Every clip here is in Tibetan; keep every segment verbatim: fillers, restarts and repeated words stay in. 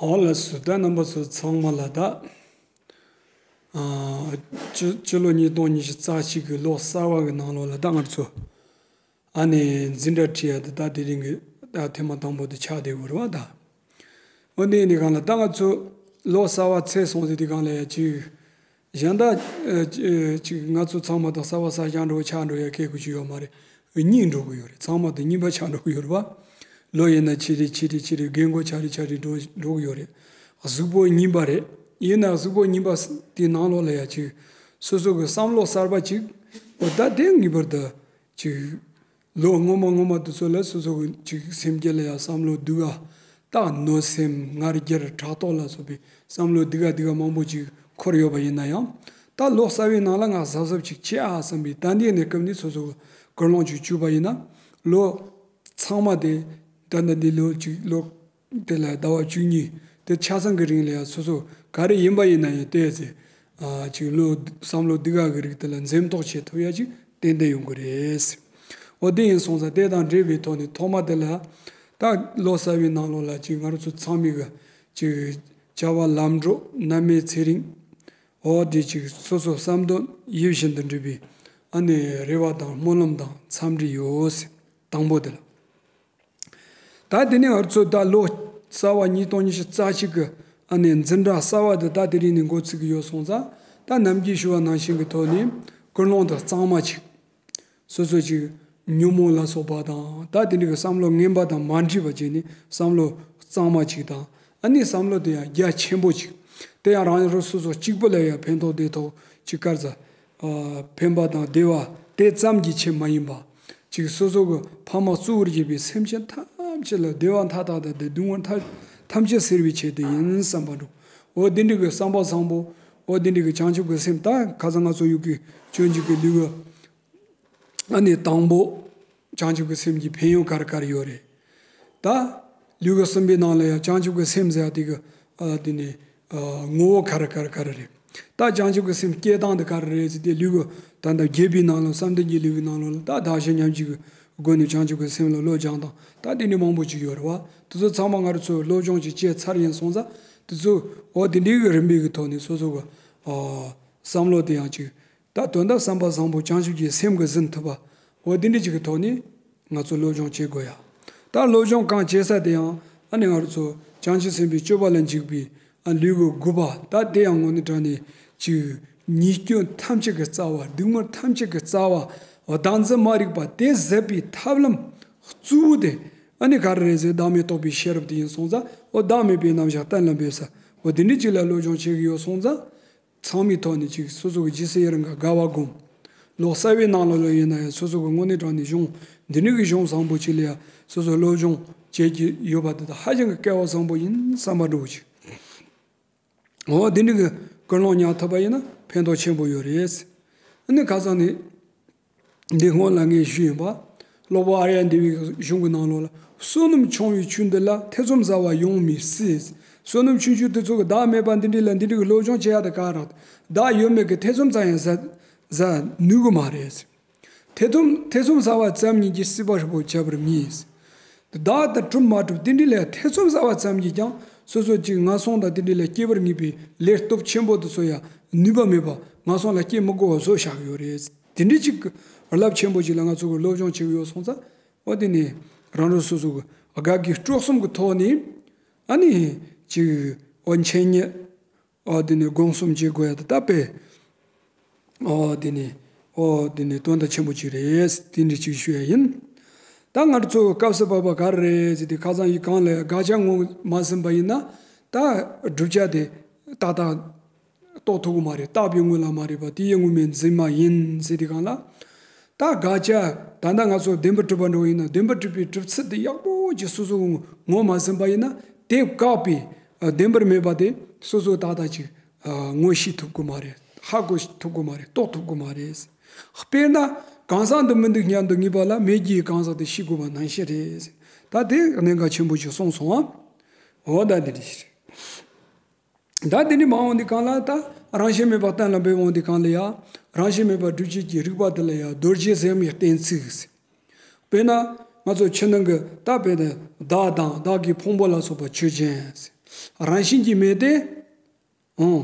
ཨོ་ལགས་སོ། ད་རྣམ་པ་ཚོ་ཚང་མ་ལ་ད། ཨ། སྤྱི་སྤྱི་ལོ་ཉིས་སྟོང་ཉི་ཤུ་རྩ་གཅིག་གི་ལོ་གསར་བ་གི་ནང་ལོགས་ལ་ད་ང་ཚོ་ཨ་ནི་འཛིན་གྲྭ་ཁྲིད་ཡ་དེ་ད་དེ་རིང་གི་ད་ཐེངས་མ་དང་པོ་དེ་ཆགས་བསྡད་ཡོད་རེད་བ་ད། འོ་འདི་ཡིན་དུས་གང་ལ་ད་ང་ཚོ་ལོ་གསར་བ་ཚེས་སོང་ཟེར་དུས་གང་ལ་ཡ་ཅིག་གཞན་དག་ཨ་ཅི་ཨ་ཅིག་ང་ཚོ་ཚང་མ་དང་གསར་བ་གསར་རྐྱང་འགྲོ་ཆགས་འགྲོ་ཡ་སྐད་ཁུ་ཅིག་ཡོད་མ་རེད། རྙིང་འགྲོ་གི་ཡོད་རེད། ཚང་མ་དང་རྙིང་པ་ཆགས་འགྲོ་གི་ཡོད་རེད་བ། ལོ་ཡིན་ན་ཆི་རེ་ཆི་རེ་ཆི་རེ་རྒན་གོག་ཆགས་རེ་ཆགས་རེ་འགྲོ་འགྲོ་གི་ཡོད་རེད། གཟུགས་པོ་རྙིང་པ་རེད། ཡིན་ན་གཟུགས་པོ་རྙིང་པ་དེའི་ནང་ལོགས་ལ་ཡ་ཅིག་སོ་སོ་གི་བསམ་བློ་གསར་པ་ཅིག་འོ་ད་དེ་ངེས་པར་དུ་ཅིག་ལོ་སྔོན་མ་སྔོན་མ་དེ་ཚོ་ལ་སོ་སོ་གི་ཅིག་སེམས་རྒྱུད་ལ་ཡང་བསམ་བློ་སྡུག་ག་ད་གནོད་སེམས་ངར་རྒྱལ་ཕྲག་དོག་ལ་སོགས་པའི་བསམ་བློ་སྡུག་ག་སྡུག་ག་མང་པོ་ཅིག་འཁོར་ཡོད་པ་ཡིན་ན་ཡང་། ད་ལོ་གསར་བའི་ནང་ལ་ང་གཟབ་གཟབ་ཅིག་བྱེད་ཨ་བསམ་པའི་ད་ལྟའི་གནས་སྐབས་ནས་སོ་སོ་གི་ཀུན་སློང་ཅིག་བཅུག་པ་ཡིན་ན། ལོ་ཚང་མ་དེ་ད་ལྟ་འདི་ལོ་ཅིག་ལོ་དེ་ལ་ཟླ་བ་བཅུ་གཉིས་དེ་ཆ་ཚང་གི་རིང་ལ་ཡང་སོ་སོ་ག་རེ་ཡིན་པ་ཡིན་ན་ཡང་དེ་ཚེ་ཨ་ཅིག་ལོ་བསམ་བློ་སྡུག་ག་གི་རིགས་དེ་ལ་འཛེམ་དོགས་བྱེད་ཐུབ་ཡ་ཅིག་ཏན་ཏན་ཡོང་གི་རེད། འོ་དེ་ཡིན་སོང་ཙང་དེ་དང་འབྲེལ་བའི་ཐོག་ནས་ཐོག་མ་དེ་ལ་ད་ལོ་གསར་བའི་ནང་ལོགས་ལ་ཅིག་ང་རང་ཚོ་ཚང་མས་གི་ཅིག་བྱ་བ་ལམ་འགྲོ་ནད་མེད་ཚེ་རིང་། འོ་དེ་ཅིག་སོ་སོ་བསམ་དོན་ཡིད་བཞིན་དུ་འགྲུབ་པའི་ཨ་ནི་རེ་བ་དང་སྨོན་ལམ་དང་འཚམས་འདྲི་ཡོད། དང་པོ་དེ་ལ། ད་དེ་ནས་ང་ཚོ་ད་ལོ་གསར་བ་ཉིས་སྟོང་ཉི་ཤུ་རྩ་གཅིག་གི་ཨ་ནི་འཛིན་གྲྭ་གསར་བ་དེ་ད་དེ་རིང་ནས་འགོ་ཚུགས་ཀྱི་ཡོད་སོང་ཙང་ད་ནམ་རྒྱུན་ཞུ་བ་ནང་བཞིན་གྱི་ཐོག་ནས་ཀུན་སློང་དང་གཙང་མ་ཅིག་སོ་སོ་ཅིག་ཉོན་མོངས་ལ་སོགས་པ་དང་ད་དེ་འདྲ་གི་བསམ་བློ་ངན་པ་དང་མ་འདྲེས་པ་བྱས་ནས་བསམ་བློ་གཙང་མ་ཅིག་དང་ཨ་ནི་བསམ་བློ་དེ་ཡང་རྒྱ་ཆེན་པོ་ཅིག་དེ་ཡང་རང་རང་སོ་སོ་གཅིག་པུ་ལ་ཡང་ཕན་ཐོགས་བདེ་ཐོག་ཅིག་དཀར་ཟ། ཨ། ཕན་པ་དང་བདེ་བ་དེ་ཙམ་གྱི་ཆེད་མ་ཡིན་པ། ཅིག་སོ་སོ་གི་ཕ་མ་གཙོ་བོར་བྱས་པའི་སེམས་ཅན་ཐམས་ཅད་ལ་བདེ་བ་མཐའ་དག་དང་དེ་སྡུག་བསྔལ་མཐའ་ཐམས་ཅད་སེལ་བའི་ཆེད་དུ་ཡིན་བསམ་པ་འགྲོ། འོ་དེ་འདྲ་གི་བསམ་པ་བཟང་པོ། འོ་དེ་འདྲ་གི་བྱང་ཆུབ་ཀྱི་སེམས་ད་ཁ་སང་ང་ཚོ་ཡུལ་གྱི་སྤྱོད་འཇུག་གི་ལུས་ཀྱི་ཨ་ནི་དང་པོ་བྱང་ཆུབ་ཀྱི་སེམས་ཀྱི་ཕན་ཡོན་ག་རེ་ག་རེ་ཡོད་རེད། ད་ལུས་ཀྱི་གསུམ་པའི་ནང་ལ་ཡང་བྱང་ཆུབ་ཀྱི་སེམས་ཟེར་ཡ་དེ་གི་ཨ་དེ་ནི་ཨ་ངོ་བོ་ག་རེ་ག་རེ་ག་རེ་རེད། ད་བྱང་ཆུབ་ཀྱི་སེམས་སྐྱེ་སྟངས་དེ་ག་རེ་རེད་ཟེར་ཏེ་ལུས་ཀྱི་ད་ལྟ་རྒྱས་པའི་ནང་ལ་བསམ་གཏན་གྱི་ལུས་ཀྱི་ནང་ལོགས་ལ་ད་བདག་གཞན་མཉམ་བརྗེ་གི་སྒོ་ནས་བྱང་ཆུབ་ཀྱི་སེམས་ལ་བློ་སྦྱང་སྟངས་ད་དེ་འདྲ་མང་པོ་ཅིག་ཡོད་རེད་བ། དེ་ཚོ་ཚང་མ་ང་རང་ཚོས་སློབ་སྦྱོང་ཅིག་བྱས་ཚར་ཡིན་སོང་ཙང་དེ་ཚོ་འོ་དེ་འདྲའི་གི་རིམ་པའི་གི་ཐོག་ནས་སོ་སོ་གི་ཨ་བསམ་བློ་དེ་ཡང་ཅིག་ད་དོན་དག་བསམ་པ་བཟང་པོ་བྱང་ཆུབ་ཀྱི་སེམས་ཀྱིས་ཟིན་ཐུབ་པ། འོ་དེ་འདྲ་ཅིག་གི་ཐོག་ནས་ང་ཚོ་སློབ་སྦྱོང་བྱེད་དགོས་ཡ། ད་སློབ་སྦྱོང་གང་བྱེད་ས་དེ་ཡང་ཨ་ནི་ང་རང་ཚོ་བྱང་ཆུབ་སེམས་དཔའི་སྤྱོད་པ་ལ་འཇུག་པའི་ཨ་ལུས་ཀྱི་དགུ་པ་ད་དེ་ཡང་དངོས་གནས་དྲང་གནས་ཅིག་ཉེས་སྐྱོན་ཐམས་ཅད་ཀྱི་རྩ་བ། སྡུག་བསྔལ་ཐམས་ཅད་ཀྱི་རྩ་བ། བདག་འཛིན་མ་རིག་པ་དེ་ཟད་པའི་ཐབས་ལམ་གཙོ་བོ་དེ་ཨ་ནི་ག་རེ་རེད་ཟེར་བདག་མེད་རྟོགས་པའི་ཤེས་རབ་དེ་ཡིན་སོང་ཙང་འོ་བདག་མེད་པའི་རྣམ་གཞག་གཏན་ལ་འབེབས་ས་འོ་དེ་འདྲ་ཅིག་ལ་སློབ་སྦྱོང་བྱེད་ཀྱི་ཡོད་སོང་ཙང་། ཚང་མའི་ཐོག་ནས་ཅིག་སོ་སོ་གི་རྗེས་སུ་ཡི་རང་ག་དགའ་བ་སྒོམ། ལོ་གསར་བའི་ནང་ལོགས་ལ་ཡིན་ན་ཡང་སོ་སོ་གི་དངོས་གནས་དྲང་གནས་གཞུང་འདི་འདྲ་གི་གཞུང་བཟང་པོ་ཅིག་ལ་ཡང་སོ་སོ་སློབ་སྦྱོང་བྱེད་ཀྱི་ཡོད་པ་དེ་དག་ཧ་ཅང་གི་སྐལ་བ་བཟང་པོ་ཡིན་བསམ་པ་འདྲ་བོ་ཅིག་འོ་འདི་འདྲ་གི་ཀུན་སློང་ཉར་ཐུབ་པ་ཡིན་ན་ཕན་ཐོགས་ཆེན་པོ་ཡོད་རེད། ཨ་ནི་ཁ་སང་ནས། འདི་སྔོན་ལ་ངས་ཞུས་ཡིན་པ། སློབ་དཔོན་ཨཱརྱ་དེ་བའི་གཞུང་གི་ནང་ལོགས་ལ། བསོད་ནམས་ཆུང་བའི་ཆོས་འདི་ལ། ཐེ་ཚོམ་ཟ་བ་ཡོང་མི་སྲིད། བསོད་ནམས་ཆུང་ཆུང་དེ་ཚོ་གི་བདག་མེད་པ་འདི་འདྲ་ལ་འདི་འདྲ་གི་སློབ་སྦྱོང་བྱེད་ཡ་དེ་ག་རང་། བདག་ཡོད་མེད་ཀྱི་ཐེ་ཚོམ་ཙམ་ཡང་ཟ་ཟ་ནུས་གི་མ་རེད། ཐེ་ཚོམ་ཐེ་ཚོམ་ཟ་བ་ཙམ་ཉིད་ཀྱིས་སྲིད་པ་ཧྲིལ་པོ་བྱ་བར་ངེས། བདག་དང་གྲུབ་མ་གྲུབ་དེ་འདྲ་ལ་ཐེ་ཚོམ་ཟ་བ་ཙམ་གྱིས་ཀྱང་སོ་སོ་ཅིག་ངན་སོང་དང་དེ་འདྲ་ལ་སྐྱེ་བར་ངེས་པའི་ལས་སྟོབས་ཆེན་པོ་དེ་ཚོ་ཡང་ནུས་པ་མེད་པ་ངན་སོང་ལ་སྐྱེ་མི་དགོས་པ་བཟོ་བཞག་གི་ཡོད་རེད། དེ་འདྲའི་ཅིག་རླབས་ཆེན་པོ་ཅིག་ལ་ང་ཚོ་གི་སློབ་སྦྱོང་བྱེད་ཀྱི་ཡོད་སོང་ཙང་། འོ་དེ་ནས་རང་རང་སོ་སོ་གི་དགའ་སྐྱིད་སྤྲོ་གསུམ་གྱི་ཐོག་ནས་ཨ་ནི་ཅིག་འོ་འཆད་ཉན་འོ་དེ་ནས་སྒོམ་གསུམ་བྱེད་དགོས་ཡ་དེ་ད་དཔེ་འོ་དེ་ནས་འོ་དེ་ནས་དོན་དག་ཆེན་པོ་ཅིག་རེད། དེ་འདྲ་ཅིག་ཞུ་ཡ་ཡིན། ད་ང་ཚོ་སྐབས་སུ་བབས་པ་ག་རེ་རེད་ཟེར་དུས་ཁ་སང་ཡི་གང་ལ་དགག་བྱ་ངོས་མ་ཟིན་པ་ཡིན་ན་ད་བསྒྲུབ་བྱ་དེ་ཏག་ཏག་རྟོགས་ཐུབ་ཀྱི་མ་རེད། བཏགས་པའི་དངོས་ལ་མ་རེད་པ་དེ་ཡི་དངོས་མེད་འཛིན་མ་ཡིན་ཟེར་དུས་གང་ལ། ད་དགག་བྱ་ད་ལྟ་ང་ཚོ་བདེན་པར་གྲུབ་པ་འགྲོ་ཡིན་ན་བདེན་པར་གྲུབ་པའི་གྲུབ་ཚུལ་དེ་ཡག་པོ་ཅིག་སོ་སོ་ངོས་མ་ཟིན་པ་ཡིན་ན་དེ་བཀག་པའི་བདེན་པར་མེད་པ་དེ་སོ་སོ་ཏག་ཏག་ཅིག་ངོ་ཤེས་ཐུབ་ཀྱི་མ་རེད། ཧ་གོ་ཐུབ་ཀྱི་མ་རེད། རྟོགས་ཐུབ་ཀྱི་མ་རེད། དཔེར་ན་གང་ཟག་འདི་མི་འདུག་སྙམ་དུ་ངེས་པ་ལ་མེད་རྒྱུའི་གང་ཟག་དེ་ཤེས་དགོས་པ་ནང་བཞིན་རེད། ད་དེ་གནད་འགག་ཆེན་པོ་ཅིག་གསུངས་སོང་ཨ། འོ་ད་འདི་རེད། ད་དེ་འདྲ་མ་འོང་དུས་གང་ལ་ད་རང་བཞིན་མེད་པ་གཏན་ལ་འབེབས་འོང་དུས་གང་ལ་ཡ། རང་བཞིན་མེད་པ་སྒྲུབ་བྱེད་ཀྱི་རིགས་པ་དེ་ལ་ཡ་རྡོ་རྗེ་ཟེར་མི་གཏན་ཚིགས། དཔེར་ན་ང་ཚོ་ཕྱི་ནང་གི་ད་དཔེར་ན་བདག་དང་བདག་གི་ཕུང་པོ་ལ་སོགས་པ་ཆོས་ཅན། རང་བཞིན་གྱིས་མེད་དེ། ཨང་།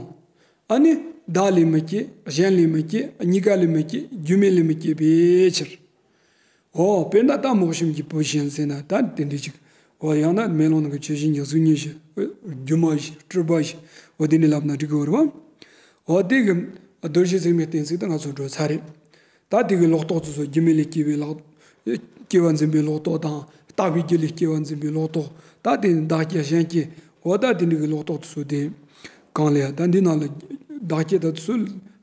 ཨ་ནི་བདག་ལས་མི་སྐྱེ། གཞན་ལས་མི་སྐྱེ། གཉིས་ཀ་ལས་མི་སྐྱེ། རྒྱུ་མེད་ལས་མི་སྐྱེ་བའི་ཕྱིར། འོ་དཔེར་ན་ད་མོག་ཤམ་གྱི་བུ་བཞིན་ཟེར་ན་ད་དེ་འདྲ་ཅིག་འོ་ཡང་ན་མེ་ལོང་ནང་གི་ཆུ་བཞིན་གྱི་གཟུགས་བརྙན་བཞིན། སྒྱུ་མ་བཞིན། སྤྲུལ་པ་བཞིན། འོ་དེ་འདྲ་ལབ་ན་འགྲིག་གི་རེད་བ། འོ་དེ་གི་རྡོ་རྗེ་ཟེགས་མའི་གཏན་ཚིགས་དེ་ང་ཚོ་འགྲོ་ཚར་རེད། ད་དེ་གི་ལོག་རྟོག་དེ་ཚོ་རྒྱུ་མེད་ལས་སྐྱེ་བའི་ལོག་སྐྱེ་བ་འཛིན་པའི་ལོག་རྟོག་དང་། རྟག་པའི་རྒྱུ་ལས་སྐྱེ་བ་འཛིན་པའི་ལོག་རྟོག་ད་དེ་ནི་བདག་སྐྱེ་གཞན་སྐྱེ། འོ་ད་དེ་འདྲ་གི་ལོག་རྟོག་དེ་ཚོ་དེ་གང་ལས་ད་འདི་ནང་ལ་བདག་སྐྱེ་ད་དེ་ཚོ་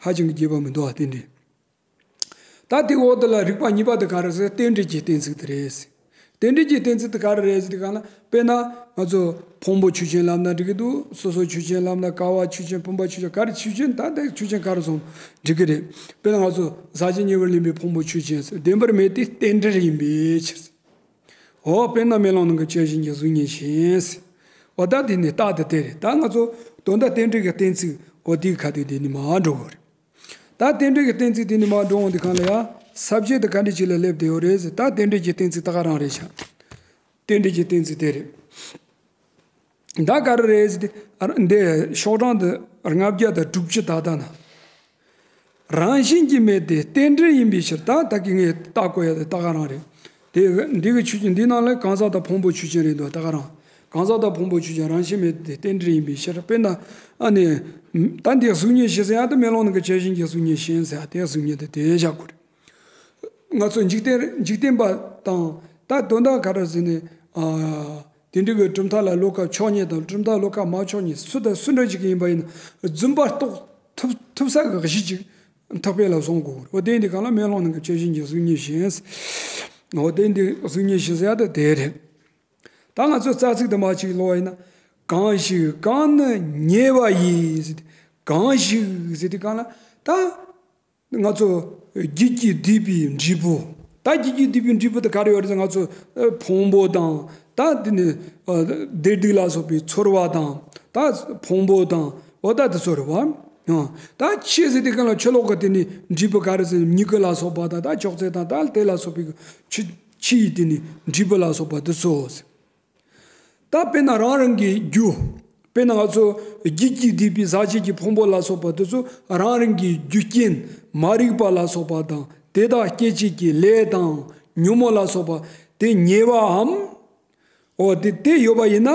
ཧ་ཅང་གི་རྒྱས་པ་མི་འདུག་ཨ། དེ་འདྲ། ད་དེ་འོག་དེ་ལ་རིགས་པ་གཉིས་པ་དེ་ག་རེ་ཟེར། རྟེན་འབྲེལ་གྱི་གཏན་ཚིགས་དེ་རེད། རྟེན་འབྲེལ་གྱི་གཏན་ཚིགས་དེ་ག་རེ་རེད་ཟེར་དུས་སྒང་ལ། དཔེར་ན་ང་ཚོ་ཕུང་པོ་ཆོས་ཅན་ལབ་ན་འགྲིག་གི་འདུག་སོ་སོ་ཆོས་ཅན་ལབ་ན། ཀ་བ་ཆོས་ཅན། བུམ་པ་ཆོས་ཅན། ག་རེ་ཆོས་ཅན། ད་ལྟ་ཆོས་ཅན་ག་རེ་སོང་འགྲིག་གི་རེད། དཔེར་ན་ང་ཚོ་ཟག་བཅས་ཉེ་བར་ལེན་པའི་ཕུང་པོ་ཆོས་ཅན་ཟེར། བདེན་པར་མེད་དེ་རྟེན་འབྲེལ་ཡིན་པའི་ཕྱིར། འོ་དཔེར་ན་མེ་ལོང་ནང་གི་ཆུ་བཞིན་གྱི་གཟུགས་བརྙན་བཞིན། འོ་ད་དེ་ནི་རྟགས་དེ་དེ་རེད། ད་ང་ཚོ་དོན་དག་རྟེན་འབྲེལ་གྱི་གཏན་ཚིགས་འོ་དེའི་ཁ་ཐུག་དེ་ནི་མར་འགྲོ་དགོས་རེད། ད་རྟེན་འབྲེལ་གྱི་གཏན་ཚིགས་དེ་ནི་མར་འགྲོ་འོང་དུས་སྒང་ལ་ཡ། ས་བཅད་དེ་ག་འདྲ་ཅིག་ལ་སླེབས་བསྡད་ཡོད་རེད་ཟེར། ད་རྟེན་འབྲེལ་གྱི་གཏན་ཚིགས་ད་ག་རང་རེད་ཤག་རྟེན་འབྲེལ་གྱི་གཏན་ཚིགས་དེ་རེད། ད་ག་རེ་རེད་ཟེར་དུས། འདི་ཤོག་གྲངས་འདི་ལྔ་བརྒྱ་དང་དྲུག་ཅུ་ད་ལྟ་ན། རང་བཞིན་གྱིས་མེད་དེ་རྟེན་འབྲེལ་ཡིན་པའི་ཕྱིར། ད་ད་གིན་ངས་རྟགས་བཀོད་ཡ་དེ་ད་ག་རང་རེད། དེ་འདི་གི་ཆོས་ཅན། འདི་ནང་ལ་གང་ཟག་དང་ཕུང་པོ་ཆོས་ཅན་རེད་འདུག་ད་ག་རང་། གང་ཟག་དང་ཕུང་པོ་ཆོས་ཅན། རང་བཞིན་མེད་དེ་རྟེན་འབྲེལ་ཡིན་པའི་ཕྱིར། དཔེར་ན་ཨ་ནི། ད་འདི་གཟུགས་བརྙན་བཞིན་ཟེར་ཡ་དེ་མེ་ལོང་ནང་གི་ཆུ་བཞིན་གྱི་གཟུགས་བརྙན་བཞིན་ཟེར་ཡ་དེ་གཟུགས་བརྙན་དེ་དེ་བཞག་དགོས་རེད། ང་ཚོ་འཇིག་རྟེན་འཇིག་རྟེན་པ་དང་། ད་དོན་དག་ག་རེ་ཟེར་ནས། ཨ། དེ་འདྲ་གི་གྲུབ་མཐའ་ལ་བློ་ཁ་ཕྱོགས་གཉིས་དང་། གྲུབ་མཐའ་བློ་ཁ་མ་ཕྱོགས་གཉིས། སུ་དང་སུ་འདྲ་ཞིག་ཡིན་པ་ཡིན་ན་རྫུན་པ་རྟོགས་ཐུབ་ཐུབ་ས་གི་གཞི་ཅིག་ཐེག་པ་ལ་བཟུང་དགོས། འོ་དེ་འདི་གང་ལ་མེ་ལོང་ནང་གི་ཆུ་བཞིན་གྱི་གཟུགས་བརྙན་བཞིན། འོ་དེ་འདི་གཟུགས་བརྙན་བཞིན་ཟེར་ཡ་དེ་དེ་རེད། ད་ང་ཚོ་རྩ་ཚིག་དེ་མར་ཅིག་ཀློག་པ་ཡིན་ན། གང་ཞིག་གང་ནི་ཉེ་བ་ཡིས་ཟེར་ཏེ། གང་ཞིག་ཟེར་དུས་སྒང་ལ་ད། ང་ཚོ་རྒྱུད་ཀྱིས་བསྡུས་པའི་འབྲས་བུ། ད་རྒྱུད་ཀྱིས་བསྡུས་པའི་འབྲས་བུ་དེ་ག་རེ་ཡོད་རེད་ཟེར། ང་ཚོ་ཕུང་པོ་དང་། ད་དེ་ནི་བདེ་སྡུག་ལ་སོགས་པའི་ཚོར་བ་དང་། ད་ཕུང་པོ་དང་། འོ་ད་དེ་ཚོ་རེད་བ། ད་ཆོས་ཟེར་དུས་སྒང་ལ་ཆུ་ལོག་གི་དེ་ནི་འབྲས་བུ་ག་རེ་ཟེར། མྱུ་གུ་ལ་སོགས་པ་དང་། ད་ཅོག་ཙེ་དང་། ད་དེ་ལ་སོགས་པའི་ཆུ་ཆུ་ཡི་དེ་ནི་འབྲས་བུ་ལ་སོགས་པ་དེ་ཚོ། ད་དཔེར་ན་རང་རང་གི་རྒྱུ། དཔེར་ན་ང་ཚོ་རྒྱུད་ཀྱིས་བསྡུས་པའི་ཟག་བཅས་ཀྱི་ཕུང་པོ་ལ་སོགས་པ་དེ་ཚོ་རང་རང་གི་རྒྱུ་རྐྱེན་མ་རིག་པ་ལ་སོགས་པ་དང་། དེ་དག་སྐྱེད་བྱེད་ཀྱི་ལས་དང་ཉོན་མོངས་ལ་སོགས་པ་དེ་ཉེ་བའམ། འོ་དེ་དེ་ཡོད་པ་ཡིན་ན་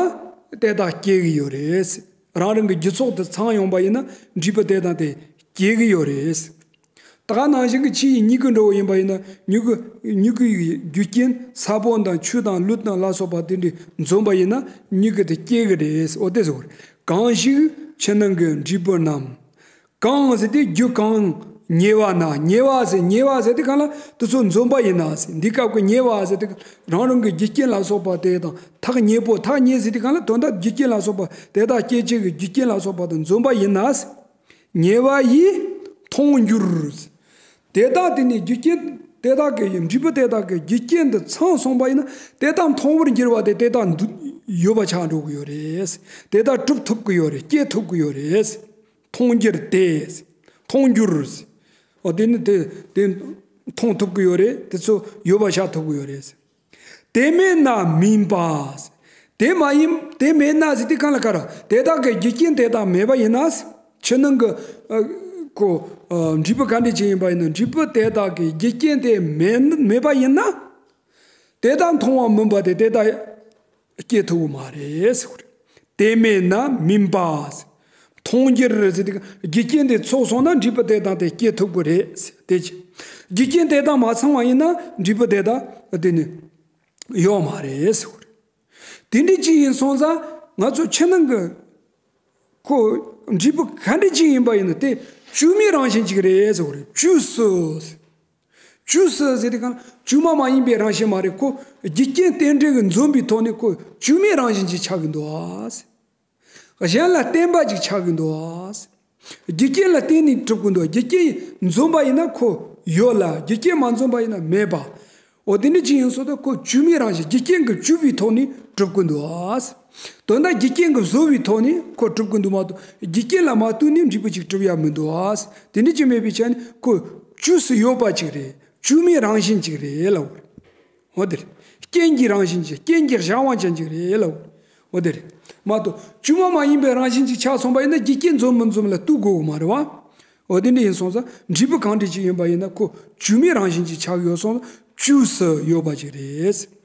དེ་དག་སྐྱེ་གི་ཡོད་རེད། རང་རང་གི་རྒྱུ་ཚོགས་དེ་ཚང་ཡོང་པ་ཡིན་ན་འབྲས་བུ་དེ་དག་དེ་སྐྱེ་གི་ཡོད་རེད། ད་ག་ནང་བཞིན་གྱི་ཆུ་ཡི་མྱུ་གུ་འདྲ་བོ་ཡིན་པ་ཡིན་ན། མྱུ་གུ་མྱུ་གུ་ཡི་རྒྱུ་རྐྱེན་ས་བོན་དང་ཆུ་དང་ལུད་དང་ལ་སོགས་པ་དེ་འདྲ་འཛོམས་པ་ཡིན་ན་མྱུ་གུ་དེ་སྐྱེ་གི་རེད། འོ་དེ་ཟེར་བ་རེད། གང་ཞིག་ཕྱི་ནང་གི་འབྲས་བུ་རྣམས། གང་ཟེར་དུས་རྒྱུ་གང་ཉེ་བ་ན། ཉེ་བ་ཟེར། ཉེ་བ་ཟེར་དུས་སྒང་ལ་དེ་ཚོ་འཛོམས་པ་ཡིན་ན་ཟེར། འདི་སྐབས་ཀྱི་ཉེ་བ་ཟེར་དུས་རང་རང་གི་རྒྱུ་རྐྱེན་ལ་སོགས་པ་དེ་དང་། ཐག་ཉེ་པོ། ཐག་ཉེ་ཟེར་དུས་སྒང་ལ་དོན་དག་རྒྱུ་རྐྱེན་ལ་སོགས་པ་དེ་དག་སྐྱེད་བྱེད་ཀྱི་རྒྱུ་རྐྱེན་ལ་སོགས་པ་དང་འཛོམས་པ་ཡིན་ན་ཟེར། ཉེ་བ་ཡིས་མཐོང་འགྱུར། དེ་དག་དེ་ནི་རྒྱུ་རྐྱེན་དེ་དག་གི་འབྲས་བུ་དེ་དག་གི་རྒྱུ་རྐྱེན་དེ་ཚང་སོང་པ་ཡིན་ན། དེ་དག་མཐོང་བར་འགྱུར་བ་དེ་དེ་དག་འདུ་ཡོད་པ་ཆགས་འགྲོ་གི་ཡོད་རེད། དེ་དག་གྲུབ་ཐུབ་ཀྱི་ཡོད་རེད། སྐྱེ་ཐུབ་ཀྱི་ཡོད་རེད། མཐོང་འགྱུར་ཏེ། མཐོང་འགྱུར། འོ་དེ་ནི་དེ་དེ་མཐོང་ཐུབ་ཀྱི་ཡོད་རེད། དེ་ཚོ་ཡོད་པ་ཆགས་ཐུབ་ཀྱི་ཡོད་རེད། དེ་མེད་ན་མིན་པ། དེ་མ་ཡིན། དེ་མེད་ན་ཟེར་དུས་སྒང་ལ་ག་རེ། དེ་དག་གི་རྒྱུ་རྐྱེན་དེ་དག་མེད་པ་ཡིན་ན། ཕྱི་ནང་གི་ཨ་ཁོ་ཨ་འབྲས་བུ་ག་འདྲ་ཅིག་ཡིན་པ་ཡིན་ན། འབྲས་བུ་དེ་དག་གི་རྒྱུ་རྐྱེན་དེ་མེད་མེད་པ་ཡིན་ན། དེ་དག་མཐོང་བ་མིན་པ་དེ་དེ་དག་སྐྱེ་ཐུབ་ཀྱི་མ་རེད་ཟེར་བ་རེད། དེ་མེད་ན་མིན་པ། མཐོང་འགྱུར་ཟེར་དུས་རྒྱུ་རྐྱེན་དེ་ཚོགས་སོང་ན་འབྲས་བུ་དེ་དག་དེ་སྐྱེ་ཐུབ་ཀྱི་རེད་ཟེར། དེ་ཅི། རྒྱུ་རྐྱེན་དེ་དག་མ་ཚང་བ་ཡིན་ན་འབྲས་བུ་དེ་དག་དེ་ནི་ཡོད་མ་རེད་ཟེར་བ་རེད། དེ་འདྲ་ཅིག་ཡིན་སོང་ཙང་ང་ཚོ་ཕྱི་ནང་གི་ཁོ་འབྲས་བུ་ག་འདྲ་ཅིག་ཡིན་པ་ཡིན་ན་དེ་བཅོས་མའི་རང་བཞིན་ཅིག་རེད་ཟེར་བ་རེད། བཅོས་སུ། བཅོས་སུ་ཟེར་དུས་སྒང་ལ་བཅོས་མ་མ་ཡིན་པའི་རང་བཞིན་མ་རེད། ཁོ་རྒྱུ་རྐྱེན་རྟེན་འབྲེལ་གྱི་འཛོམས་པའི་ཐོག་ནས་ཁོ་བཅོས་མའི་རང་བཞིན་ཅིག་ཆགས་ཀྱི་འདུག་ཨ། གཞན་ལ་བརྟེན་པ་ཅིག་ཆགས་ཀྱི་འདུག་ཨ། རྒྱུ་རྐྱེན་ལ་བརྟེན་ནས་གྲུབ་ཀྱི་འདུག་རྒྱུ་རྐྱེན་འཛོམས་པ་ཡིན་ན་ཁོ་ཡོད་ལ། རྒྱུ་རྐྱེན་མ་འཛོམས་པ་ཡིན་ན་མེད་པ། འོ་དེ་འདྲ་ཅིག་ཡིན་སོང་ཙང་ཁོ་བཅོས་མའི་རང་བཞིན། རྒྱུ་རྐྱེན་གྱིས་བཅོས་པའི་ཐོག་ནས་གྲུབ་ཀྱི་འདུག་ཨ། དོན་དག་རྒྱུ་རྐྱེན་གྱིས་བཟོ་བའི་ཐོག་ནས་ཁོ་གྲུབ་ཀྱི་འདུག་མ་གཏོགས་རྒྱུ་རྐྱེན་ལ་མ་ལྟོས་ནས་འབྲས་བུ་ཅིག་གྲུབ་ཡ་མི་འདུག་ཨ། དེ་འདྲ་ཅིག་མེད་པའི་ཆ་ནས་ཁོ་བཅོས་སུ་ཡོད་པ་ཅིག་རེད། བཅོས་མའི་རང་བཞིན་ཅིག་རེད་ལབ། འོ་དེ་རེད། རྐྱེན་གྱི་རང་བཞིན་ཅན། རྐྱེན་གྱི་གཞན་དབང་ཅན་ཅིག་རེད་ལབ། འོ་དེ་རེད། མ་གཏོགས་བཅོས་མ་མ་ཡིན་པའི་རང་བཞིན་གྱིས་ཆགས་སོང་པ་ཡིན་ན་རྒྱུ་རྐྱེན་འཛོམས་མི་འཛོམས་ལ་ལྟོས་དགོས་གི་མ་རེད་བ། འོ་དེ་འདྲ་ཡིན་སོང་ཙང་འབྲས་བུ་གང་འདྲ་ཅིག་ཡིན་པ་ཡིན་ན་ཁོ་བཅོས་མའི་རང་བཞིན་གྱིས་ཆགས་ཡོད་སོང་ཙང་བཅོས་སུ་ཡོད་པ་ཅིག་རེད།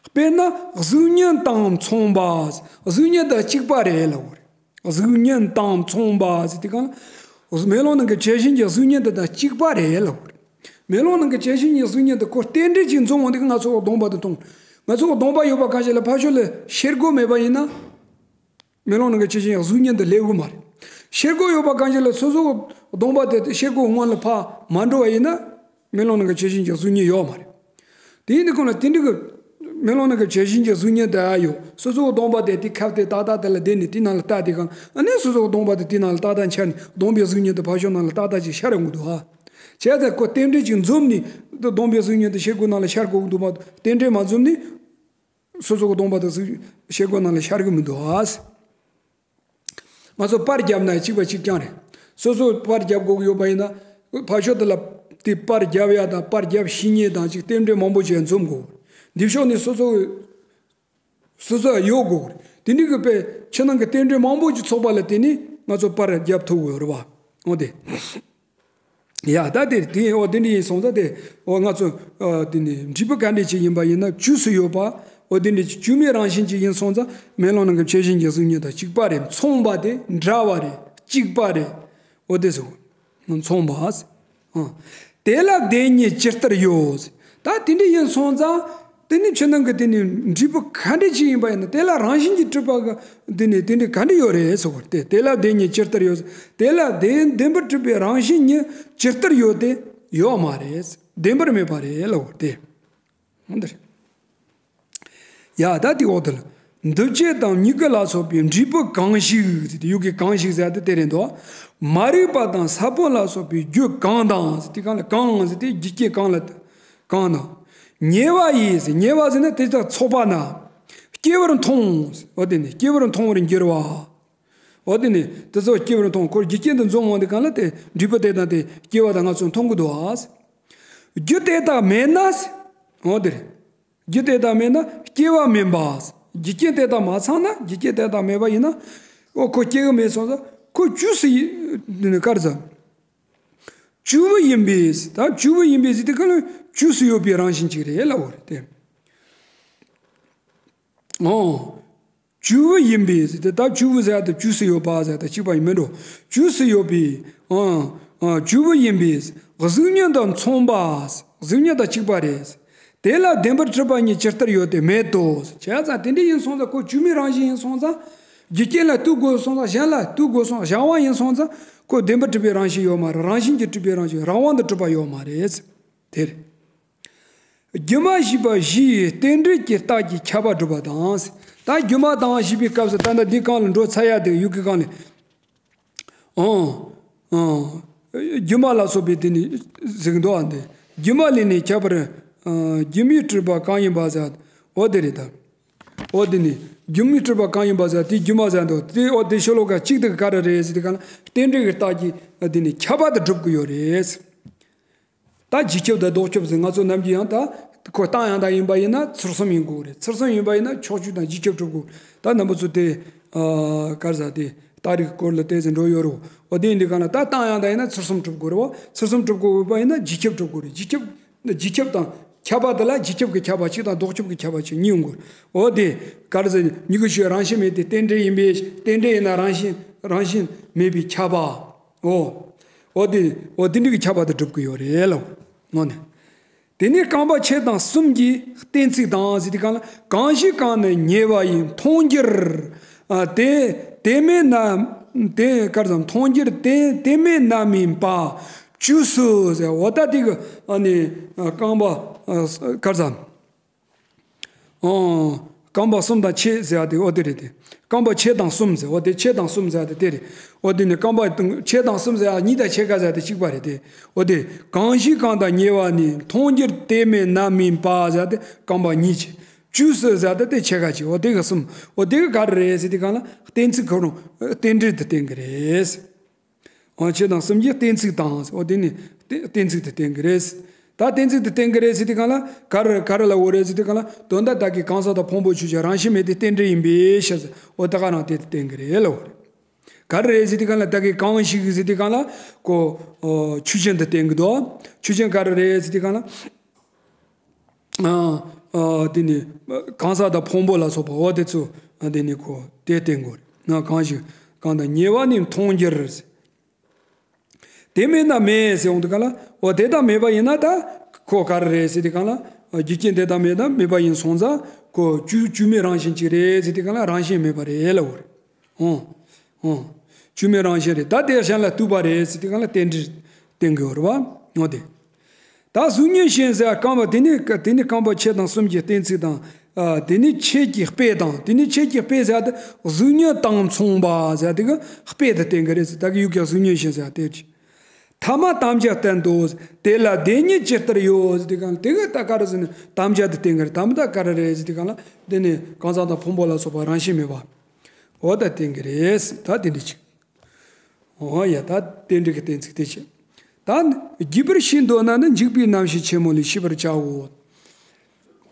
དཔེར་ན་གཟུགས་བརྙན་དང་མཚུངས་པ། གཟུགས་བརྙན་དང་གཅིག་པ་རེད་ལབ་དགོས་རེད། གཟུགས་བརྙན་དང་མཚུངས་པ་ཟེར་དུས་གང་ལ། མེ་ལོང་ནང་གི་བྱད་བཞིན་གྱི་གཟུགས་བརྙན་དེ་དང་གཅིག་པ་རེད་ལབ་དགོས་རེད། མེ་ལོང་ནང་གི་བྱད་བཞིན་གྱི་གཟུགས་བརྙན་དེ་ཁོ་རྟེན་འབྲེལ་གྱིས་འཛོམས་འོང་དུས་ང་ཚོ་གདོང་པ་དེ་མཐོང་། ང་ཚོ་གདོང་པ་ཡོད་པ་གང་ཞིག་ལ་ཕར་ཕྱོགས་ལ་ཤེལ་སྒོ་མེད་པ་ཡིན་ན། མེ་ལོང་ནང་གི་བྱད་བཞིན་གྱི་གཟུགས་བརྙན་དེ་སླེབས་གི་མ་རེད། ཤེལ་སྒོ་ཡོད་པ་གང་ཞིག་ལ་སོ་སོ་གདོང་པ་དེ་ཤེལ་སྒོ་སྔོན་ལ་ཕར་མ་འགྲོ་བ་ཡིན་ན། མེ་ལོང་ནང་གི་བྱད་བཞིན་གྱི་གཟུགས་བརྙན་ཡོད་མ་རེད། དེ་ཡིན་དུས་གང་ལ་དེ་འདྲ་གི་མེ་ལོང་ནང་གི་བྱད་བཞིན་གྱི་གཟུགས་བརྙན་དེ་ཨ་ཡོད། སོ་སོ་གི་གདོང་པ་དེ་དེ་ཁབ་དེ་ཏག་ཏག་དེ་ལ་བསྡད་ནས་དེ་ནང་ལ་ལྟ་དུས་གང་ཨ་ནི་སོ་སོ་གི་གདོང་པ་དེ་དེ་ནང་ལ་ཏག་ཏག་འཆར་ནས་གདོང་པའི་གཟུགས་བརྙན་དེ་ཕར་ཕྱོགས་ནང་ལ་ཏག་ཏག་ཅིག་ཤར་ཡོང་གི་འདུག་ཨ། བྱས་ཙང་ཁོ་རྟེན་འབྲེལ་གྱིས་འཛོམས་ནས་གདོང་པའི་གཟུགས་བརྙན་དེ་ཤེལ་སྒོ་ནང་ལ་ཤར་དགོས་ཀྱི་འདུག་མ་གཏོགས་རྟེན་འབྲེལ་མ་འཛོམས་ནས་སོ་སོ་གི་གདོང་པ་དེ་གཟུགས་ཤེལ་སྒོ་ནང་ལ་ཤར་གི་མི་འདུག་ཨ། ང་ཚོ་པར་བརྒྱབ་ན་གཅིག་པ་གཅིག་རྐྱང་རེད། སོ་སོ་པར་བརྒྱབ་དགོས་ཀྱི་ཡོད་པ་ཡིན་ན། ཕར་ཕྱོགས་དེ་ལ་དེ་པར་བརྒྱབ་ཡ་དང་པར་བརྒྱབ་ཤེས་མཁན་དང་ཅིག་རྟེན་འབྲེལ་མང་པོ་ཅིག་འཛོམས་དགོས། འདི་ཕྱོགས་ནས་སོ་སོ་སོ་སོ་ཡོད་དགོས། དེ་འདྲའི་གི་དཔེ་ཕྱི་ནང་གི་རྟེན་འབྲེལ་མང་པོ་ཅིག་ཚོགས་པ་ལ་བརྟེན་ནས་ང་ཚོ་པར་བརྒྱབ་ཐུབ་དགོས་རེད་བ། འོ་དེ། ཡ་ད་དེ་དེ་འོ་དེ་འདྲ་ཡིན་སོང་ཙང་དེ་འོ་ང་ཚོ་ཨ་དེ་ནི་འབྲས་བུ་ག་འདྲ་ཅིག་ཡིན་པ་ཡིན་ན་བཅོས་སུ་ཡོད་པ། འོ་དེ་འདྲ་ཅིག་བཅོས་མའི་རང་བཞིན་ཅིག་ཡིན་སོང་ཙང་མེ་ལོང་ནང་གི་བྱད་བཞིན་གྱི་གཟུགས་བརྙན་དང་གཅིག་པ་རེད། མཚུངས་པ་དེ་འདྲ་བ་རེད། གཅིག་པ་རེད། འོ་དེ་སོ། མཚུངས་པ། ཨ། དེ་ལ་བདེན་གཉིས་ཇི་ལྟར་ཡོད། ད་དེ་འདྲ་ཡིན་སོང་ཙང་། དེ་ནི་ཕྱི་ནང་གི་དེ་ནི་འབྲས་བུ་ག་འདྲ་ཅིག་ཡིན་པ་ཡིན་ན་དེ་ལ་རང་བཞིན་གྱིས་གྲུབ་པ་གི་དེ་ནི་དེ་འདྲ་ག་འདྲ་ཡོད་རེད་ཟེར་བ་དེ། དེ་ལ་བདེན་གཉིས་ཇི་ལྟར་ཡོད། དེ་ལ་བདེན་བདེན་པར་གྲུབ་པའི་རང་བཞིན་གཉིས་ཇི་ལྟར་ཡོད་དེ་ཡོད་མ་རེད། བདེན་པར་མེད་པ་རེད་ལབ་བ་དེ། འོ་འདི་རེད། ཡ་ད་དེ་འོག་ཏུ་ལ། འདུ་བྱེད་དང་མྱུ་གུ་ལ་སོགས་པའི་འབྲས་བུ་གང་ཞིག་ཟེར་ཏེ་ཡུལ་གྱི་གང་ཞིག་ཟེར་ཏེ་དེ་རེད་འདུག་མ་རིག་པ་དང་ས་བོན་ལ་སོགས་པའི་རྒྱུ་གང་དང་ཟེར་ཏེ་གང་ལ་གང་ཟེར་ཏེ་རྒྱུ་རྐྱེན་གང་ལ་གང་དང་། ཉེ་བ་ཡིས་ཟེར། ཉེ་བ་ཟེར་ན་དེ་དག་ཚོགས་པ་ན། སྐྱེ་བར་མཐོང་། འོ་དེ་ནི་སྐྱེ་བར་མཐོང་བར་འགྱུར་བ། འོ་དེ་ནི་དེ་ཚོ་སྐྱེ་བར་མཐོང་། ཁོར་རྒྱུ་རྐྱེན་དུ་འཛོམས་འོང་དེ་གང་ལ་དེ་འབྲས་བུ་དེ་དང་དེ་སྐྱེ་བ་དང་ང་ཚོ་མཐོང་གི་འདུག་ཨ། རྒྱུ་དེ་དག་མེད་ན། འོ་དེ་རེད། རྒྱུ་དེ་དག་མེད་ན་སྐྱེ་བ་མིན་པ། རྒྱུ་རྐྱེན་དེ་དག་མ་ཚང་ན་རྒྱུ་རྐྱེན་དེ་དག་མེད་པ་ཡིན་ན། འོ་ཁོ་སྐྱེ་གི་མེད་སོང་ཙང་ཁོ་བཅོས་སུ་ཡི་གར་ཟ། བཅོས་པ་ཡིན་པས། ད་བཅོས་པ་ཡིན་པས་ཟེར་དུས་ག་ལ་བཅོས་སུ་ཡོད་པའི་རང་བཞིན་ཅིག་རེད་ལབ་པ་རེད་དེ། འོ། བཅོས་པ་ཡིན་པས་ཟེར་ཏེ་ད་བཅོས་པ་ཟེར་ཏེ་བཅོས་སུ་ཡོད་པ་ཟེར་ཏེ་གཅིག་པ་ཡིན་མིན་འགྲོ། བཅོས་སུ་ཡོད་པའི་ཨང་ཨང་བཅོས་པ་ཡིན་པས་གཟུགས་བརྙན་དང་མཚུངས་པ། གཟུགས་བརྙན་དང་གཅིག་པ་རེད། དེ་ལ་བདེན་པར་གྲུབ་པ་གཉིས་ཇི་ལྟར་ཡོད་དེ་མེད་དོ། བྱས་ཙང་དེ་འདྲ་ཡིན་སོང་ཙང་ཁོ་བཅོས་མའི་རང་བཞིན་ཡིན་སོང་ཙང་། རྒྱུ་རྐྱེན་ལ་ལྟོས་དགོས་སོང་ཙང་གཞན་ལ་ལྟོས་དགོས་སོང་གཞན་དབང་ཡིན་སོང་ཙང་ཁོ་བདེན་པར་གྲུབ་པའི་རང་བཞིན་ཡོད་མ་རེད། རང་བཞིན་གྱིས་གྲུབ་པའི་རང་བཞིན་རང་དབང་དུ་གྲུབ་པ་ཡོད་མ་རེད། དེ་རེད། སྒྱུ་མ་ཞེས་པ་བཞིའི་རྟེན་འབྲེལ་གྱི་རྟགས་ཀྱིས་ཁྱབ་པ་སྒྲུབ་པ་དང་། ད་སྒྱུ་མ་དང་ཞེས་པའི་སྐབས་སུ་ད་ལྟ་འདི་གང་ལ་འགྲོ་ཚར་ཡ་དེ་ཡུལ་གྱི་གང་ལས། ཨང་། ཨང་། སྒྱུ་མ་ལ་སོགས་པའི་དེ་ནི་གཟིགས་འདུག་ཨ་འདི། སྒྱུ་མ་ལས་ནི་ཁྱད་པར། ཨང་། སྒྱུ་མའི་གྲུབ་པ་གང་ཡིན་པ་ཟེར། འོ་དེ་རེད་ད། འོ་དེ་ནི་སྒྱུ་མའི་གྲུབ་པ་གང་ཡིན་པ་ཟེར་དེ་སྒྱུ་མ་ཟེར་འདུག་དེ་འོ་དེ་ཤོ་ལོ་ཀ་གཅིག་དེ་ག་རེ་རེད་ཟེར་དེ་ག་ལ་རྟེན་འབྲེལ་གྱི་རྟགས་ཀྱིས་དེ་ནི་ཁྱབ་པ་དེ་སྒྲུབ་ཀྱི་ཡོད་རེད། ད་རྗེས་ཁྱབ་དང་ལྡོག་ཁྱབ་ཟེར་ང་ཚོ་ནམ་རྒྱུན་ཡང་ད་ཁོ་རྟགས་ཡང་དག་ཡིན་པ་ཡིན་ན་ཚུལ་གསུམ་ཡིན་དགོས་རེད། ཚུལ་གསུམ་ཡིན་པ་ཡིན་ན་ཕྱོགས་ཆོས་དང་རྗེས་ཁྱབ་གྲུབ་དགོས། ད་རྣམ་པ་ཚོ་དེ་ག་རེ་ཟེར་དེ་རྟགས་རིགས་སྐོར་ལ་བལྟས་ཟིན་འགྲོ་ཡོད་རོ། འོ་དེ་ཡིན་དུས་གང་ལ་ད་རྟགས་ཡང་དག་ཡིན་ན་ཚུལ་གསུམ་གྲུབ་དགོས་རེད་བ། ཚུལ་གསུམ་གྲུབ་དགོས་པ་ཡིན་ན་རྗེས་ཁྱབ་གྲུབ་དགོས་རེད། རྗེས་ཁྱབ་རྗེས་ཁྱབ་དང་ཁྱབ་པ་དེ་ལ་རྗེས་ཁྱབ་ཀྱི་ཁྱབ་པ་གཅིག་དང་ལྡོག་ཁྱབ་ཀྱི་ཁྱབ་པ་གཅིག་གཉིས་ཡོང་དགོས་རེད། འོ་དེ་ག་རེ་ཟེར་མྱུ་གུ་ཞེས་རང་བཞིན་མེད་དེ་རྟེན་འབྲེལ་ཡིན་པས་རྟེན་འབྲེལ་ཡིན་ན་རང་བཞིན་རང་བཞིན་མེད་པའི་ཁྱབ་པ། འོ། འོ་དེ་འོ་དེ་འདྲ་གི་ཁྱབ་པ་དེ་སྒྲུབ་ཀྱི་ཡོད་རེད་ལོ། ངོ་ནས། དེ་ནས་རྐང་པ་ཕྱེད་དང་གསུམ་གྱི་གཏན་ཚིགས་དང་ཟེར་དུས་གང་ལ་གང་ཞིག་གང་ནི་ཉེ་བ་ཡིས་མཐོང་འགྱུར། ཨ་དེ་དེ་མེད་ན་དེ་ག་རེ་ཟེར་མཐོང་འགྱུར་དེ་དེ་མེད་ན་མིན་པ་བཅོས་སུ་ཟེར། འོ་ད་དེ་གི་ཨ་ནི་རྐང་པ་ཨ་ག་རེ་ཟེར། ཨང་། རྐང་པ་གསུམ་དང་ཕྱེད་ཟེར་བ་དེ་འོ་དེ་རེད་དེ། རྐང་པ་ཕྱེད་དང་གསུམ་ཟེར་འོ་དེ་ཕྱེད་དང་གསུམ་ཟེར་བ་དེ་དེ་རེད། འོ་དེ་ནི་རྐང་པ་ཕྱེད་དང་གསུམ་ཟེར་བ་གཉིས་དང་ཕྱེད་ཀ་ཟེར་བ་དེ་གཅིག་པ་རེད་དེ། འོ་དེ་གང་ཞིག་གང་དང་ཉེ་བ་ནི་མཐོང་འགྱུར་དེ་མེད་ན་མིན་པ་ཟེར་བ་དེ་རྐང་པ་གཉིས་ཀྱི། བཅོས་སུ་ཟེར་བ་དེ་དེ་ཕྱེད་ཀ་གཅིག་འོ་དེ་གི་གསུམ། འོ་དེ་གི་ག་རེ་རེད་ཟེར་དུས་གང་ལ་གཏན་ཚིགས་ཁོ་རང་རྟེན་འབྲེལ་དུ་བསྟན་གི་རེད། འོ་ཕྱེད་དང་གསུམ་གྱི་གཏན་ཚིགས་དང་འོ་དེ་ནི་གཏན་གཏན་ཚིགས་དེ་བསྟན་གྱི་རེད། ད་གཏན་ཚིགས་དེ་བསྟན་གི་རེད་ཟེར་དུས་སྒང་ལ་ག་རེ་ག་རེ་ལབ་དགོས་རེད་ཟེར་དུས་སྒང་ལ། དོན་དག་བདག་གི་གང་ཟག་དང་ཕུང་པོ་ཆོས་ཅན་རང་བཞིན་མེད་དེ་རྟེན་འབྲེལ་ཡིན་པའི་ཕྱིར་ཟེར། འོ་ད་ག་རང་དེ་དེ་བསྟན་གི་རེད་ལབ་དགོས་རེད། ག་རེ་རེད་ཟེར་དུས་སྒང་ལ། བདག་གི་གང་ཞིག་ཟེར་དུས་སྒང་ལ་ཁོ་ཨོ་ཆོས་ཅན་དེ་བསྟན་གི་འདུག་ཆོས་ཅན་ག་རེ་རེད་ཟེར་དུས་སྒང་ལ། ཨ་ཨ་དེ་ནི་གང་ཟག་དང་ཕུང་པོ་ལ་སོགས་པ་འོ་དེ་ཚོ་དེ་ནི་ཁོ་དེ་བསྟན་དགོས་རེད། ང་གང་ཞིག་གང་དང་ཉེ་བ་ནི་མཐོང་འགྱུར། དེ་མེད་ན་མེད་ཟེར་འོང་དུས་སྒང་ལ། འོ་དེ་དག་མེད་པ་ཡིན་ན་ད་ཁོ་ག་རེ་རེད་ཟེར་དུས་སྒང་ལ། རྒྱུ་རྐྱེན་དེ་དག་མེད་ན་མེད་པ་ཡིན་སོང་ཙང་ཁོ་རྒྱུ་རྒྱུ་མེད་རང་བཞིན་གཅིག་རེད་ཟེར་དུས་སྒང་ལ་རང་བཞིན་མེད་པ་རེད་ལབ་དགོས་རེད། ཨོ། ཨོ། རྒྱུ་མེད་རང་བཞིན་རེད། ད་དེ་གཞན་ལ་ལྟོས་པ་རེད་ཟེར་དུས་སྒང་ལ་རྟེན་འབྲེལ་བསྟན་གི་ཡོད་རེད་བ། ཨོ་དེ། ད་གཟུགས་བརྙན་བཞིན་ཟེར་རྐང་པ་དེ་ནི་དེ་ནི་རྐང་པ་ཕྱེད་དང་གསུམ་གྱི་གཏན་ཚིགས་དང་། ཨ་དེ་ནི་ཕྱེད་ཀྱི་དཔེ་དང་། དེ་ནི་ཕྱེད་ཀྱི་དཔེ་ཟེར་དེ་གཟུགས་བརྙན་དང་མཚུངས་པ་ཟེར་དེ་གི་དཔེ་དེ་བསྟན་གི་རེད་ཟེར། ད་གི་ཡུལ་གྱི་གཟུགས་བརྙན་བཞིན་ཟེར་དེ་ཅི། ཐ་མ་དམ་བཅའ་བསྟན་ཏོ། དེ་ལ་དེ་ཉིད་ཇི་ལྟར་ཡོད་ཟེར་དུས་སྒང་ལ། དེ་གི་ད་ག་རེ་ཟེར་ན་དམ་བཅའ་དེ་བསྟན་གི་རེད། དམ་བཅའ་ག་རེ་རེད་ཟེར་དུས་སྒང་ལ། དེ་ནི་གང་ཟག་དང་ཕུང་པོ་ལ་སོགས་པ་རང་བཞིན་མེད་པ། འོ་ད་བསྟན་གི་རེད། ད་དེ་འདྲ་ཅིག་འོ་ཡ། ད་རྟེན་འབྲེལ་གྱི་གཏན་ཚིགས་དེ་བྱས། ད་རྒྱས་པར་ཤེས་འདོད་ན་ནི་འཇུག་པའི་རྣམ་བཤད་ཆེན་མོ་ལས་ཤེས་པར་བྱའོ།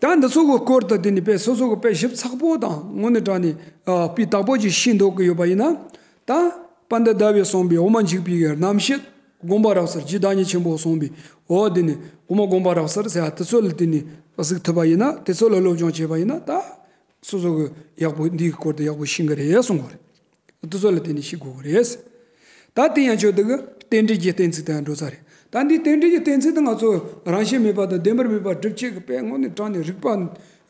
ད་འདི་ཚོ་གི་སྐོར་དུ་དེ་ནི་དཔེ་སོ་སོ་གི་དཔེ་ཞིབ་ཚགས་པོ་དང་དངོས་གནས་དྲང་ནས་ཨ་སྤུས་དག་པོ་ཅིག་ཤེས་འདོད་ཀྱི་ཡོད་པ་ཡིན་ན། ད་པཎྜི་ཏ་ཟླ་བས་གསུངས་པའི་དབུ་མ་འཇུག་པའི་རྣམ་བཤད། དགོངས་པ་རབ་གསལ་རྗེ་བདག་ཉིད་ཆེན་པོས་གསུངས་པའི་འོ་དེ་ནི་དབུ་མ་དགོངས་པ་རབ་གསལ་ཟེར་བ་དེ་ཚོ་ལ་དེ་ནི་གཟིགས་ཐུབ་པ་ཡིན་ན། དེ་ཚོ་ལ་སློབ་སྦྱོང་བྱས་པ་ཡིན་ན། ད་སོ་སོ་གི་ཡག་པོ་འདིའི་སྐོར་དུ་ཡག་པོ་ཤེས་གི་རེད་གསུང་གི་རེད། དེ་ཚོ་ལ་བརྟེན་ནས་ཤེས་དགོས་ཀྱི་རེད། ད་དེ་ཡང་ཆོས་འདི་གི་རྟེན་འབྲེལ་གྱི་གཏན་ཚིགས་དེ་འགྲོ་ས་རེད། ད་འདི་རྟེན་འབྲེལ་གྱི་གཏན་ཚིགས་དེ་ང་ཚོ་རང་བཞིན་མེད་པ་དང་བདེན་པར་མེད་པ་སྒྲུབ་བྱེད་ཀྱི་དཔེ་དངོས་གནས་དྲང་ནས་རིགས་པ།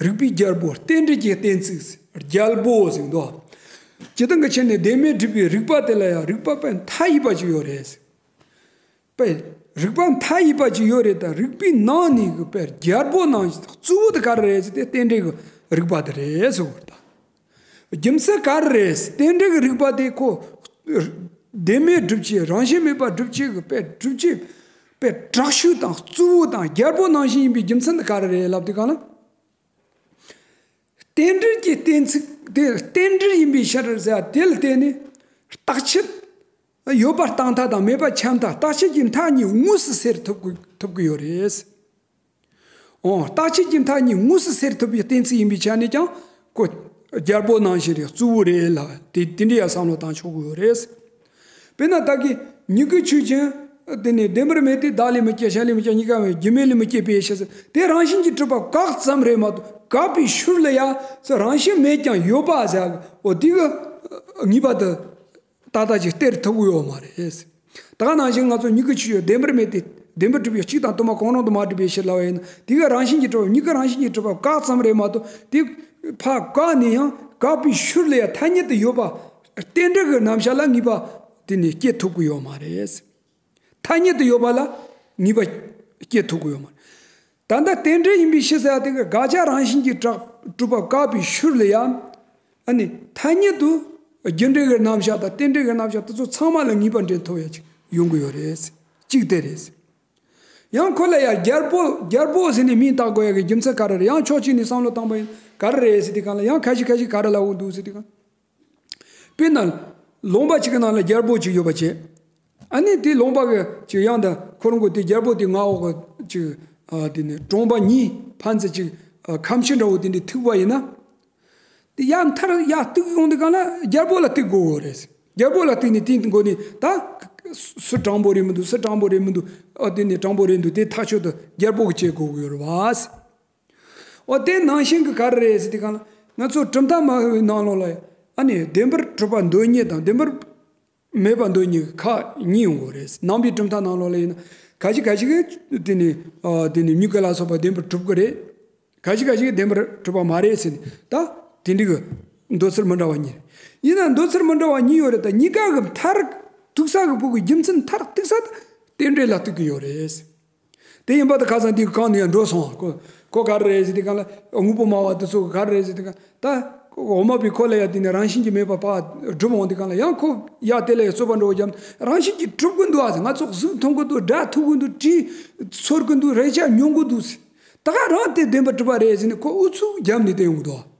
རིགས་པའི་རྒྱལ་པོ་རྟེན་འབྲེལ་གྱི་གཏན་ཚིགས། རྒྱལ་པོ་ཟེར་འདུག་སྤྱིར་བཏང་གི་ཆ་ནས་བདེན་མེད་སྒྲུབ་པའི་རིགས་པ་དེ་ལ་ཡང་རིགས་པ་དཔེ་མཐའ་ཡས་པ་ཅིག་ཡོད་རེད། པས། རིགས་པ་མཐའ་ཡས་པ་ཅིག་ཡོད་རེད། ད་རིགས་པའི་ནང་ནས་གི་པས་རྒྱལ་པོ་ནང་བཞིན་གཙོ་བོ་དེ་ག་རེ་རེད་ཟེར་ཏེ་རྟེན་འབྲེལ་གྱི་རིགས་པ་དེ་རེད་ཟེར་བ་རེད་ད། རྒྱུ་མཚན་ག་རེ་རེད་ཟེར། རྟེན་འབྲེལ་གྱི་རིགས་པ་དེ་ཁོ་བདེན་མེད་སྒྲུབ་བྱེད་རང་བཞིན་མེད་པ་སྒྲུབ་བྱེད་ཀྱི་པས་སྒྲུབ་བྱེད་པས་དྲག་ཤོས་དང་གཙོ་བོ་དང་རྒྱལ་པོ་ནང་བཞིན་ཡིན་པའི་རྒྱུ་མཚན་དེ་ག་རེ་རེད་ལབ་དུས་སྒང་ལ། རྟེན་འབྲེལ་གྱི་གཏན་ཚིགས་དེ་རྟེན་འབྲེལ་ཡིན་པའི་ཕྱིར་ཟེར་བ་དེ་ལ་བརྟེན་ནས་རྟག་ཆད། ཡོད་པ་རྟག་མཐའ་དང་མེད་པ་ཁྱབ་མཐའ། རྟག་ཆད་ཀྱི་མཐའ་གཉིས་དངོས་སུ་སེལ་ཐུབ་ཀྱི་ཐུབ་ཀྱི་ཡོད་རེད། འོ། རྟག་ཆད་ཀྱི་མཐའ་གཉིས་དངོས་སུ་སེལ་ཐུབ་པའི་གཏན་ཚིགས་ཡིན་པའི་ཆ་ནས་ཀྱང་ཁོ་རྒྱལ་པོ་ནང་བཞིན་རེད། གཙོ་བོ་རེད་ལ། དེ་དེ་འདྲ་ཡང་བསམ་བློ་བཏང་ཆོག་གི་ཡོད་རེད། དཔེར་ན་བདག་གི་མྱུ་གུ་ཆོས་ཅན། དེ་ནི་བདེན་པར་མེད་དེ། བདག་ལས་མི་སྐྱེ་གཞན་ལས་མི་སྐྱེ་གཉིས་ཀ་མེད། རྒྱུ་མེད་ལས་མི་སྐྱེ་བའི་ཕྱིར་ཟེར། དེ་རང་བཞིན་གྱིས་གྲུབ་པ་བཀག་ཙམ་རེད་མ་གཏོགས་བཀག་པའི་ཤུལ་ལ་ཡང་ཚུར་རང་བཞིན་མེད་ཀྱང་ཡོད་པ་ཟེར། འོ་དེ་གི་ངེས་པ་དེ་ཏག་ཏག་ཅིག་སྟེར་ཐུབ་ཀྱི་ཡོད་མ་རེད། ད་ག་ནང་བཞིན་ང་ཚོ་མྱུ་གུ་ཆོས་ཅན་བདེན་པར་མེད་དེ། བདེན་པར་གྲུབ་པའི་གཅིག་དང་དུ་མ་གང་རུང་དུ་མ་གྲུབ་པའི་ཕྱིར་ལབ་པ་ཡིན་ན། དེ་ག་རང་བཞིན་གྱིས་གྲུབ་པ། མྱུ་གུ་རང་བཞིན་གྱིས་གྲུབ་པ་བཀག་ཙམ་རེད་མ་གཏོགས་དེ་ཕར་བཀག་ནས་ཡང་བཀག་པའི་ཤུལ་ལ་ཡང་ཐ་སྙད་དུ་ཡོད་པ་རྟེན་འབྲེལ་གྱི་རྣམ་གཞག་ལ་ངེས་པ་དེ་ནི་སྐྱེ་ཐུབ་ཀྱི་ཡོད་མ་རེད། ཐ་སྙད་དུ་ཡོད་པ་ལ་ངེས་པ་སྐྱེ་ཐུབ་ཀྱི་ཡོད་མ་རེད། ད་ལྟ་རྟེན་འབྲེལ་ཡིན་པའི་ཕྱིར་ཟེར་བ་དེ་གི་དགག་བྱ་རང་བཞིན་གྱིས་གྲགས་གྲུབ་པ་བཀག་པའི་ཤུལ་ལ་ཡང་། ཨ་ནི་ཐ་སྙད་དུ་རྒྱུ་འབྲས་ཀྱི་རྣམ་གཞག་དང་རྟེན་འབྲེལ་གྱི་རྣམ་གཞག་དེ་ཚོ་ཚང་མ་ལ་ངེས་པ་འདྲེན་ཐུབ་ཡ་ཅིག་ཡོང་གི་ཡོད་རེད། གཅིག་དེ་རེད། ཡང་ཁོ་ལ་ཡང་རྒྱལ་པོ་རྒྱལ་པོ་ཟེར་ནས་མིང་བཏགས་དགོས་ཡ་གི་རྒྱུ་མཚན་ག་རེ་རེད། ཡང་ཕྱོགས་གཅིག་ནས་བསམ་བློ་བཏང་པ་ཡིན་ག་རེ་རེད་ཟེར་དུས་སྒང་ལ། ཡང་ཁ་ཤས་ཁ་ཤས་ག་རེ་ལབ་འོང་འདུག་ཟེར་དུས་སྒང་། དཔེར་ན། ལུང་པ་གཅིག་གི་ནང་ལ་རྒྱལ་པོ་གཅིག་ཡོད་པ་བྱས། ཨ་ནི་དེ་ལུང་པ་གི་ཅིག་ཡང་ད་ཁོ་རང་གི་དེ་རྒྱལ་པོ་དེ་མངའ་འོག་གི་ཅིག་ཨ་དེ་ནི་གྲོང་པ་གཉིས་ཕན་ཚུན་ཅིག་ཨ་ཁ་མཆུ་འདྲ་བོ་དེ་འདྲ་ཐུག་པ་ཡིན་ན། དེ་ཡར་མཐར་ཡར་གཏུག་ཡོང་དུས་སྒང་ལ་རྒྱལ་པོ་ལ་གཏུག་དགོས་ཡོད་རེད། རྒྱལ་པོ་ལ་གཏུག་ནས་དེའི་མགོ་ནས་ད་སུ་དྲང་པོ་རེད་མི་འདུག་སུ་དྲང་པོ་རེད་མི་འདུག་ཨ་དེ་ནི་དྲང་པོ་རེད་འདུག་དེ་ཐག་ཆོད་དུ་རྒྱལ་པོ་གིས་བྱེད་དགོས་ཀྱི་ཡོད་རེད་བ། འོ་དེ་ནང་བཞིན་གྱི་ག་རེ་རེད་ཟེར་དུས་སྒང་ལ། ང་ཚོ་གྲུབ་མཐའ་སྨྲ་བའི་ནང་ལོགས་ལ་ཨ་ནི་བདེན་པར་གྲུབ་པ་མདོ་གཉིས་དང་བདེན་པར་མེད་པ་མདོ་གཉིས་ཁག་གཉིས་ཡོང་གི་རེད། ནང་པའི་གྲུབ་མཐའ་ནང་ལོགས་ལ་ཡིན་ན་ཁ་ཅིག་ཁ་ཅིག་གིས་དེ་ནི་ཨ་དེ་ནི་མྱུ་གུ་ལ་སོགས་པ་བདེན་པར་གྲུབ་ཀྱི་རེད། ཁ་ཅིག་ཁ་ཅིག་གིས་བདེན་པར་གྲུབ་པ་མ་རེད་ཟེར་ནས་ད་དེ་འདྲ་གི་འདོད་ཚུལ་མི་འདྲ་བ་གཉིས་རེད། ཡིན་ན་འདོད་ཚུལ་མི་འདྲ་བ་གཉིས་ཡོད་རེད། ད་གཉིས་ཀ་གི་མཐར་གཏུགས་ས་གི་བུ་གི་རྒྱུ་མཚན་མཐར་གཏུགས་ས་ད་རྟེན་འབྲེལ་ལ་གཏུགས་ཀྱི་ཡོད་རེད། དེ་ཡིན་པ་དང་ཁ་སང་འདི་གང་ནས་ཡང་འགྲོ་སོང་། ཁོ་ཁོ་ག་རེ་རེད་ཟེར་དུས་སྒང་ལ། དངོས་པོ་སྨྲ་བ་དེ་ཚོ་ག་རེ་རེད་ཟེར་དུས་སྒང་ད་འོ་མ་པའི་ཁོ་ལ་ཡ་དེ་ནས་རང་བཞིན་གྱིས་མེད་པ་ཕར་སྒྲུབ་འོང་དུས་སྒང་ལ། ཡང་ཁོ་ཡ་དེ་ལ་ཡ་རྩོད་པ་འགྲོ་བརྒྱབ་ན། རང་བཞིན་གྱིས་གྲུབ་ཀྱི་འདུག་ཨ་ཟེར། ང་ཚོ་གཟུགས་མཐོང་གི་འདུག་སྒྲ་ཐོས་ཀྱི་འདུག་དྲི་ཚོར་གྱི་འདུག་རེག་བྱ་མྱོང་གི་འདུག་ཟེར། ད་ག་རང་དེ་བདེན་པར་གྲུབ་པ་རེད་ཟེར་ནས་ཁོ་ཨུ་ཚུགས་བརྒྱབ་ནས་བསྡད་ཡོང་གི་འདུག་ཨ།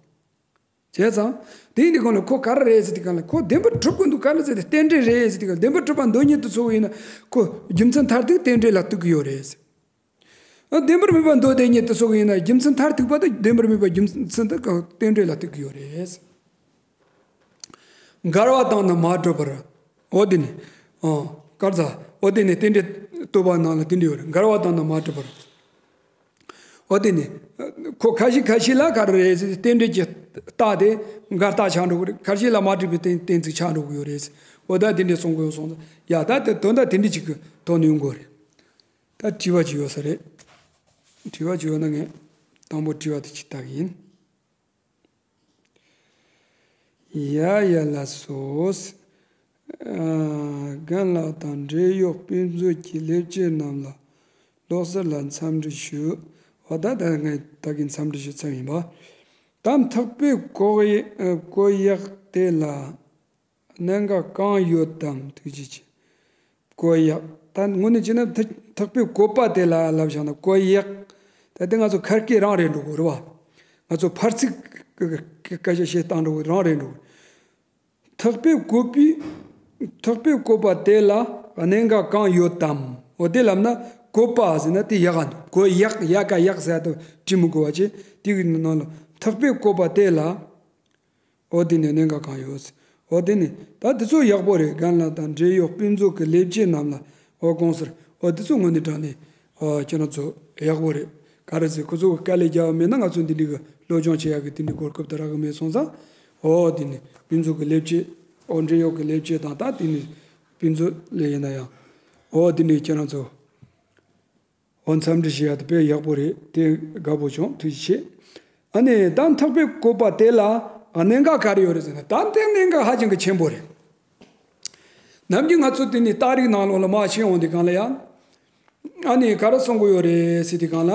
བྱས་ཙང་། དེ་ཡིན་དུས་སྒང་ལ་ཁོ་ག་རེ་རེད་ཟེར་དུས་སྒང་ལ། ཁོ་བདེན་པར་གྲུབ་ཀྱི་འདུག་ག་རེ་ཟེར་ཏེ་རྟེན་འབྲེལ་རེད་ཟེར་དུས་སྒང་ལ། བདེན་པར་གྲུབ་པ་མདོ་ཉིད་དུ་ཚོར་བ་ཡིན་ན་ཁོ་རྒྱུ་མཚན་མཐར་ཐུག་རྟེན་འབྲེལ་ལ་གཏུག་གི་ཡོད་རེད། བདེན་པར་མེད་པ་མདོ་སྡེ་གཉིས་དེ་སོགས་ཡིན་ན། རྒྱུ་མཚན་མཐར་ཐུག་པ་དེ་བདེན་པར་མེད་པ་རྒྱུ་མཚན་དེ་རྟེན་འབྲེལ་ལ་ཐུག་གི་ཡོད་རེད། འགལ་བ་དང་ནི་མ་གྲུབ་པར། འོ་དེ་ནི། ཨ། ག་རེ་ཟ། འོ་དེ་ནི་རྟེན་འབྲེལ་བསྟོད་པ་ནང་ལ་དེ་འདྲ་ཡོད་རེད། འགལ་བ་དང་ནི་མ་གྲུབ་པར། འོ་དེ་ནི། ཁོ་ཁ་ཤས་ཁ་ཤས་ལ་ག་རེ་རེད་ཟེར། རྟེན་འབྲེལ་གྱི་རྟགས་དེ་འགལ་རྟགས་ཆགས་འགྲོ་གི་རེད། ཁ་ཤས་ལ་མ་གྲུབ་པའི་གཏན་གཏན་ཚིགས་ཆགས་འགྲོ་གི་ཡོད་རེད། འོ་ད་དེ་འདྲ་གསུང་གི་ཡོད་སོང་ཙང་། ཡ་ད་དེ་དོན་དག་དེ་འདྲ་ཅིག་གི་ཐོག་ནས་ཡོང་གི་རེད། ད་དྲི་བ་ཅིག་ཡོད་ས་རེད། དྲི་བ་ཅིག་ཡོད་ན་ངས་དང་པོ་དྲི་བ་དེ་ཅིག་བལྟ་གི་ཡིན། ཡ་ཡ་ལགས་སོ། ཨ། རྒན་ལགས་དང་འབྲས་གཡོག་དཔེ་མཛོད་ཀྱི་ལས་བྱེད་རྣམས་ལ་ལོག་ཟེར་ལ་འཚམས་འདྲི་ཞུ། འོ་ད་ད་ངས་ད་གིན་འཚམས་འདྲི་ཞུ་ཚར་ཡིན་པ། ད་མཐུག་པའི་བཀོད་ཡ། བཀོད་ཡག་དེ་ལ་གནད་འགག་གང་ཡོད་དམ། ཐུགས་རྗེ་ཆེ། བཀོད་ཡག་ད་དངོས་གནས་བྱས་ན་མཐུ་མཐུག་པའི་བཀོད་པ་དེ་ལ་ལབ་བཞག་ན། བཀོད་ཡག་ད་དེ་ང་ཚོ་ཁ་སྐད་རང་རེད་འགྲོ་གི་རེད་བ། ང་ཚོ་ཕར་ཚིག་གི་སྐད་ཆ་བཤད་སྟངས་འགྲོ་གི་རང་རེད་འགྲོ་གི། མཐུག་པའི་བཀོད་པའི། མཐུག་པའི་བཀོད་པ་དེ་ལ་གནད་འགག་གང་ཡོད་དམ། འོ་དེ་ལབ་ན་བཀོད་པ་ཟེར་ན་དེ་ཡག་ག་འདུག་བཀོད་ཡག་ཡ་ག་ཡག་ཟེར་དུ་བྲི་མི་དགོས་པ་བྱས། དེ་གི་ནང་ལ་མཐུག་པའི་བཀོད་པ་དེ་ལ། འོ་དེ་ནི་གནད་འགག་གང་ཡོད། འོ་དེ་ནི་ད་དེ་ཚོ་ཡག་པོ་རེད། རྒན་ལགས་དང་འབྲས་གཡོག་དཔེ་མཛོད་ཀྱི་ལས་བྱེད་རྣམས་ལ། འོ་དགོངས་སེལ། འོ་དེ་ཚོ་དངོས་གནས་དྲང་གནས། ཨ། ཁྱེད་རང་ཚོ་ཡག་པོ་རེད། ག་རེ་ཟེར། ཁོ་ཚོ་གི་དཀའ་ལས་རྒྱག་པ་མེད་ན་ང་ཚོ་འདི་འདྲའི་གི་སློབ་སྦྱོང་བྱེད་ཡག་གི་དེ་འདྲའི་གོ་སྐབས་དེ་རག་གི་མེད་སོང་ཙང་། འོ་དེ་ནི་དཔེ་མཛོད་ཀྱི་ལས་བྱེད། འོ་འབྲས་གཡོག་གི་ལས་བྱེད་དང་། ད་དེ་ནི་དཔེ་མཛོད་ལས་ཡིན་ན་ཡང་། འོ་དེ་ནི་ཁྱེད་རང་ཚོ། འོ་འཚམས་འདྲི་ཞུ་ཡ་དེ་དཔེ་ཡག་པོ་རེད། དེ་དགའ་པོ་བྱུང་། ཐུགས་རྗེ་ཆེ། ཨ་ནི་ད་མཐུག་པའི་བཀོད་པ་དེ་ལ་གནད་འགག་ག་རེ་ཡོད་རེད་ཟེར་ན། ད་དེ་གནད་འགག་ཧ་ཅང་གི་ཆེན་པོ་རེད། ནམ་རྒྱུན་ང་ཚོ་དེ་ནི་རྟགས་རིགས་ནང་ལོགས་ལ་མར་ཕྱིན་འོང་དུས་སྒང་ལ་ཡང་། ཨ་ནི་ག་རེ་གསུང་གི་ཡོད་རེད་ཟེར་དུས་སྒང་ལ།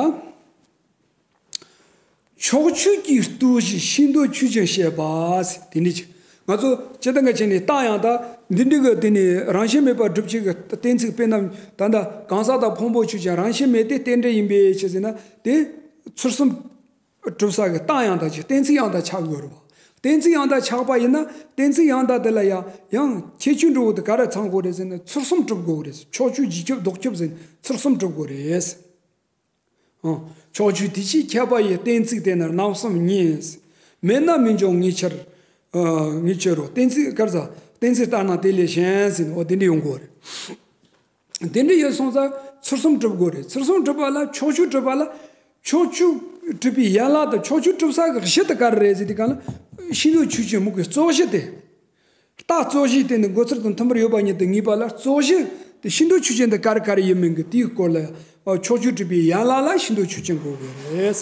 ཕྱོགས་ཆོས་ཀྱི་ལྟོས་གཞི་ཤེས་འདོད་ཆོས་ཅན་བཤད་པ་ཟེར། དེ་འདྲ་ཅིག་ང་ཚོ་སྤྱིར་བཏང་གི་བྱས་ནས་རྟགས་ཡང་དག་འདི་འདྲ་གི་དེ་ནི་རང་བཞིན་མེད་པར་སྒྲུབ་བྱེད་ཀྱི་གཏན་ཚིགས། དཔེར་ན་ད་ལྟ་གང་ཟག་དང་ཕུང་པོ་ཆོས་ཅན་རང་བཞིན་མེད་དེ་རྟེན་འབྲེལ་ཡིན་པའི་ཕྱིར་ཟེར་ན། དེ་ཚུལ་གསུམ་གྲུབ་ས་གི་རྟགས་ཡང་དག་ཅིག་གཏན་ཚིགས་ཡང་དག་ཆགས་དགོས་རེད་བ། གཏན་ཚིགས་ཡང་དག་ཆགས་པ་ཡིན་ན། གཏན་ཚིགས་ཡང་དག་དེ་ལ་ཡང་ཡང་ཁྱད་ཆོས་འདྲ་བོ་དེ་ག་རེ་ཚང་དགོས་རེད་ཟེར་ན། ཚུལ་གསུམ་གྲུབ་དགོས་རེད། ཕྱོགས་ཆོས་རྗེས་ཁྱབ་ལྡོག་ཁྱབ་ཟེར་ཚུལ་གསུམ་གྲུབ་དགོས་རེད། ཨང་། ཕྱོགས་ཆོས་དེ་ཕྱིའི་ཁྱབ་པ་ཡི། གཏན་ཚིགས་དེ་ནི་རྣམ་གསུམ་ཉིད། མེད་ན་མི་འབྱུང་ངེས་ཕྱིར། ཨ། ངེས་ཕྱིར་རོ། གཏན་ཚིགས་ག་རེ་ཟ། གཏན་ཚིགས་ལྟར་སྣང་དེ་ལས་གཞན་ཟེར་ནས། འོ་དེ་འདྲ་ཡོང་དགོས་རེད། དེ་འདྲ་ཡོད་སོང་ཙང་ཚུལ་གསུམ་གྲུབ་དགོས་རེད། ཚུལ་གསུམ་གྲུབ་པ་ལ། ཕྱོགས་ཆོས་གྲུབ་པ་ལ། ཕྱོགས་ཆོས་གྲུབ་པའི་ཡན་ལག་དང་། ཕྱོགས་ཆོས་གྲུབ་ས་གི་གཞི་དེ་ག་རེ་རེད་ཟེར་དུས་སྒང་ལ། ཤེས་འདོད་ཆོས་ཅན་མུ་གེའི་རྩོད་གཞི་དེ། རྟགས་རྩོད་གཞི་དེ་ནི་འགོད་ཚུལ་དང་མཐུན་པར་ཡོད་པ་ཉིད་དུ་ངེས་པ་ལ། རྩོད་གཞི་དེ་ཤེས་འདོད་ཆོས་ཅན་དེ་ག་རེ་ག་རེ་ཡིན་མིན་གྱི་དེའི་སྐོར་ལ། ཨ། ཕྱོགས་ཆོས་གྲུབ་པའི་ཡན་ལག་ལ་ཤེས་འདོད་ཆོས་ཅན་དགོས་དགོས་རེད།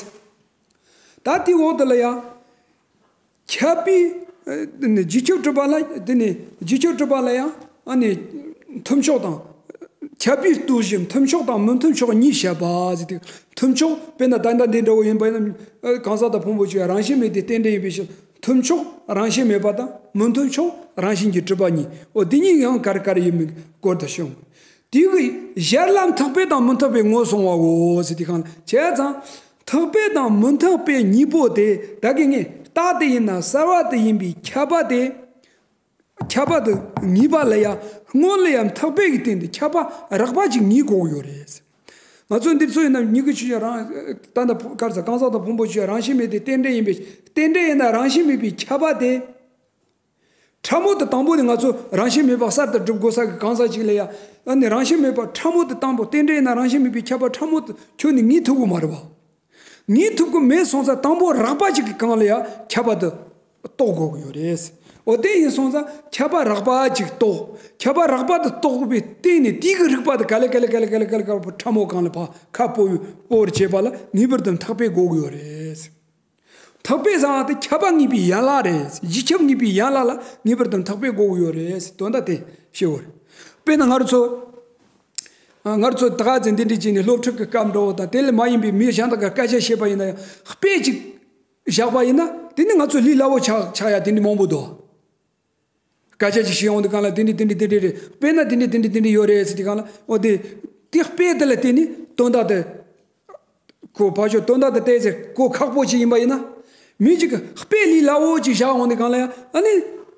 ད་དེའི་འོག་དེ་ལ་ཡང་། ཁྱབ་པའི། ཨ། དེ་ནི་རྗེས་ཁྱབ་གྲུབ་པ་ལ། དེ་ནི་རྗེས་ཁྱབ་གྲུབ་པ་ལ་ཡང་། ཨ་ནི་མཐུན་ཕྱོགས་དང་། ཁྱབ་པའི་ལྟོས་གཞི་མཐུན་ཕྱོགས་དང་མི་མཐུན་ཕྱོགས་གཉིས་བཤད་པ་ཟེར་ཏེ། མཐུན་ཕྱོགས་དཔེར་ན་ད་ལྟ་འདི་འདྲ་བོ་ཡིན་པ་ཡིན་ན། ཨ། གང་ཟག་དང་ཕུང་པོ་ཆོས་རང་བཞིན་མེད་དེ་རྟེན་འབྲེལ་ཡིན་པའི་ཕྱིར། མཐུན་ཕྱོགས་རང་བཞིན་མེད་པ་དང་། མི་མཐུན་ཕྱོགས་རང་བཞིན་གྱིས་གྲུབ་པ་གཉིས། འོ་དེ་གཉིས་ཡང་ག་རེ་ག་རེ་ཡིན་མིན་སྐོར་དུ་བྱུང་། དེ་གི་ཞར་ལ་མཐུན་དཔེ་དང་མི་མཐུན་དཔེ་ངོས་བཟུང་བའོ་ཟེར་དུས་སྒང་ལ། བྱས་ཙང་མཐུན་དཔེ་དང་མི་མཐུན་དཔེ་གཉིས་པོ་དེ། ད་གིན་ངས་རྟགས་དེ་ཡིན་ན་གསལ་བ་དེ་ཡིན་པའི་ཁྱབ་པ་དེ། ཁྱབ་པ་དེ་ངེས་པ་ལ་ཡང་སྔོན་ལ་ཡང་མཐུན་དཔེ་གི་སྟེང་དུ་ཁྱབ་པ་རགས་པ་ཅིག་ངེས་དགོས་ཀྱི་ཡོད་རེད། ང་ཚོ་འདིར་ཚོ་ཡིན་ན་མྱུ་གུ་ཆོས་ཅན་རང་། ད་ལྟ་ག་རེ་ཟ། གང་ཟག་དང་ཕུང་པོ་ཆོས་ཅན་རང་བཞིན་མེད་དེ་རྟེན་འབྲེལ་ཡིན་པའི། རྟེན་འབྲེལ་ཡིན་ན་རང་བཞིན་མེད་པའི་ཁྱབ་པ་དེ། ཕྲ་མོ་དེ་དང་པོ་ནས་ང་ཚོ་རང་བཞིན་མེད་པ་གསར་དུ་སྒྲུབ་དགོས་ས་གི་གང་ཟག་ཅིག་ལ་ཡང་། ཨ་ནི་རང་བཞིན་མེད་པ་ཕྲ་མོ་དེ་དང་པོ། རྟེན་འབྲེལ་ཡིན་ན་རང་བཞིན་མེད་པའི་ཁྱབ་པ་ཕྲ་མོ་དེ་ཁྱོན་ནས་ངེས་ཐུབ་ཀྱི་མ་རེད་བ། ངེས་ཐུབ་ཀྱི་མེད་སོང་ཙང་དང་པོ་རགས་པ་ཅིག་གི་སྒང་ལ་ཡང་ཁྱབ་པ་དེ་རྟོགས་དགོས་ཀྱི་ཡོད་རེད། འོ་དེ་ཡིན་སོང་ཙང་ཁྱབ་པ་རགས་པ་ཅིག་རྟོགས། ཁྱབ་པ་རགས་པ་དེ་རྟོགས་པའི་སྟེང་ནས་དེའི་གི་རིགས་པ་དེ་ག་ལེ་ག་ལེ་ག་ལེ་ག་ལེ་ག་ལེ་ཕྲ་མོ་སྒང་ལ་ཕར་ཁ་སྤོ་སྤོ་བར་བྱེད་པ་ལ་ངེས་པར་དུ་མཐུན་དཔེ་དགོས་ཀྱི་ཡོད་རེད། མཐུན་དཔེ་ཟེར་བ་དེ་ཁྱབ་པ་ངེས་པའི་ཡན་ལག་རེད། རྗེས་ཁྱབ་ངེས་པའི་ཡན་ལག་ལ་ངེས་པར་དུ་མཐུན་དཔེ་དགོས་ཀྱི་ཡོད་རེད། དོན་དག་དེ་ཤེས་དགོས་རེད། དཔེར་ན་ང་རང་ཚོ། ང་རང་ཚོ་ད་ག་ཚོད་འདི་འདྲ་བྱས་ནས་སློབ་ཕྲུག་གི་སྐབས་འདྲ་བོ་དང་། དེ་ལས་མ་ཡིན་པའི་མི་གཞན་དག་གི་སྐད་ཆ་བཤད་པ་ཡིན་ན་ཡང་། དཔེ་ཅིག་བཞག་པ་ཡིན་ན་དེ་ནི་ང་ཚོ་ལས་སླ་བོ་ཆགས་ཆགས་ཡ་དེ་འདྲ་མང་པོ་འདུག་སྐད་ཆ་ཅིག་བཤད་ཡོང་དུས་སྒང་ལ་དེ་འདྲ་དེ་འདྲ་དེ་འདྲ་རེད། དཔེར་ན་དེ་འདྲ་དེ་འདྲ་དེ་འདྲ་ཡོད་རེད་ཟེར་དུས་སྒང་ལ། འོ་དེ། དེ་དཔེ་དེ་ལ་བརྟེན་ནས་དོན་དག་དེ། གོ་ཕར་ཕྱོགས་དོན་དག་དེ་བལྟས་ཚེ་གོ་ཁག་པོ་ཅིག་ཡིན་པ་ཡིན་ན། མི་གཅིག་གིས་དཔེ་ལས་སླ་བོ་ཅིག་བཞག་འོང་དུས་སྒང་ལ་ཡང་། ཨ་ནི་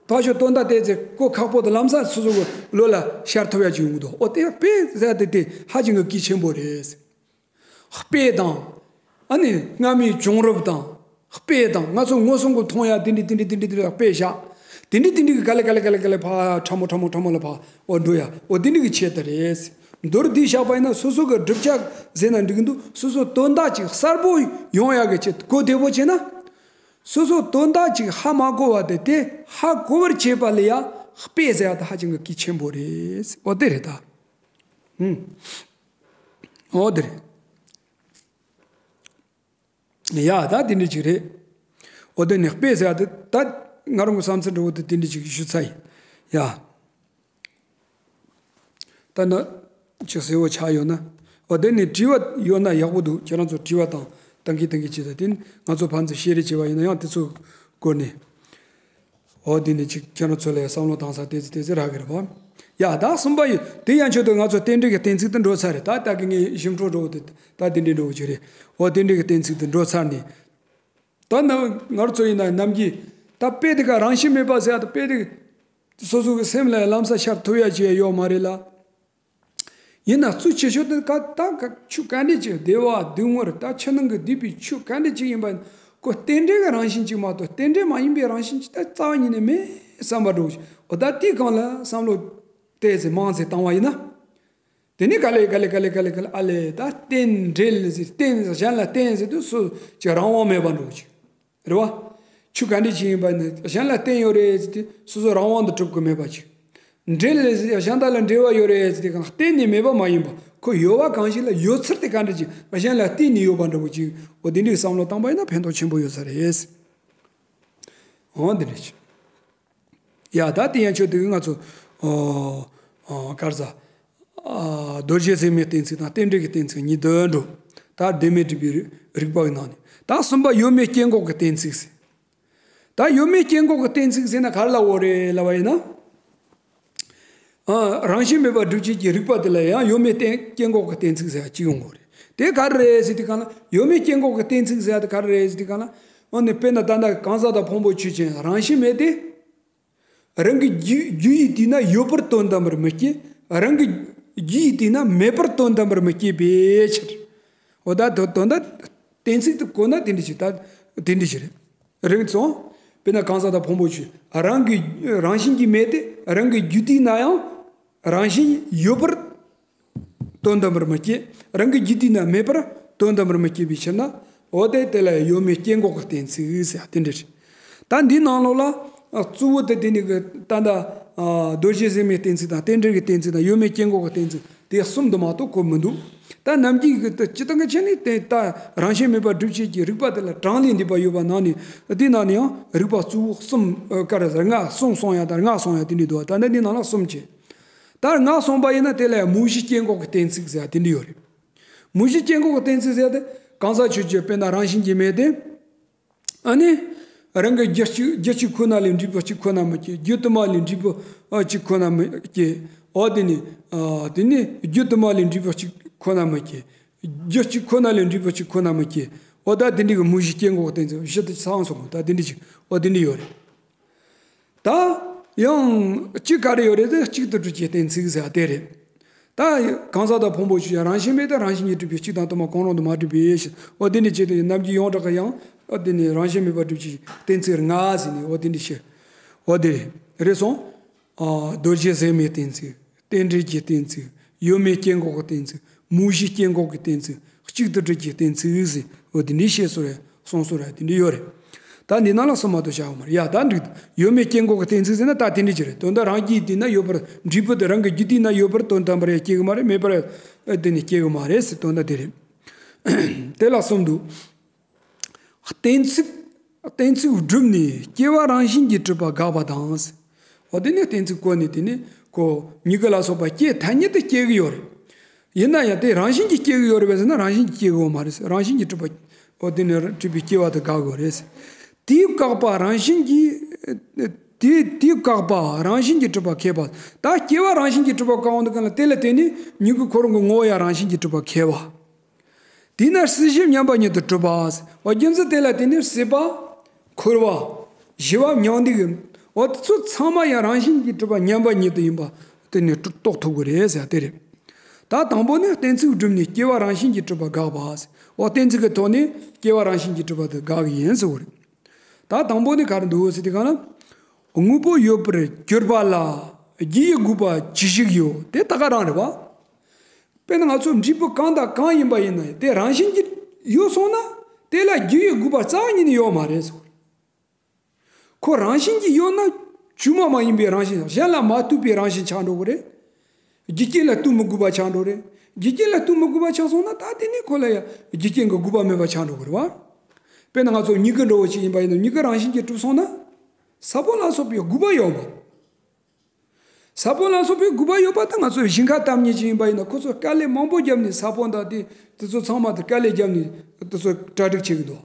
ཕར་ཕྱོགས་དོན་དག་བལྟས་ཚེ་གོ་ཁག་པོ་དེ་ལམ་སང་སོ་སོ་གི་བློ་ལ་ཤར་ཐུབ་ཡ་ཅིག་ཡོང་གི་འདུག་འོ་དེ་དཔེ་ཟེར་དེ་དེ་ཧ་ཅང་གི་གལ་ཆེན་པོ་རེད། དཔེ་དང་། ཨ་ནི་སྔ་མའི་བྱུང་རབས་དང་། དཔེ་དང་ང་ཚོ་མངོན་སུམ་གྱིས་མཐོང་ཡ་དེ་འདྲ་དེ་འདྲ་དེ་འདྲ་དེ་འདྲ་དཔེ་བཞག་དེ་འདྲ་དེ་འདྲ་གི་ག་ལེ་ག་ལེ་ག་ལེ་ག་ལེ་ཕར་ཕྲ་མོ་ཕྲ་མོ་ཕྲ་མོ་ལ་ཕར་འོ་འགྲོ་ཡ་འོ་དེ་འདྲ་གི་ཆེད་དུ་རེད། མདོར་བསྡུས་བཞག་པ་ཡིན་ན་སོ་སོ་གི་བསྒྲུབ་བྱ་ཟེར་ན་འགྲིག་གི་འདུག་སོ་སོ་དོན་དག་ཅིག་གསལ་པོ་ཡོང་ཡ་གི་ཆེད་དུ་གོ་བདེ་པོ་བྱས་ན། སོ་སོ་དོན་དག་ཅིག་ཧ་མ་གོ་བ་དེ་དེ་ཧ་གོ་བར་བྱེད་པ་ལ་ཡ་དཔེ་ཟེར་ཡ་དེ་ཧ་ཅང་གི་གལ་ཆེན་པོ་རེད། འོ་དེ་རེད་ད། ཧུམ། འོ་དེ་རེད། ཡ་ད་དེ་འདྲ་ཅིག་རེད། འོ་དེ་ནས་དཔེ་ཟེར་ཡ་དེ་ད་ང་རང་གི་བསམ་ཚུལ་འདྲ་བོ་དེ་དེ་འདྲ་ཅིག་ཞུ་ཚར་ཡིན། ཡ། ད་ནི་ཅིག་གསལ་བོ་ཆགས་ཡོད་ན། འོ་དེ་ནས་དྲི་བ་ཡོད་ན་ཡག་པོ་འདུག་ཁྱེད་རང་ཚོ་དྲི་བ་དང་བཏང་གི་བཏང་གི་བྱེད་ད་དེ་ནི་ང་ཚོ་ཕན་ཚུན་བཤད་རེས་བྱེད་པ་ཡིན་ན་ཡང་དེ་ཚོ་སྐོར་ནས། འོ་དེ་ནས་ཅིག་ཁྱེད་རང་ཚོ་ལ་བསམ་བློ་བཏང་ས་དེ་ཚོ་དེ་ཚོ་རག་གི་རེད་པ། ཡ་ད་གསུམ་པ་ཡི་དེ་ཡན་ཆོད་དུ་ང་ཚོ་རྟེན་འབྲེལ་གྱི་གཏན་ཚིགས་དེ་འགྲོ་ཚར་རེད། ད་ལྟ་གི་ངའི་ཞིབ་འཕྲོ་འགྲོ་དེ་ད་དེ་འདྲའི་འགྲོ་གི་རེད། འོ་རྟེན་འབྲེལ་གྱི་གཏན་ཚིགས་དེ་འགྲོ་ཚར་ནས། ད་ནམ་ང་རང་ཚོ་ཡིན་ན་ནམ་རྒྱུན་ད་དཔེ་དེ་ག་རང་བཞིན་མེད་པ་ཟེར་ཡ་ད་དཔེ་དེ་སོ་སོ་གི་སེམས་ལ་ལམ་སང་ཤར་ཐུབ་ཡ་ཅིག་ཡོད་མ་རེད་ལ། ཡིན་ན་གཙོ་ཆེ་ཤོས་དེ་ག་ད་ག་ཆོས་ག་འདྲ་ཅིག་བདེ་བ་སྡུག་བསྔལ་ད་ཕྱི་ནང་གི་སྡིག་པའི་ཆོས་ག་འདྲ་ཅིག་ཡིན་པ་ཁོ་རྟེན་འབྲེལ་གི་རང་བཞིན་ཅིག་མ་གཏོགས་རྟེན་འབྲེལ་མ་ཡིན་པའི་རང་བཞིན་ཅིག་ད་རྩ་བ་ཉིད་ནས་མེད་བསམ་པ་འགྲོ་ཞིག་འོ་ད་དེའི་སྒང་ལ་བསམ་བློ་ཏོག་ཙམ་མང་ཙམ་བཏང་བ་ཡིན་ན། དེ་ནས་ག་ལེ་ག་ལེ་ག་ལེ་ག་ལེ་ག་ལེ་ཨ་ལས་ད་རྟེན་འབྲེལ་ཟེར་རྟེན་གཞན་ལ་རྟེན་ཟེར་དུས་སུ་ཅིག་རང་དབང་མེད་པ་འགྲོ་ཅིག་རེད་བ། ཆོས་ག་འདྲ་ཅིག་ཡིན་པ་ནི་གཞན་ལ་བརྟེན་ཡོད་རེད་ཟེར་དུས་སོ་སོ་རང་དབང་དུ་གྲུབ་ཀྱི་མེད་པ་ཅིག་འབྲེལ་ཟེར་གཞན་དག་ལ་འབྲེལ་བ་ཡོད་རེད་ཟེར་དུས་གང་བརྟེན་ནས་མེད་པ་མ་ཡིན་པ་ཁོ་ཡོད་པ་གང་ཞིག་ལ་ཡོད་ཚུལ་དེ་ག་འདྲ་ཅིག་གཞན་ལ་བརྟེན་ནས་ཡོད་པ་འདྲ་བོ་ཅིག་འོ་དེ་འདྲའི་བསམ་བློ་བཏང་པ་ཡིན་ན་ཕན་ཐོགས་ཆེན་པོ་ཡོད་ས་རེད། འོ་འདི་འདྲ་ཅིག་ཡ་ད་དེ་ཡན་ཆོད་དེ་གི་ང་ཚོ་ཨོ་ཨོ་ག་རེ་ཟ། ཨ་རྡོ་རྗེ་ཟེར་མའི་གཏན་ཚིགས་དང་རྟེན་འབྲེལ་གྱི་གཏན་ཚིགས་གཉིས་དོན་འགྲོ། ད་ལྡན་མིན་སྒྲུབ་པའི་རིགས་པ་གི་ནང་ནས་ད་གསུམ་པ་ཡོད་མེད་སྐྱེ་འགོག་གི་གཏན་ཚིགས་ཟེར། ད་ཡོད་མེད་སྐྱེ་འགོག་གི་གཏན་ཚིགས་ཟེར་ན་ག་རེ་ལབ་དགོས་རེད་ལབ་པ་ཡིན་ན། ཨ་རང་བཞིན་མེད་པར་སྒྲུབ་བྱེད་ཀྱི་རིགས་པ་དེ་ལ་ཡང་ཡོད་མེད་གཏན་སྐྱེ་འགོག་གི་གཏན་ཚིགས་ཟེར་ཡ་གཅིག་ཡོང་དགོས་རེད། དེ་ག་རེ་རེད་ཟེར་དུས་གང་ལ་ཡོད་མེད་སྐྱེ་འགོག་གི་གཏན་ཚིགས་ཟེར་ཡ་དེ་ག་རེ་རེད་ཟེར་དུས་གང་ལ། འོ་ནི་དཔེར་ན་ད་ལྟ་གང་ཟག་དང་ཕུང་པོ་ཆོས་ཅན་རང་བཞིན་མེད་དེ། རང་གི་རྒྱུ་རྒྱུ་ཡི་དུས་ན་ཡོད་པར་དོན་དམ་པར་མི་སྐྱེ། རང་གི་རྒྱུ་ཡི་དུས་ན་མེད་པར་དོན་དམ་པར་མི་སྐྱེ་བའི་ཕྱིར། འོ་ད་དོ་དོན་དག་གཏན་ཚིགས་དེ་གོ་ན་དེ་འདྲ་ཞིག་ད་དེ་འདྲ་ཞིག་རེད། རིགས་སོང་། དཔེར་ན་གང་ཟག་དང་ཕུང་པོ་ཆོས་རང་གི་རང་བཞིན་གྱིས་མེད་དེ་རང་གི་རྒྱུ་དུས་ན་ཡང་རང་བཞིན་ཡོད་པར་དོན་དམ་པར་མི་སྐྱེ། རང་གི་རྒྱུ་དུས་ན་མེད་པར་དོན་དམ་པར་མི་སྐྱེ་བའི་ཕྱིར་ན། འོ་དེ་དེ་ལ་ཡོད་མེད་སྐྱེ་འགོག་གི་གཏན་ཚིགས་ཟེར་དེ་འདྲ་རེད། ད་འདིའི་ནང་ལོགས་ལ་གཙོ་བོ་དེ་དེ་ནི་གི་ད་ལྟ་རྡོ་རྗེ་ཟེར་མའི་གཏན་ཚིགས་དང་རྟེན་འབྲེལ་གྱི་གཏན་ཚིགས་དང་ཡོད་མེད་སྐྱེ་འགོག་གི་གཏན་ཚིགས་དེ་གསུམ་དུ་མ་གཏོགས་གོ་མི་འདུག་ད་ནམ་རྒྱུན་གྱི་དེ་སྤྱིར་བཏང་གི་ཆ་ནས་དེ་ད་རང་བཞིན་མེད་པར་སྒྲུབ་བྱེད་ཀྱི་རིགས་པ་དེ་ལ་གྲངས་ལས་འདས་པ་ཡོད་པ་ནང་ནས་དེ་ནང་ནས་ཡང་རིགས་པ་གཙོ་བོ་གསུམ་ཀ་ར་ལྔ་གསུམ་གསུངས་ཡ་དང་ལྔ་གསུངས་ཡ་དེ་འདྲ་འདུག་ད་ལྟ་འདི་ནང་ལ་གསུམ་བྱས། ད་ལྔ་གསུངས་པ་ཡིན་ན་དེ་ལ་མུ་བཞི་སྐྱེ་འགོག་གི་གཏན་ཚིགས་ཟེར་ཡ་དེ་འདྲ་ཡོད་རེད། མུ་བཞི་སྐྱེ་འགོག་གི་གཏན་ཚིགས་ཟེར་ཡ་དེ་གང་ཟག་ཆོས་ཅན་དཔེར་ན་རང་བཞིན་གྱིས་མེད་དེ། ཨ་ནི། རང་གི་རྒྱུ་གཅིག་རྒྱུ་གཅིག་ཁོ་ན་ལས་འབྲས་བུ་གཅིག་ཁོ་ན་མི་སྐྱེ། རྒྱུ་དུ་མ་ལས་འབྲས་བུ་གཅིག་ཁོ་ན་མི་སྐྱེ། འོ་དེ་ནི། དེ་ནི་རྒྱུ་དུ་མ་ལས་འབྲས་བུ་གཅིག་ཁོ་ན་མི་སྐྱེ། རྒྱུ་གཅིག་ཁོ་ན་ལས་འབྲས་བུ་གཅིག་ཁོ་ན་མི་སྐྱེ། འོ་ད་དེ་འདྲ་གི་མུ་བཞི་སྐྱེ་འགོག་གི་གཏན་ཚིགས་བཞི་དེ་ཚང་སོང་ད་དེ་འདྲ་ཅིག་འོ་དེ་འདྲ་ཡོད་རེད། ད་ཡང་གཅིག་ག་རེ་ཡོད་རེད་དེ་གཅིག་ཏུ་གྲུབ་ཀྱི་གཏན་ཚིགས་ཟེར་བ་དེ་རེད། ད་གང་ཟག་དང་ཕུང་པོ་ཆོས་ཅན་རང་བཞིན་མེད་དེ་རང་བཞིན་གྱིས་གྲུབ་པའི་གཅིག་དང་དུ་མ་གང་རུང་དུ་མ་གྲུབ་པའི་ཕྱིར། འོ་དེ་ནི་ཆེད་དུ་ནམ་རྒྱུན་ཡོངས་གྲགས་ཀྱི་ཡང་འོ་དེ་ནི་རང་བཞིན་མེད་པར་སྒྲུབ་བྱེད་ཀྱི་གཏན་ཚིགས་ལྔ་ཟེར་ནས་འོ་དེ་འདྲ་བཤད། འོ་དེ་རེད་སོང་། རྡོ་རྗེ་ཟེར་མའི་གཏན་ཚིགས། རྟེན་འབྲེལ་གྱི་གཏན་ཚིགས། ཡོད་མེད་སྐྱེ་འགོག་གི་གཏན་ཚིགས། མུ་བཞི་སྐྱེ་འགོག་གི་གཏན་ཚིགས། གཅིག་ཏུ་གྲུབ་ཀྱི་གཏན་ཚིགས་ཟེར། འོ་དེ་འདྲའི་བཤད་སྲོལ་རེད་གསུང་སྲོལ་རེད་དེ་འདྲ་ཡོད་རེད། ད་འདི་ནང་ལ་གསུམ་མ་གཏོགས་བྱ་བ་མ་རེད་ཡ་ད་འགྲིག་ཡོད་མེད་སྐྱེ་འགོག་གི་གཏན་ཚིགས་ཟེར་ན་ད་དེ་འདྲ་ཅིག་རེད་དོན་དག་རང་རྒྱུ་ཡི་དུས་ན་ཡོད་པར་འབྲས་བུ་དེ་རང་གི་རྒྱུ་དུས་ན་ཡོད་པར་དོན་དམ་པར་ཡང་སྐྱེ་གི་མ་རེད་མེད་པར་དེ་ནི་སྐྱེ་གི་མ་རེད་ཟེར་དོན་དག་དེ་རེད། དེ་ལ་གསུམ་འདུག་གཏན་ཚིགས། གཏན་ཚིགས་བསྒྲུབས་ནས་སྐྱེ་བ་རང་བཞིན་གྱིས་གྲུབ་པ་དགག་པ་དང་། འོ་དེ་ནི་གཏན་ཚིགས་བཀོད་ནས་དེ་ནི་ཁོ་མྱུ་གུ་ལ་སོགས་པ་སྐྱེ་ཐ་སྙད་དུ་སྐྱེ་གི་ཡོད་རེད། ཡིན་ན་ཡང་དེ་རང་བཞིན་གྱིས་སྐྱེ་གི་ཡོད་རེད་པས་ཟེར་ན་རང་བཞིན་གྱིས་སྐྱེ་གི་ཡོད་མ་རེད་ཟེར་རང་བཞིན་གྱིས་གྲུབ་པ། འོ་དེ་ནི་གྲུབ་པའི་སྐྱེ་བ་དེ་དགག་གི་ཡོད་རེད་ཟེར། དེས་བཀག་པ་རང་བཞིན་གྱིས། དེ་དེས་བཀག་པ་རང་བཞིན་གྱིས་གྲུབ་པ་ཁེགས་པ། ད་སྐྱེ་བ་རང་བཞིན་གྱིས་གྲུབ་པ་བཀག་འོང་དུས་གང་ལ་དེ་ལ་བརྟེན་ནས་མྱུ་གུ་ཁོ་རང་གི་ངོ་བོ་ཡང་རང་བཞིན་གྱིས་གྲུབ་པ་ཁེགས་པ། དེས་ན་སྲིད་ཞི་མཉམ་པ་ཉིད་དུ་གྲུབ་པ། འོ་རྒྱུ་མཚན་དེ་ལ་བརྟེན་ནས་སྲིད་པ། འཁོར་བ། ཞི་བ་མྱང་འདས་ཀྱི། འོ་དེ་ཚོ་ཚང་མ་ཡང་རང་བཞིན་གྱིས་གྲུབ་པ་མཉམ་པ་ཉིད་དུ་ཡིན་པ་དེ་ནི་རྟོགས་ཐུབ་ཀྱི་རེད་ཟེར་དེ་རེད། ད་དང་པོ་ནི་གཏན་ཚིགས་བསྒྲུབས་ནས་སྐྱེ་བ་རང་བཞིན་གྱིས་གྲུབ་པ་དགག་པ། འོ་གཏན་ཚིགས་ཀྱི་ཐོག་ནས་སྐྱེ་བ་རང་བཞིན་གྱིས་གྲུབ་པ་དེ་དགག་གི་ཡིན་ཟེར་བ་རེད། ད་དང་པོ་ནི་ག་རེ་འདུག་ཟེར་དུས་གང་ལ། དངོས་པོ་ཡོད་པར་གྱུར་པ་ལ་རྒྱུ་ཡི་དགོས་པ་ཅི་ཞིག་ཡོད་དེ་ད་ག་རང་རེད་བ། དཔེར་ན་ང་ཚོ་འབྲས་བུ་གང་དང་གང་ཡིན་པ་ཡིན་ན་དེ་རང་བཞིན་གྱིས་ཡོད་སོང་ན་དེ་ལ་རྒྱུ་ཡི་དགོས་པ་རྩ་བ་ཉིད་ནས་ཡོད་མ་རེད་ཟེར། ཁོ་རང་བཞིན་གྱིས་ཡོད་ན་བཅོས་མ་མ་ཡིན་པའི་རང་བཞིན། གཞན་ལ་མ་ལྟོས་པའི་རང་བཞིན་ཆགས་འགྲོ་གི་རེད། རྒྱུ་རྐྱེན་ལ་ལྟོས་མི་དགོས་པ་ཆགས་འགྲོ་རེད། རྒྱུ་རྐྱེན་ལ་ལྟོས་མི་དགོས་པ་ཆགས་སོང་ན་ད་དེ་ནི་ཁོ་ལ་ཡང་རྒྱུ་རྐྱེན་གྱི་དགོས་པ་མེད་པ་ཆགས་འགྲོ་གི་རེད་བ། དཔེར་ན་ང་ཚོ་མྱུ་གུ་འདྲ་བོ་ཞིག་ཡིན་པ་ཡིན་ན་མྱུ་གུ་རང་བཞིན་གྱིས་གྲུབ་སོང་ན་ས་བོན་ལ་སོགས་པའི་དགོས་པ་ཡོད་མ་རེད། ས་བོན་ལ་སོགས་པའི་དགོས་པ་ཡོད་པ་དང་ང་ཚོས་ཞིང་ཁ་བཏབ་མཁན་ཅིག་ཡིན་པ་ཡིན་ན་ཁོ་ཚོས་དཀའ་ལས་མང་པོ་བརྒྱབ་ནས་ས་བོན་དང་དེ་དེ་ཚོ་ཚང་མ་དེ་དཀའ་ལས་བརྒྱབ་ནས་དེ་ཚོ་གྲ་སྒྲིག་བྱེད་ཀྱི་འདུག་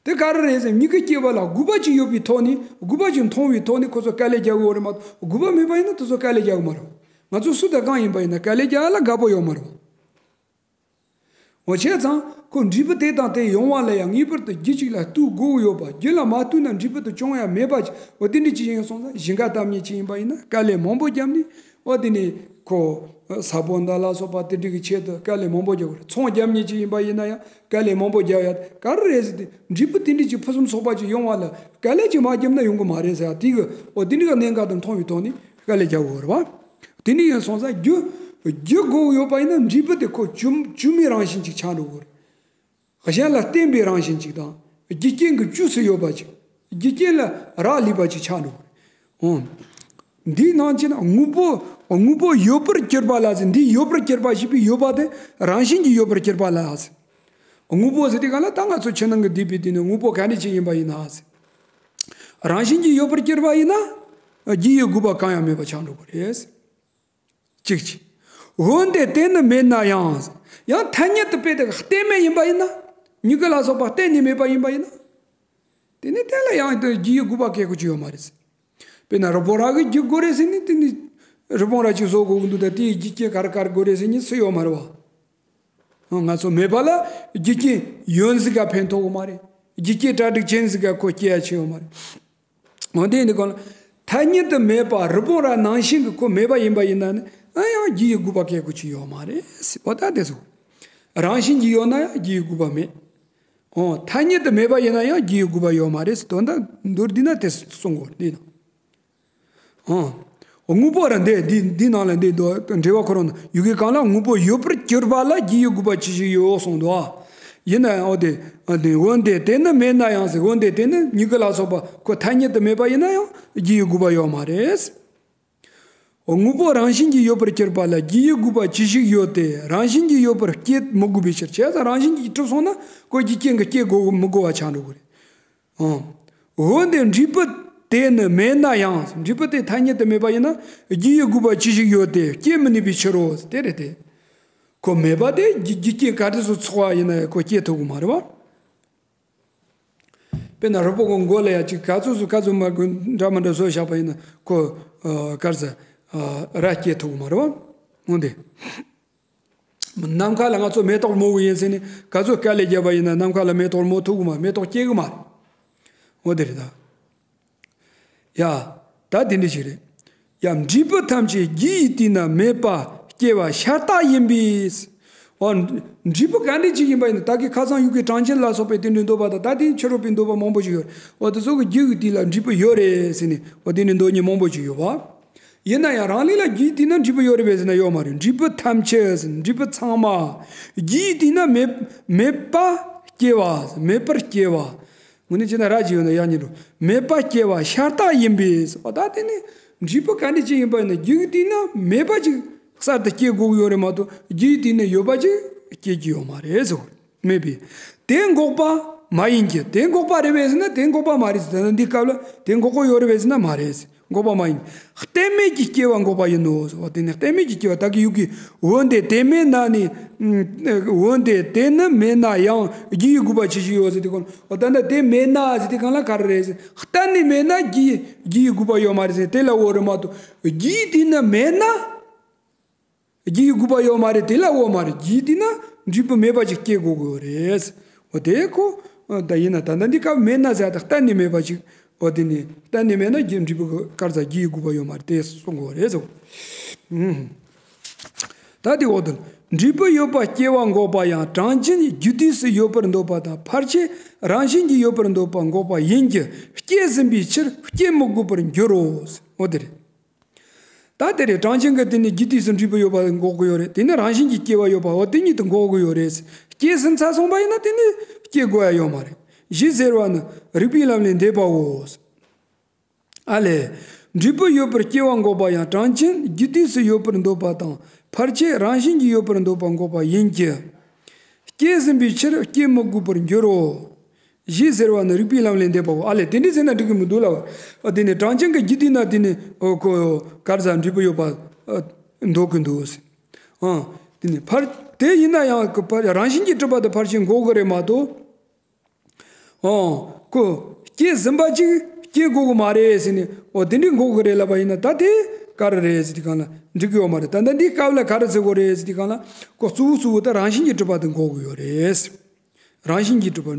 དེ་ག་རེ་རེད་ཟེར་མྱུ་གུ་སྐྱེ་བ་ལ་དགོས་པ་ཅིག་ཡོད་པའི་ཐོག་ནས་དགོས་པ་ཅིག་མཐོང་བའི་ཐོག་ནས་ཁོ་ཚོ་དཀའ་ལས་རྒྱག་གི་ཡོད་རེད་མ་གཏོགས་དགོས་པ་མེད་པ་ཡིན་ན་དེ་ཚོ་དཀའ་ལས་རྒྱག་གི་མ་རེད། ང་ཚོ་སུ་དང་གང་ཡིན་པ་ཡིན་ན་དཀའ་ལས་རྒྱག་ཡ་ལ་དགའ་པོ་ཡོད་མ་རེད། འོ་བྱས་ཙང་ཁོ་འབྲས་བུ་དེ་དང་དེ་ཡོང་བ་ལ་ཡང་ངེས་པར་དུ་རྒྱུ་གཅིག་ལ་ལྟོས་དགོས་ཀྱི་ཡོད་པ། རྒྱུ་ལ་མ་ལྟོས་ན་འབྲས་བུ་དེ་བྱུང་ཡ་མེད་པ་ཅིག་འོ་དེ་འདྲ་ཅིག་ཡིན་སོང་ཙང་ཞིང་ཁ་བཏབ་མཁན་ཅིག་ཡིན་པ་ཡིན་ན་དཀའ་ལས་མང་པོ་བརྒྱབ་ནས་འོ་དེ་ནས་ཁོ་ས་བོན་དང་ལ་སོགས་པ་དེ་འདྲ་གི་ཆེད་དུ་དཀའ་ལས་མང་པོ་རྒྱག་དགོས་རེད། ཚོང་རྒྱག་མཁན་ཅིག་ཡིན་པ་ཡིན་ན་ཡང་དཀའ་ལས་མང་པོ་རྒྱག་ཡ་ག་རེ་རེད་ཟེར་ཏེ་འབྲས་བུ་དེ་འདྲ་ཅིག་ཕུན་སུམ་ཚོགས་པ་ཅིག་ཡོང་བ་ལ་དཀའ་ལས་ཅིག་མ་བརྒྱབ་ན་ཡོང་གི་མ་རེད་ཟེར་ཡ་དེ་གི་འོ་དེ་འདྲ་གི་གནད་འགག་དེ་མཐོང་བའི་ཐོག་ནས་དཀའ་ལས་རྒྱག་དགོས་རེད་བ། དེ་འདྲ་ཡིན་སོང་ཙང་རྒྱུ་རྒྱུ་དགོས་ཀྱི་ཡོད་པ་ཡིན་ན་འབྲས་བུ་དེ་ཁོ་བཅོས་བཅོས་མའི་རང་བཞིན་ཅིག་ཆགས་འགྲོ་གི་རེད། གཞན་ལ་བརྟེན་པའི་རང་བཞིན་ཅིག་དང་རྒྱུ་རྐྱེན་གྱི་བཅོས་སུ་ཡོད་པ་ཅིག་རྒྱུ་རྐྱེན་ལ་རག་ལས་པ་ཅིག་ཆགས་འགྲོ་གི་རེད། འོང་། འདིའི་ནང་གཅིག་ན་དངོས་པོ་དངོས་པོ་ཡོད་པར་གྱུར་པ་ལ་ཟེར། འདི་ཡོད་པར་གྱུར་པ་ཞེས་པའི་ཡོད་པ་དེ་རང་བཞིན་གྱིས་ཡོད་པར་གྱུར་པ་ལ་ཟེར། དངོས་པོ་ཟེར་དུས་གང་ལ་ད་ང་ཚོ་ཕྱི་ནང་གི་སྡུད་པའི་དུས་ནས་དངོས་པོ་ག་འདྲ་ཅིག་ཡིན་པ་ཡིན་ན་ཟེར། རང་བཞིན་གྱིས་ཡོད་པར་གྱུར་པ་ཡིན་ན་རྒྱུ་ཡི་དགོས་པ་གང་ཡང་མེད་པ་ཆགས་འགྲོ་གི་རེད། གཅིག་གཅིག་འོན་ཏེ་དེ་ནི་མེད་ན་ཡང་། ཡང་ཐ་སྙད་དུ་དཔེ་དེ་གཏན་མེད་ཡིན་པ་ཡིན་ན། མྱུ་གུ་ལ་སོགས་པ་གཏན་ནས་མེད་པ་ཡིན་པ་ཡིན་ན། དེ་ནི་དེ་ལ་ཡང་དེ་རྒྱུ་ཡི་དགོས་པ་སྐྱེ་དགོས་ཀྱི་ཡོད་མ་རེད། དཔེར་ན་རི་བོང་རྭ་གི་རྒྱུ་དགོས་རེད་ཟེར་ནས་དེ་ནི་རི་བོང་རྭ་ཅིག་བཟོ་དགོས་ཀྱི་འདུག་ད་དེའི་རྒྱུ་རྐྱེན་ག་རེ་ག་རེ་དགོས་རེད་ཟེར་ནས་སུ་ཡོད་མ་རེད་བ། ང་ཚོ་མེད་པ་ལ་རྒྱུ་རྐྱེན་ཡོད་ཟིག་ག་ཕན་ཐོགས་གི་མ་རེད། རྒྱུ་རྐྱེན་གྲ་སྒྲིག་ཅན་ཟིག་ག་ཁོ་སྐྱེ་ཡ་ཆེ་ཡོད་མ་རེད། འོན་ཏེ་འདི་གོང་ལ་ཐ་སྙད་དུ་མེད་པ་རི་བོང་རྭ་ནང་བཞིན་གྱི་ཁོ་མེད་པ་ཡིན་པ་ཡིན་ན་ནི་ཨ་ཡང་རྒྱུ་ཡི་དགོས་པ་སྐྱེ་དགོས་ཀྱི་ཡོད་མ་རེད་ཟེར་བ་ད་དེ་སོ། རང་བཞིན་གྱིས་ཡོད་ན་ཡང་རྒྱུ་ཡི་དགོས་པ་མེད། འོ་ཐ་སྙད་དུ་མེད་པ་ཡིན་ན་ཡང་རྒྱུ་ཡི་དགོས་པ་ཡོད་མ་རེད་ཟེར་དོན་དག་མདོར་བསྡུས་ན་དེ་གསུང་དགོས་འདི་ན། ཨང་། དངོས་པོ་ར་འདི་འདི་འདི་ནང་ལ་འདི་འདུག་འགྲེལ་བ་ཁོ་རང་ཡུ་གེ་གང་ལ་དངོས་པོ་ཡོད་པར་གྱུར་པ་ལ་རྒྱུ་ཡི་དགོས་པ་ཅི་ཞིག་ཡོད་གསུངས་འདུག་ཡིན་ན་ཡང་འོ་དེ་འོན་ཏེ་དེ་ནི་མེད་ན་ཡང་ཟེར། འོན་ཏེ་དེ་ནི་མྱུ་གུ་ལ་སོགས་པ་ཁོ་ཐ་སྙད་དུ་མེད་པ་ཡིན་ན་ཡང་རྒྱུ་ཡི་དགོས་པ་ཡོད་མ་རེད། དངོས་པོ་རང་བཞིན་གྱིས་ཡོད་པར་གྱུར་པ་ལ་རྒྱུ་ཡི་དགོས་པ་ཅི་ཞིག་ཡོད་དེ་རང་བཞིན་གྱིས་ཡོད་པར་སྐྱེ་མི་དགོས་པའི་ཕྱིར། བྱས་ཙང་རང་བཞིན་གྱིས་གྲུབ་སོང་ན་ཁོ་རྒྱུ་རྐྱེན་གྱིས་སྐྱེ་དགོས་མི་དགོས་པ་ཆགས་འགྲོ་གི་རེད། འོན་ཏེ་འབྲས་བུ་དེ་ནི་མེད་ན་ཡང་། འབྲས་བུ་དེ་ཐ་སྙད་དུ་མེད་པ་ཡིན་ན་རྒྱུ་ཡི་དགོས་པ་ཅི་ཞིག་ཡོད་དེ་སྐྱེ་མི་ནུས་པའི་ཕྱིར་རོ། དེ་རེད་དེ། ཁོ་མེད་པ་དེ་རྒྱུ་རྒྱུ་རྐྱེན་ག་འདྲ་སུ་ཚོགས་པ་ཡིན་ན་ཡང་ཁོ་སྐྱེ་ཐུབ་ཀྱི་མ་རེད་བ། དཔེར་ན་རི་བོང་གི་མགོ་ལ་ཡང་ཅིག་ག་ཚོད་སུ་ག་ཚོད་མ་དགོས་འདྲ་མི་འདྲ་བཟོས་བཞག་པ་ཡིན་ན་ཁོ་གར་ས་ར་སྐྱེ་ཐུབ་ཀྱི་མ་རེད་བ། འོན་ཏེ། ནམ་མཁའ་ལ་ང་ཚོ་མེ་ཏོག་རྨོ་གི་ཡིན་ཟེར་ནས་ག་ཚོད་དཀའ་ལས་བརྒྱབ་པ་ཡིན་ན་ནམ་མཁའ་ལ་མེ་ཏོག་རྨོ་ཐུབ་གི་མ་མེ་ཏོག་སྐྱེ་གི་མ་རེད། འོ་དེ་རེད་ད། ཡ། ད་དེ་འདྲ་ཞིག་རེད། ཡ། འབྲས་བུ་ཐམས་ཅད་རྒྱུ་ཡི་དུས་ན་མེད་པ་སྐྱེ་བ་ཤ་སྟག་ཡིན་པས། འོ། འབྲས་བུ་ག་འདྲ་ཅིག་ཡིན་པ་ཡིན་ན་ད་གི་ཁ་སང་ཡུ་གི་གྲངས་ཅན་ལ་སོགས་པའི་དེ་འདྲའི་འདོད་པ་དང་ད་དེ་ཕྱི་རོལ་པའི་འདོད་པ་མང་པོ་ཞིག་ཡོད་རེད། འོ་དེ་ཚོ་གི་རྒྱུ་ཡི་དུས་ལ་འབྲས་བུ་ཡོད་རེད་ཟེར་ནས་འོ་དེ་འདྲའི་འདོད་མཁན་མང་པོ་ཞིག་ཡོད་པ། ཡིན་ན་ཡང་རང་ལུགས་ལ་རྒྱུ་ཡི་དུས་ན་འབྲས་བུ་ཡོད་རེད་པས་ཟེར་ན་ཡོད་མ་རེད། འབྲས་བུ་ཐམས་ཅད་ཟེར། འབྲས་བུ་ཚང་མ་རྒྱུ་ཡི་དུས་ན་མེད་མེད་པ་སྐྱེ་བ་ཟེར། མེད་པར་སྐྱེ་བ། དངོས་གནས་བྱས་ན་ར་ཅིག་ཡོད་ན་ཡག་ཉེ་འགྲོ། མེད་པ་སྐྱེ་བ་ཤ་སྟག་ཡིན་པས། འོ་ད་དེ་ནི་འབྲས་བུ་ག་འདྲ་ཅིག་ཡིན་པ་ཡིན་ན་རྒྱུ་ཡི་དུས་ན་མེད་པ་ཅིག་གསར་དུ་སྐྱེ་དགོས་ཀྱི་ཡོད་རེད་མ་གཏོགས་རྒྱུ་ཡི་དུས་ན་ཡོད་པ་ཅིག་སྐྱེ་རྒྱུ་ཡོད་མ་རེད་ཟེར། མེད་པས། དེ་འགོག་པ་མ་ཡིན་གྱི། དེ་འགོག་པ་རེད་པས་ཟེར་ན་དེ་འགོག་པ་མ་རེད་ཟེར། ད་ནི་འདི་སྐབས་ལ་དེ་འགོག་གི་ཡོད་རེད་པས་ཟེར་ན་མ་རེད། འགོག་པ་མ་ཡིན། གཏན་མེད་ཀྱི་སྐྱེ་བ་འགོག་པ་ཡིན་ནོ་ཟེར་བ་དེ་ནི་གཏན་མེད་ཀྱི་སྐྱེ་བ་ད་གི་ཡུག་གི། འོན་ཏེ་དེ་མེད་ན་ནི། འོན་ཏེ་དེ་ནི་མེད་ན་ཡང་རྒྱུ་ཡི་དགོས་པ་ཅི་ཞིག་ཡོད་ཟེར་དུས་གང་། འོ་ད་ནི་དེ་མེད་ན་ཟེར་དུས་གང་ལ་ག་རེ་རེད་ཟེར། གཏན་ནས་མེད་ན་རྒྱུ་ཡི་རྒྱུ་ཡི་དགོས་པ་ཡོད་མ་རེད་ཟེར་དེ་ལ་འོ་རེད་མ་གཏོགས་རྒྱུ་ཡི་དུས་ན་མེད་ན། རྒྱུ་ཡི་དགོས་པ་ཡོད་མ་རེད། དེ་ལ་འོ་མ་རེད། རྒྱུ་ཡི་དུས་ན་འབྲས་བུ་མེད་པ་ཅིག་སྐྱེ་དགོས་ཀྱི་ཡོད་རེད། འོ་དེ་ཁོ། ད་ཡིན་ན་ད་ལྟ་འདི་སྐབས་མེད་ན་ཟེར་ད་གཏན་ནས་མེད་པ་ཅིག་འོ་དེ་ནི་གཏན་ནས་མེད་ན་རྒྱུ་འབྲས་བུ་གི་སྐབས་ས་རྒྱུ་ཡི་དགོས་པ་ཡོད་མ་རེད་དེ་གསུང་དགོས་རེད་ཟེར། ཨུམ། ད་དེ་འོག་ཏུ། འབྲས་བུ་ཡོད་པ་སྐྱེ་བ་འགོག་པ་ཡང་གྲངས་ཅན་རྒྱུ་དུས་སུ་ཡོད་པར་འདོད་པ་དང་ཕལ་ཆེར་རང་བཞིན་གྱིས་ཡོད་པར་འདོད་པ་འགོག་པ་ཡིན་གྱི། སྐྱེ་ཟིན་པའི་ཕྱིར་སྐྱེ་མི་དགོས་པར་འགྱུར་རོ། འོ་དེ་རེད། ད་དེ་རེད། གྲངས་ཅན་གྱི་དེ་ནི་རྒྱུ་དུས་སུ་འབྲས་བུ་ཡོད་པ་འགོག་གི་ཡོད་རེད། དེ་ནི་རང་བཞིན་གྱིས་སྐྱེ་བ་ཡོད་པ་འོ་དེ་ཉིད་དུ་འགོག་གི་ཡོད་རེད། སྐྱེ་ཟིན་ཚར་སོང་པ་ཡིན་ན་དེ་ནི་སྐྱེ་དགོས་ཡ་ཡོད་མ་རེད། གཞི་ཟེར་བ་ནི་རིགས་པའི་ལམ་ལས་འདས་པའོ། ཨ་ལས། འབྲས་བུ་ཡོད་པར་སྐྱེ་བ་འགོག་པ་ཡང་གྲངས་ཅན་རྒྱུ་དུས་སུ་ཡོད་པར་འདོད་པ་དང་ཕལ་ཆེར་རང་བཞིན་གྱིས་ཡོད་པར་འདོད་པ་འགོག་པ་ཡིན་གྱི། སྐྱེ་ཟིན་པའི་ཕྱིར་སྐྱེ་མི་དགོས་པར་འགྱུར་རོ། གཞི་ཟེར་བ་ནི་རིགས་པའི་ལམ་ལས་འདས་པའོ། ཨ་ལས་དེ་འདྲ་ཟེར་ན་འགྲིག་གི་མི་འདུག་ལ། ཨ་དེ་ནི་གྲངས་ཅན་གྱི་རྒྱུ་དུས་ན་དེ་ནི་ཨོ་ཁོ་གར་ས་འབྲས་བུ་ཡོད་པ་ཨ་འདོད་གི་འདུག་ཟེར། ཨ་དེ་ནི་ཕར་དེ་ཡིན་ན་ཡང་གི་ཕར་རང་བཞིན་གྱིས་གྲུབ་པ་དེ་ཕལ་ཆེར་འགོག་གི་རེད་མ་གཏོགས། ཨོ། ཁོ། སྐྱེ་ཟིན་པ་ཅིག་སྐྱེ་དགོས་གི་མ་རེད་ཟེར་ནས་ཨོ་དེ་འདྲའི་འགོག་གི་རེད་ལབ་པ་ཡིན་ན་ད་དེ་ག་རེ་རེད་ཟེར་དུས་སྒང་ལ་འགྲིག་གི་ཡོད་མ་རེད། ད་ལྟ་འདིའི་སྐབས་ལ་ག་རེ་ཟེར་དགོས་རེད་ཟེར་དུས་སྒང་ལ་ཁོ་གཙོ་བོ་གཙོ་བོ་ད་རང་བཞིན་གྱིས་གྲུབ་པ་དེ་འགོག་གི་ཡོད་རེད། རང་བཞིན་གྱིས་གྲུབ་པ་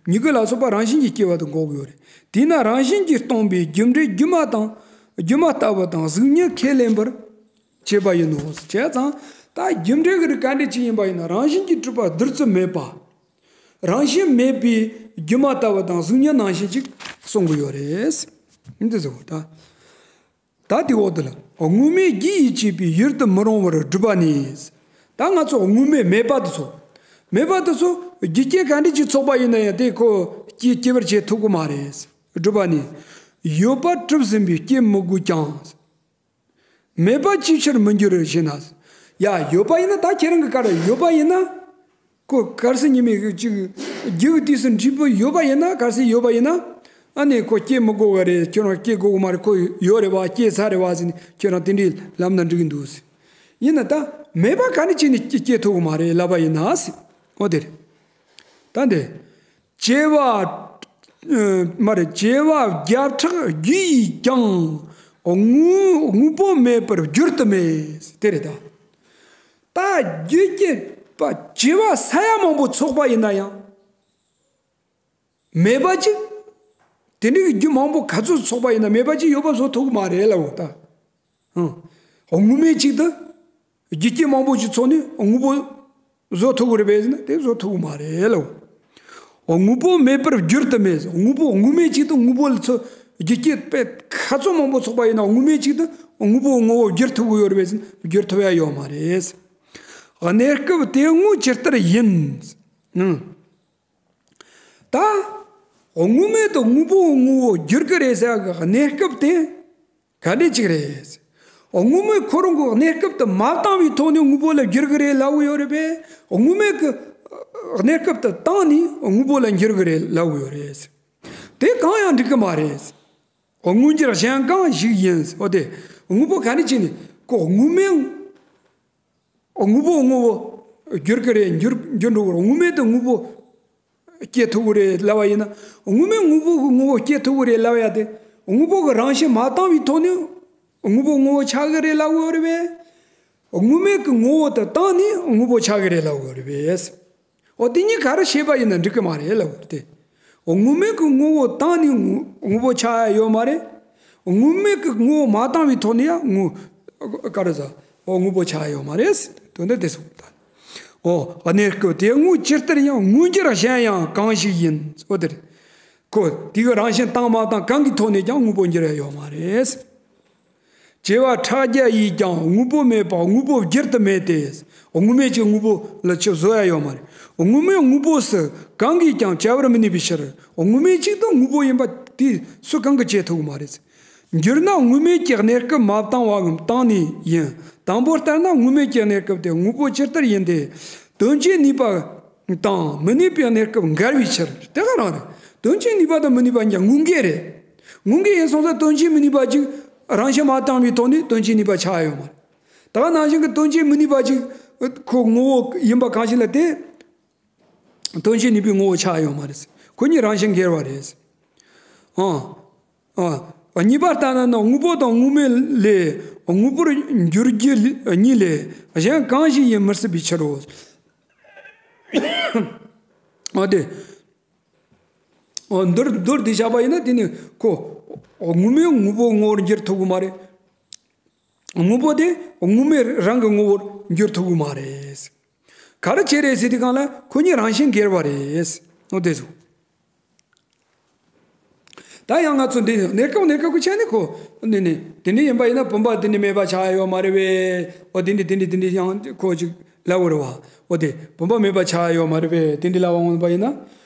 མྱུ་གུ་ལ་སོགས་པ་རང་བཞིན་གྱིས་སྐྱེ་བ་དེ་འགོག་གི་ཡོད་རེད། དེས་ན་རང་བཞིན་གྱིས་སྟོང་པའི་རྒྱུ་འབྲས་སྒྱུ་མ་དང་། སྒྱུ་མ་ལྟ་བུ་དང་གཟུགས་བརྙན་ཁས་ལེན་པར་བྱེད་པ་ཡིན་ནོ། བྱས་ཙང་ད་རྒྱུ་འབྲས་ཀྱི་རིགས་ག་འདྲ་ཅིག་ཡིན་པ་ཡིན་ན་རང་བཞིན་གྱིས་གྲུབ་པ་བསྡུར་ཚུལ་མེད་པ། རང་བཞིན་མེད་པའི་སྒྱུ་མ་ལྟ་བུ་དང་གཟུགས་བརྙན་ནང་བཞིན་ཅིག་གསུང་གི་ཡོད་རེད། འདི་ཟེར་བ་ད། ད་དེ་འོག་ཏུ་ལ། དངོས་མེད་རྒྱུ་ཡིས་བྱས་པའི་ཡུལ་དུ་མི་རུང་བར་སྒྲུབ་པ་ནི། ད་ང་ཚོ་དངོས་མེད་མེད་པ་དེ་ཚོ། མེད་པ་དེ་ཚོ་རྒྱུ་རྐྱེན་ག་འདྲ་ཅིག་ཚོགས་པ་ཡིན་ན་ཡང་དེ་ཁོ་སྐྱེ་སྐྱེ་བར་བྱེད་ཐུབ་ཀྱི་མ་རེད། སྒྲུབ་པ་ནི། ཡོད་པ་གྲུབ་ཟིན་པས་སྐྱེ་མི་དགོས་ཀྱང་། མེད་པ་ཅིའི་ཕྱིར་མི་འགྱུར་ཞེ་ན། ཡ་ཡོད་པ་ཡིན་ན་ད་ཁྱེད་རང་གི་ཀ་ར་ཡོད་པ་ཡིན་ན། ཁོ་གར་སི་ཉི་མའི་གཅིག་རྒྱུ་གི་དུས་སུ་འབྲས་བུ་ཡོད་པ་ཡིན་ན་གར་སི་ཡོད་པ་ཡིན་ན། ཨ་ནི་ཁོ་སྐྱེ་མི་དགོས་པ་རེད། ཁྱོད་རང་སྐྱེ་དགོས་གི་མ་རེད། ཁོ་ཡོད་རེད་བ་སྐྱེ་ཚར་རེད་བ་ཟེར་ནས་ཁྱོད་རང་དེ་འདྲའི་ལམ་ན་འགྲིག་གི་འདུག་ཟེར། ཡིན་ན་ད་མེད་པ་ག་ནས་བྱས་ནས་སྐྱེ་སྐྱེ་ཐུབ་གི་མ་རེད་ལབ་པ་ཡིན་ན་ཟེར། འོ་དེ་རེད། ད་འདི། བྱེ་བ། ཨ། མ་རེད། བྱེ་བ་བརྒྱ་ཕྲག་རྒྱུ་ཡིས་ཀྱང་དངོས་དངོས་པོ་མེད་པར་བསྒྱུར་དུ་མེད། དེ་རེད་ད། ད་རྒྱུ་སྐྱེད་པ་བྱེ་བ་ས་ཡ་མང་པོ་ཚོགས་པ་ཡིན་ན་ཡང་མེད་པ་ཅིག་དེ་འདྲའི་རྒྱུ་མང་པོ་ག་ཚོད་ཚོགས་པ་ཡིན་ན་མེད་པ་ཅིག་ཡོད་པ་བཟོ་ཐུབ་ཀྱི་མ་རེད་ལབ་འོ་ད། ཨང་། དངོས་མེད་ཅིག་ཏུ། རྒྱུ་རྐྱེན་མང་པོ་ཞིག་ཚོགས་ནས་དངོས་པོ་བཟོ་ཐུབ་ཀྱི་རེད་པས་ཟེར་ན་དེ་བཟོ་ཐུབ་ཀྱི་མ་རེད་ལབ། དངོས་པོ་མེད་པར་བསྒྱུར་དུ་མེད། དངོས་པོ་དངོས་མེད་ཅིག་ཏུ་དངོས་པོ་ལ་ཚོ་རྒྱུ་རྐྱེན་དཔེ་ཁ་ཚོ་མང་པོ་ཚོགས་པ་ཡིན་ན་དངོས་མེད་ཅིག་ཏུ་དངོས་པོ་ངོ་བོ་བསྒྱུར་ཐུབ་ཀྱི་ཡོད་རེད་པས་ཟེར་ན་བསྒྱུར་ཐུབ་ཡ་ཡོད་མ་རེད། གནས་སྐབས་དེ་དངོས་ཇི་ལྟར་ཡིན། ཨང་། ད། དངོས་མེད་དུ་དངོས་པོ་ངོ་བོ་བསྒྱུར་གྱི་རེད་ཟེར་གི་གནས་སྐབས་དེ་ག་འདྲ་ཅིག་རེད། དངོས་མེད་ཁོ་རང་གི་གནས་སྐབས་དུ་མ་བཏང་བའི་ཐོག་ནས་དངོས་པོ་ལ་བསྒྱུར་གྱི་རེད་ལབ་གི་ཡོད་རེད་པས། དངོས་མེད་ཀྱི་གནས་སྐབས་དུ་བཏང་ནས་དངོས་པོ་ལ་འགྱུར་གྱི་རེད་ལབ་གི་ཡོད་རེད། དེ་གང་ཡང་འགྲིག་གི་མ་རེད། དངོས་འགྱུར་གཞན་གང་ཞིག་ཡིན། འོ་དེ་དངོས་པོ་ག་འདྲ་ཅིག་ནས་ཁོ་དངོས་མེད། དངོས་པོ་ངོ་བོ་བསྒྱུར་གི་རེད། འགྱུར་འགྱུར་འགྲོ་གི་རེད། དངོས་མེད་དུ་དངོས་པོ་སྐྱེ་ཐུབ་ཀྱི་རེད་ལབ་པ་ཡིན་ན། དངོས་མེད་དངོས་པོ་གི་ངོ་བོ་སྐྱེ་ཐུབ་ཀྱི་རེད་ལབ་ཡ་དེ། དངོས་པོ་གི་རང་བཞིན་མ་བཏང་བའི་ཐོག་ནས་དངོས་པོ་ངོ་བོ་ཆགས་ཀྱི་རེད་ལབ་ཀྱི་ཡོད་རེད་པས། དངོས་མེད་ཀྱི་ངོ་བོ་དེ་བཏང་ནས་དངོས་པོ་ཆགས་ཀྱི་རེད་ལབ་ཀྱི་ཡོད་རེད་པས། འོ་དེ་གཉིས་ག་རེ་བྱས་པ་ཡིན་ན་འགྲིག་གི་མ་རེད་ལབ་ཀྱི་ཡོད་རེད་དེ། དངོས་མེད་ཀྱི་ངོ་བོ་བཏང་ནས་དངོས་དངོས་པོ་ཆགས་ཡ་ཡོད་མ་རེད། དངོས་མེད་ཀྱི་ངོ་བོ་མ་བཏང་བའི་ཐོག་ནས་ཡང་དངོས། ག་རེ་ཟ། འོ་དངོས་པོ་ཆགས་ཡོད་མ་རེད། དོན་དག་དེ་སོང་ད། འོ་གནས་སྐབས་དེ་དངོས་ཇི་ལྟར་ཡང་དངོས་འགྱུར་གཞན་ཡང་གང་ཞིག་ཡིན། འོ་དེ་རེད། ཁོ་དེ་གི་རང་བཞིན་བཏང་མ་བཏང་གང་གི་ཐོག་ནས་ཀྱང་དངོས་པོ་འགྱུར་ཡ་ཡོད་མ་རེད། བྱེ་བ་ཕྲག་བརྒྱ་ཡིས་ཀྱང་དངོས་པོ་མེད་པ་དངོས་པོ་བསྒྱུར་དུ་མེད་དེ། དངོས་མེད་ཀྱི་དངོས་པོ་ལ་ཆུ་བཟོ་ཡ་ཡོད་མ་རེད། དངོས་མེད་དངོས་པོ་སུ་གང་གིས་ཀྱང་བྱ་བར་མི་ནུས་པའི་ཕྱིར། དངོས་མེད་ཅིག་ཏུ་དངོས་པོ་ཡིན་པ་དེ་སུ་གང་གིས་བྱེད་ཐུབ་ཀྱི་མ་རེད། འགྱུར་ན་དངོས་མེད་ཀྱི་གནས་སྐབས་མ་བཏང་བའམ་བཏང་ནས་ཡིན། དང་པོ་ལྟར་ན་དངོས་མེད་ཀྱི་གནས་སྐབས་དེ་དངོས་པོ་ཇི་ལྟར་ཡིན་ཏེ། དོན་བྱེད་ནུས་པ་དང་མི་ནུས་པའི་གནས་སྐབས་འགལ་བའི་ཕྱིར། དེ་ག་རང་རེད། དོན་བྱེད་ནུས་པ་དང་མི་ནུས་པ་གཉིས་དངོས་འགལ་རེད། དངོས་འགལ་ཡིན་སོང་ཙང་དོན་བྱེད་མི་ནུས་པ་ཅིག་རང་བཞིན་མ་བཏང་བའི་ཐོག་ནས་དོན་བྱེད་ནུས་པ་ཆགས་ཡོད་མ་རེད། ད་ག་ནང་བཞིན་གྱི་དོན་བྱེད་མི་ནུས་པ་ཅིག་ཁོ་ངོ་བོ་ཡིན་པ་གང་ཞིག་ལ་དེ། དོན་བྱེད་ནུས་པའི་ངོ་བོ་ཆགས་ཡོད་མ་རེད། ཁོ་གཉིས་རང་བཞིན་འགལ་བ་རེད། ཨང་། ཨ། གཉིས་པ་ལྟར་ན་ནི་དངོས་པོ་དང་དངོས་མེད་ལས་དངོས་པོར་འགྱུར་རྒྱུ་གཉིས་ལས་གཞན་གང་ཞིག་ཡིན་མི་སྲིད་པའི་ཕྱིར་རོ། ཨ་དེ། ཨ་མདོར་མདོར་དེ་བཞག་པ་ཡིན་ན་དེ་ནི་ཁོ་དངོས་མེད་དངོས་པོ་ངོ་བོར་འགྱུར་ཐུབ་ཀྱི་མ་རེད། དངོས་པོ་དེ་དངོས་མེད་རང་གི་ངོ་བོར་ འགྱུར་ཐུབ་ཀྱི་མ་རེད། ག་རེ་བྱས་རེད་ཟེར་དུས་སྒང་ལ་ཁོ་གཉིས་རང་བཞིན་འགལ་བ་རེད། འོ་དེ་ཚོ། ད་ཡང་ང་ཚོ་འདི་གནས་སྐབས་གནས་སྐབས་ཀྱི་ཆ་ནས་ཁོ་འདི་ནི་འདི་འདྲ་ཡིན་པ་ཡིན་ན་བུམ་པ་འདི་ནི་མེད་པ་ཆགས་ཡོད་མ་རེད་པས། འོ་འདི་འདྲ་འདི་འདྲ་འདི་འདྲ་ཡང་ཁོ་ཅིག་ལབ་དགོས་རེད་བ། འོ་དེ་བུམ་པ་མེད་པ་ཆགས་ཡོད་མ་རེད་པས། འདི་འདྲ་ལབ་འོང་པ་ཡིན་ན།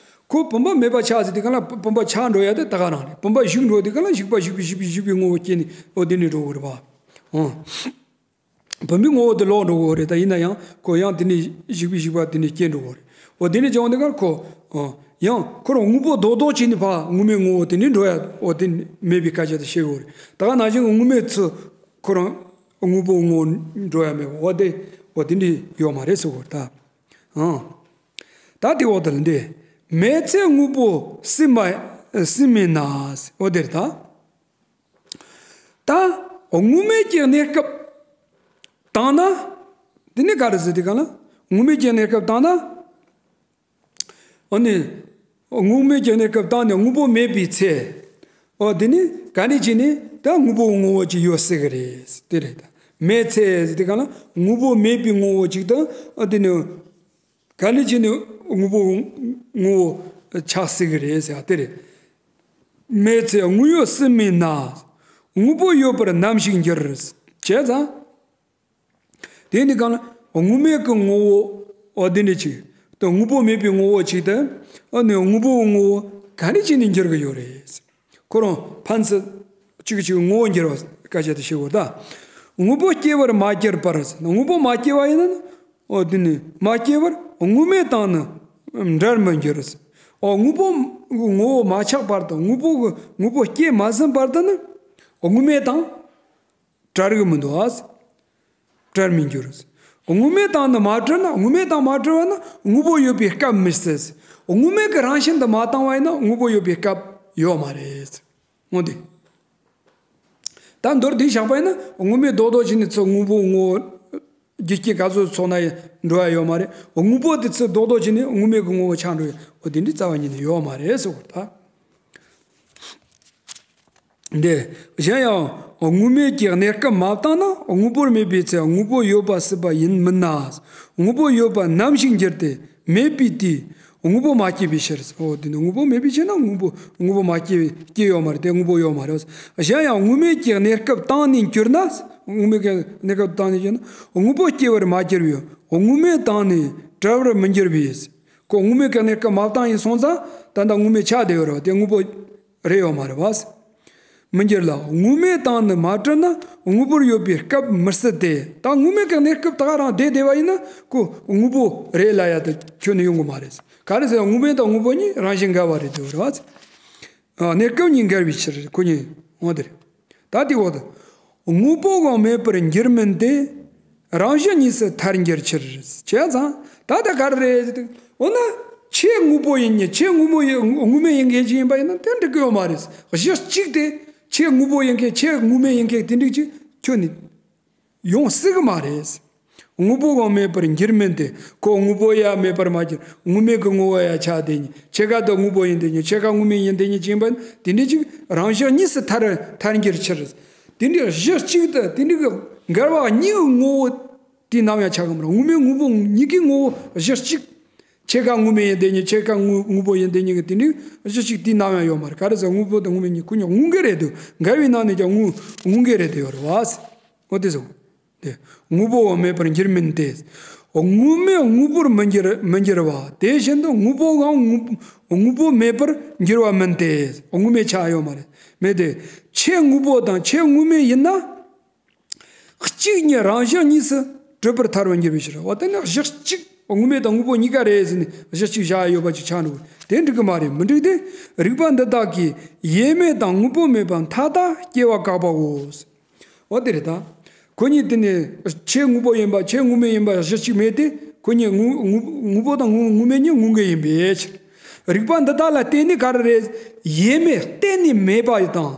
ཁོ་བུམ་པ་མེད་པ་ཆགས་ཟེར་དུས་སྒང་ལ་བུམ་པ་ཆགས་འགྲོ་ཡ་དེ་ད་ག་རང་རེད། བུམ་པ་ཞིག་འགྲོ་དུས་སྒང་ལ་ཞིག་པ་ཞིག་པའི་ཞིག་པའི་ཞིག་པའི་ངོ་བོ་སྐྱེས་ནས་འོ་འདི་ནས་འགྲོ་དགོས་རེད་བ། འོ། བུམ་པའི་ངོ་བོ་དེ་ལོག་འགྲོ་གི་རེད། ད་ཡིན་ན་ཡང་ཁོ་ཡང་དེ་ནས་ཞིག་པའི་ཞིག་པ་དེ་ནས་སྐྱེ་འགྲོ་གི་རེད། འོ་དེ་ནས་བྱུང་དེ་གར་ཁོ། ཨ། ཡང་ཁོ་རང་དངོས་པོ་རྡོག་རྡོག་ཅིག་ནས་ཕར་དངོས་མེད་ངོ་བོ་དེ་ནས་འགྲོ་ཡ་འོ་དེ་མེད་པའི་སྐད་ཆ་དེ་བཤད་གི་རེད། ད་ག་ནང་བཞིན་གྱི་དངོས་མེད་ཚུར་ཁོ་རང་དངོས་པོ་ངོ་བོ་འགྲོ་ཡ་མེད་པ་འོ་དེ་འོ་དེ་འདྲ་ཡོད་མ་རེད་ཟེར་གི་རེད་ད། ཨང་། ད་དེ་འོ་དེ་ལ་འདི། མེད་ཚེ་དངོས་པོ་སྲིད་མ་སྲིད་མིན་ན། འོ་དེ་རེད་ད། ད་དངོས་མེད་ཀྱི་གནས་སྐབས་བཏང་ན། དེ་ནི་ག་རེ་ཟེར་དུས་སྒང་ལ་དངོས་མེད་ཀྱི་གནས་སྐབས་བཏང་ན། འོ་ནི། དངོས་མེད་ཀྱི་གནས་སྐབས་བཏང་ནས་དངོས་པོ་མེད་པའི་ཚེ། འོ་དེ་ནི་ག་འདྲ་བྱས་ནས་ད་དངོས་པོ་ངོ་བོ་ཅིག་ཡོད་སྲིད་གི་རེད། དེ་རེད་ད། མེད་ཚེ་ཟེར་དུས་སྒང་ལ་དངོས་པོ་མེད་པའི་ངོ་བོ་ཅིག་དང་འོ་དེ་ནི། ག་ནས་ཅི་ནས་དངོས་པོ་ངོ་བོ་ཆགས་སྲིད་ཀྱི་རེད་ཟེར་བ་དེ་རེད། མེད་ཚེ་དངོས་ཡོད་སྲིད་མིན་ན། དངོས་པོ་ཡོད་པར་ནམ་ཞིག་འགྱུར། བྱས་ཙང་། དེ་ནི་གང་ལ་དངོས་མེད་ཀྱི་ངོ་བོ་འོ་དེ་འདྲ་ཅིག་དང་དངོས་པོ་མེད་པའི་ངོ་བོ་ཅིག་དང་འོ་ནི་དངོས་པོའི་ངོ་བོ་ག་ནས་ཅི་ནས་འགྱུར་གྱི་ཡོད་རེད། ཁོ་རང་ཕན་ཚུན་གཅིག་གིས་གཅིག་ངོ་བོ་འགྱུར་བ་སྐད་ཆ་དེ་བཤད་དགོས་ད། དངོས་པོ་སྐྱེ་བར་མ་གྱུར་པར། དངོས་པོ་མ་སྐྱེ་བ་ཡིན་ན་ནི། འོ་དེ་ནི་མ་སྐྱེ་བར་དངོས་མེད་དང་ནི་འབྲལ་མི་འགྱུར། འོ་དངོས་པོ་ངོ་བོ་མ་ཆགས་བར་དུ་དངོས་པོ་གི་དངོས་པོ་སྐྱེ་མ་ཟིན་བར་དུ་ནི་དངོས་མེད་དང་བྲལ་གི་མི་འདུག་ཨ། བྲལ་མི་འགྱུར། དངོས་མེད་དང་ནི་མ་བྲལ་ན། དངོས་མེད་དང་མ་བྲལ་བ་ན་དངོས་པོ་ཡོད་པའི་སྐབས་མི་སྲིད། དངོས་མེད་ཀྱི་རང་བཞིན་དུ་མ་བཏང་བ་ཡིན་ན་དངོས་པོ་ཡོད་པའི་སྐབས་ཡོད་མ་རེད། འོ་དེ། ད་མདོར་བསྡུས་བཞག་པ་ཡིན་ན་དངོས་མེད་རྡོག་རྡོག་ཅིག་ནས་ཚུར་དངོས་པོ་ངོ་བོ་རྒྱུ་རྐྱེན་ག་ཚོད་ཚོགས་ན་ཡང་འགྲོ་ཡ་ཡོད་མ་རེད། དངོས་པོ་དེ་ཚུར་རྡོག་རྡོག་ཅིག་ནས་དངོས་མེད་ཀྱི་ངོ་བོ་ཆགས་འགྲོ་ཡ་འོ་དེ་འདྲའི་རྩ་བ་ཉིད་ནས་ཡོད་མ་རེད་ཟེར་བ་ད། འདི། གཞན་ཡང་དངོས་མེད་ཀྱི་གནས་སྐབས་མ་བཏང་ན་དངོས་པོར་མེད་པའི་ཚེ་དངོས་པོ་ཡོད་པ་སྲིད་པ་ཡིན་མིན་ན། དངོས་པོ་ཡོད་པ་ནམ་ཞིག་འགྱུར་ཏེ་མེད་པའི་དུས་དངོས་པོ་མ་སྐྱེས་པའི་ཕྱིར། འོ་དེ་ནི་དངོས་པོ་མེད་པའི་ཕྱིར་ན་དངོས་པོ་དངོས་པོ་མ་སྐྱེས་སྐྱེས་ཡོད་མ་རེད་དེ་དངོས་པོ་ཡོད་མ་རེད། གཞན་ཡང་དངོས་མེད་ཀྱི་གནས་སྐབས་བཏང་ནས་གྱུར་ན། དངོས་མེད་ཀྱི་གནས་སྐབས་བཏང་ནས་གྱུར་ན་དངོས་པོ་སྐྱེ་བར་མ་གྱུར་པའི་དངོས་མེད་བཏང་ནས་བྲལ་བར་མི་འགྱུར་བས། ཁོ་དངོས་མེད་ཀྱི་གནས་སྐབས་མ་བཏང་ཡིན་སོང་ཙང་ད་ལྟ་དངོས་མེད་ཆགས་བསྡད་ཡོད་རེད་བ་དེ་དངོས་པོ་རེད་ཡོད་མ་རེད་བ། མི་འགྱུར་ལ། དངོས་མེད་དང་ནི་མ་བྲལ་ན་དངོས་པོར་ཡོད་པའི་སྐབས་མི་སྲིད་དེ། ད་དངོས་མེད་ཀྱི་གནས་སྐབས་ད་ག་རང་བསྡད་བསྡད་པ་ཡིན་ན་ཁོ་དངོས་པོ་རེད་ལབ་ཡ་དེ་ཁྱོན་ནས་ཡོང་གི་མ་རེད། ག་རེ་ཟེར་ན་དངོས་མེད་དང་དངོས་པོ་གཉིས་རང་བཞིན་འགལ་བ་རེད་འདུག་རེད་བ། གནས་སྐབས་གཉིས་འགལ་བའི་ཕྱིར་ཁོ་གཉིས་འོང་དེ་རེད། ད་དེ་འོག་ཏུ། དངོས་པོ་གང་མེད་པར་འགྱུར་མིན་ཏེ། རང་བཞིན་གཉིས་སུ་ཐལ་འགྱུར་ཕྱིར། བྱས་ཙང་ད་ལྟ་ག་རེ་རེད། འོ་ན་ཆོས་དངོས་པོ་ཡིན་ཉིད་ཆོས་དངོས་པོ་ཡིན་དངོས་མེད་ཡིན་མཁན་ཅིག་ཡིན་པ་ཡིན་ན་དེ་འགྲིག་གི་ཡོད་མ་རེད། གཞི་གཅིག་དེ་ཆོས་དངོས་པོ་ཡིན་མཁན་ཆོས་དངོས་མེད་ཡིན་མཁན་དེ་འགྲིག་ཅིག་ཁྱོན་ནས་ཡོང་སྲིད་གི་མ་རེད། དངོས་པོ་གང་མེད་པར་འགྱུར་མིན་ཏེ། ཁོ་དངོས་པོ་ཡང་མེད་པར་མ་གྱུར། དངོས་མེད་ཀྱི་ངོ་བོ་ཡང་ཆགས་བསྡད་ཉིད། ཕྱེད་ཀ་དེ་དངོས་པོ་ཡིན་བསྡད་ཉིད། ཕྱེད་ཀ་དངོས་མེད་ཡིན་བསྡད་ཉིད་ཅིག་ཡིན་པ་ནི་དེ་འདྲ་ཅིག་རང་བཞིན་གཉིས་སུ་ཐལ་ཐལ་འགྱུར་ཕྱིར། དེ་འདྲའི་གཞི་གཅིག་ཏུ་དེ་འདྲའི་གི་འགལ་བ་གཉིས་ཀྱི་ངོ་བོ་དེ་ནམ་ཡང་ཆགས་གི་མ་རེད། དངོས་མེད་དངོས་པོ་གཉིས་ཀའི་ངོ་བོ་གཞི་གཅིག་ཕྱེད་ཀ་དངོས་མེད་ཡིན་བསྡད་ཉིད། ཕྱེད་ཀ་དངོས་དངོས་པོ་ཡིན་བསྡད་ཉིད་ཀྱི་དེ་འདྲའི་གཞི་གཅིག་དེ་ནམ་ཡང་ཡོད་མ་རེད། ག་རེ་ཟེར་དངོས་པོ་དང་དངོས་མེད་གཉིས་ཁོ་གཉིས་དངོས་འགལ་རེད་འདུག་འགལ་བའི་ནང་ནས་ཀྱང་དངོས་དངོས་འགལ་རེད་འདུག་ཡོད་རེད་བ། འོ་དེ་ཟེར། དེ། དངོས་པོ་མེད་པར་འགྱུར་མིན་ཏེ། དངོས་མེད་དངོས་པོར་མི་འགྱུར་མི་འགྱུར་བ། དེ་བཞིན་དུ་དངོས་པོ་གང་དངོས་དངོས་པོ་མེད་པར་འགྱུར་བ་མིན་ཏེ། དངོས་མེད་ཆགས་ཡོད་མ་རེད། མེད་དེ། ཆོས་དངོས་པོ་དང་ཆོས་དངོས་མེད་ཡིན་ན། གཅིག་ཉིད་རང་བཞིན་གཉིས་སུ་གྲུབ་པར་ཐལ་བར་འགྱུར་བའི་ཕྱིར། འོ་དེ་ནི་གཞི་གཅིག་དངོས་མེད་དང་དངོས་པོ་གཉིས་ཀ་རེད་ཟེར་ནས་གཞི་གཅིག་བཞག་ཡོད་པ་ཅིག་ཆགས་འགྲོ་གི་དེ་འགྲིག་གི་མ་རེད། མི་འགྲིག་སྟེ། རིགས་པ་འདི་དག་གིས་ཡེ་མེད་དང་དངོས་པོ་མེད་པ་མཐའ་དག་སྐྱེ་བ་བཀག་པའོ། འོ་དེ་རེད་ད། ཁོ་གཉིས་དེ་ནི་ཆོས་དངོས་པོ་ཡིན་པ་ཆོས་དངོས་མེད་ཡིན་པ་གཞི་གཅིག་མེད་དེ་ཁོ་གཉིས་དངོས་དངོས་དངོས་པོ་དང་དངོས་དངོས་མེད་གཉིས་དངོས་འགལ་ཡིན་པའི་ཕྱིར། རིགས་པ་འདི་དག་ལ་བརྟེན་ནས་ག་རེ་རེད། ཡེ་མེད་གཏན་ནས་མེད་པ་དང་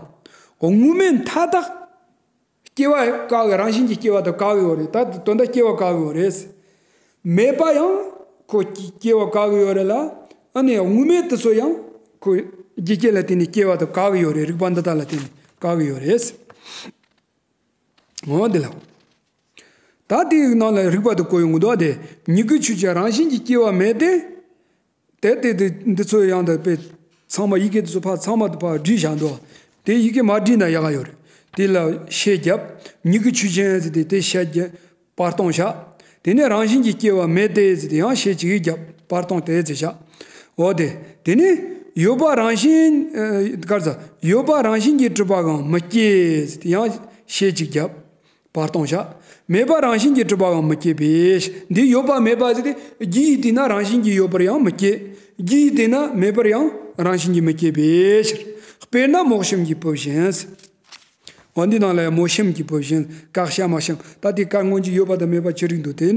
དངོས་མེད་མཐའ་དག་སྐྱེ་བ་བཀག་གི་རང་བཞིན་གྱིས་སྐྱེ་བ་དང་བཀག་གི་ཡོད་རེད། ད་དོན་དག་སྐྱེ་བ་བཀག་གི་ཡོད་རེད། མེད་པ་ཡང་ཁོ་སྐྱེ་བ་བཀག་གི་ཡོད་རེད་ལ། ཨ་ནི་དངོས་མེད་དེ་ཚོ་ཡང་ཁོ་རྒྱུ་རྐྱེན་ལ་བརྟེན་ནས་སྐྱེ་བ་དང་བཀག་གི་ཡོད་རེད། རིགས་པ་འདི་དག་ལ་བརྟེན་ནས་བཀག་གི་ཡོད་རེད། འོ་འདི་ལ། ད་དེའི་ནང་ལ་རིགས་པ་དེ་བཀོད་ཡོང་གི་འདུག་དེ་མྱུ་གུའི་ཆོས་ཅན་རང་བཞིན་གྱིས་སྐྱེ་བ་མེད་དེ། དེ་དེ་དེ་འདི་ཚོ་ཡང་དེ་དཔེ་ཚང་མ་ཡི་གེ་དེ་ཚོ་ཕར་ཚང་མ་དེ་ཕར་བྲིས་བཞག་འདུག་དེ་ཡི་གེ་མ་བྲིས་ན་ཡག་ག་ཡོད་རེད། དེ་ལ་ཤད་བརྒྱབ། མྱུ་གུའི་ཆོས་ཅན་ཟེར་དེ་དེ་ཤད་བརྒྱབ། བར་སྟོང་བཞག་དེ་ནས་རང་བཞིན་གྱིས་སྐྱེ་བ་མེད་དེ་ཟེར་དེ་ཡང་ཤད་གཅིག་བརྒྱབ། བར་སྟོང་དེ་ཟེར་བཞག་འོ་དེ། དེ་ནས་ཡོད་པ་རང་བཞིན། ཨ། ག་རེ་ཟ། ཡོད་པ་རང་བཞིན་གྱིས་གྲུབ་པའང་མི་སྐྱེ་ཟེར་དེ་ཡང་ཤད་གཅིག་བརྒྱབ། བར་སྟོང་བཞག་མེད་པ་རང་བཞིན་གྱིས་གྲུབ་པའང་མི་སྐྱེ་བས། འདི་ཡོད་པ་མེད་པ་ཟེར་དེ་རྒྱུ་ཡི་དུས་ན་རང་བཞིན་གྱིས་ཡོད་པར་ཡང་མི་སྐྱེ། རྒྱུ་ཡི་དུས་ན་མེད་པར་ཡང་རང་བཞིན་གྱིས་མི་སྐྱེ་བས། དཔེར་ན་མོག་ཤམ་གྱི་བུ་བཞིན། འོ་འདི་ནང་ལ་ཡང་མོ་ཤམ་གྱི་བུ་བཞིན། ཀ་ཤ་མ་ཤམ། ད་དེ་ཀ་སྔོན་གྱི་ཡོད་པ་དང་མེད་པ་ཅི་རིགས་འདུག་དེ་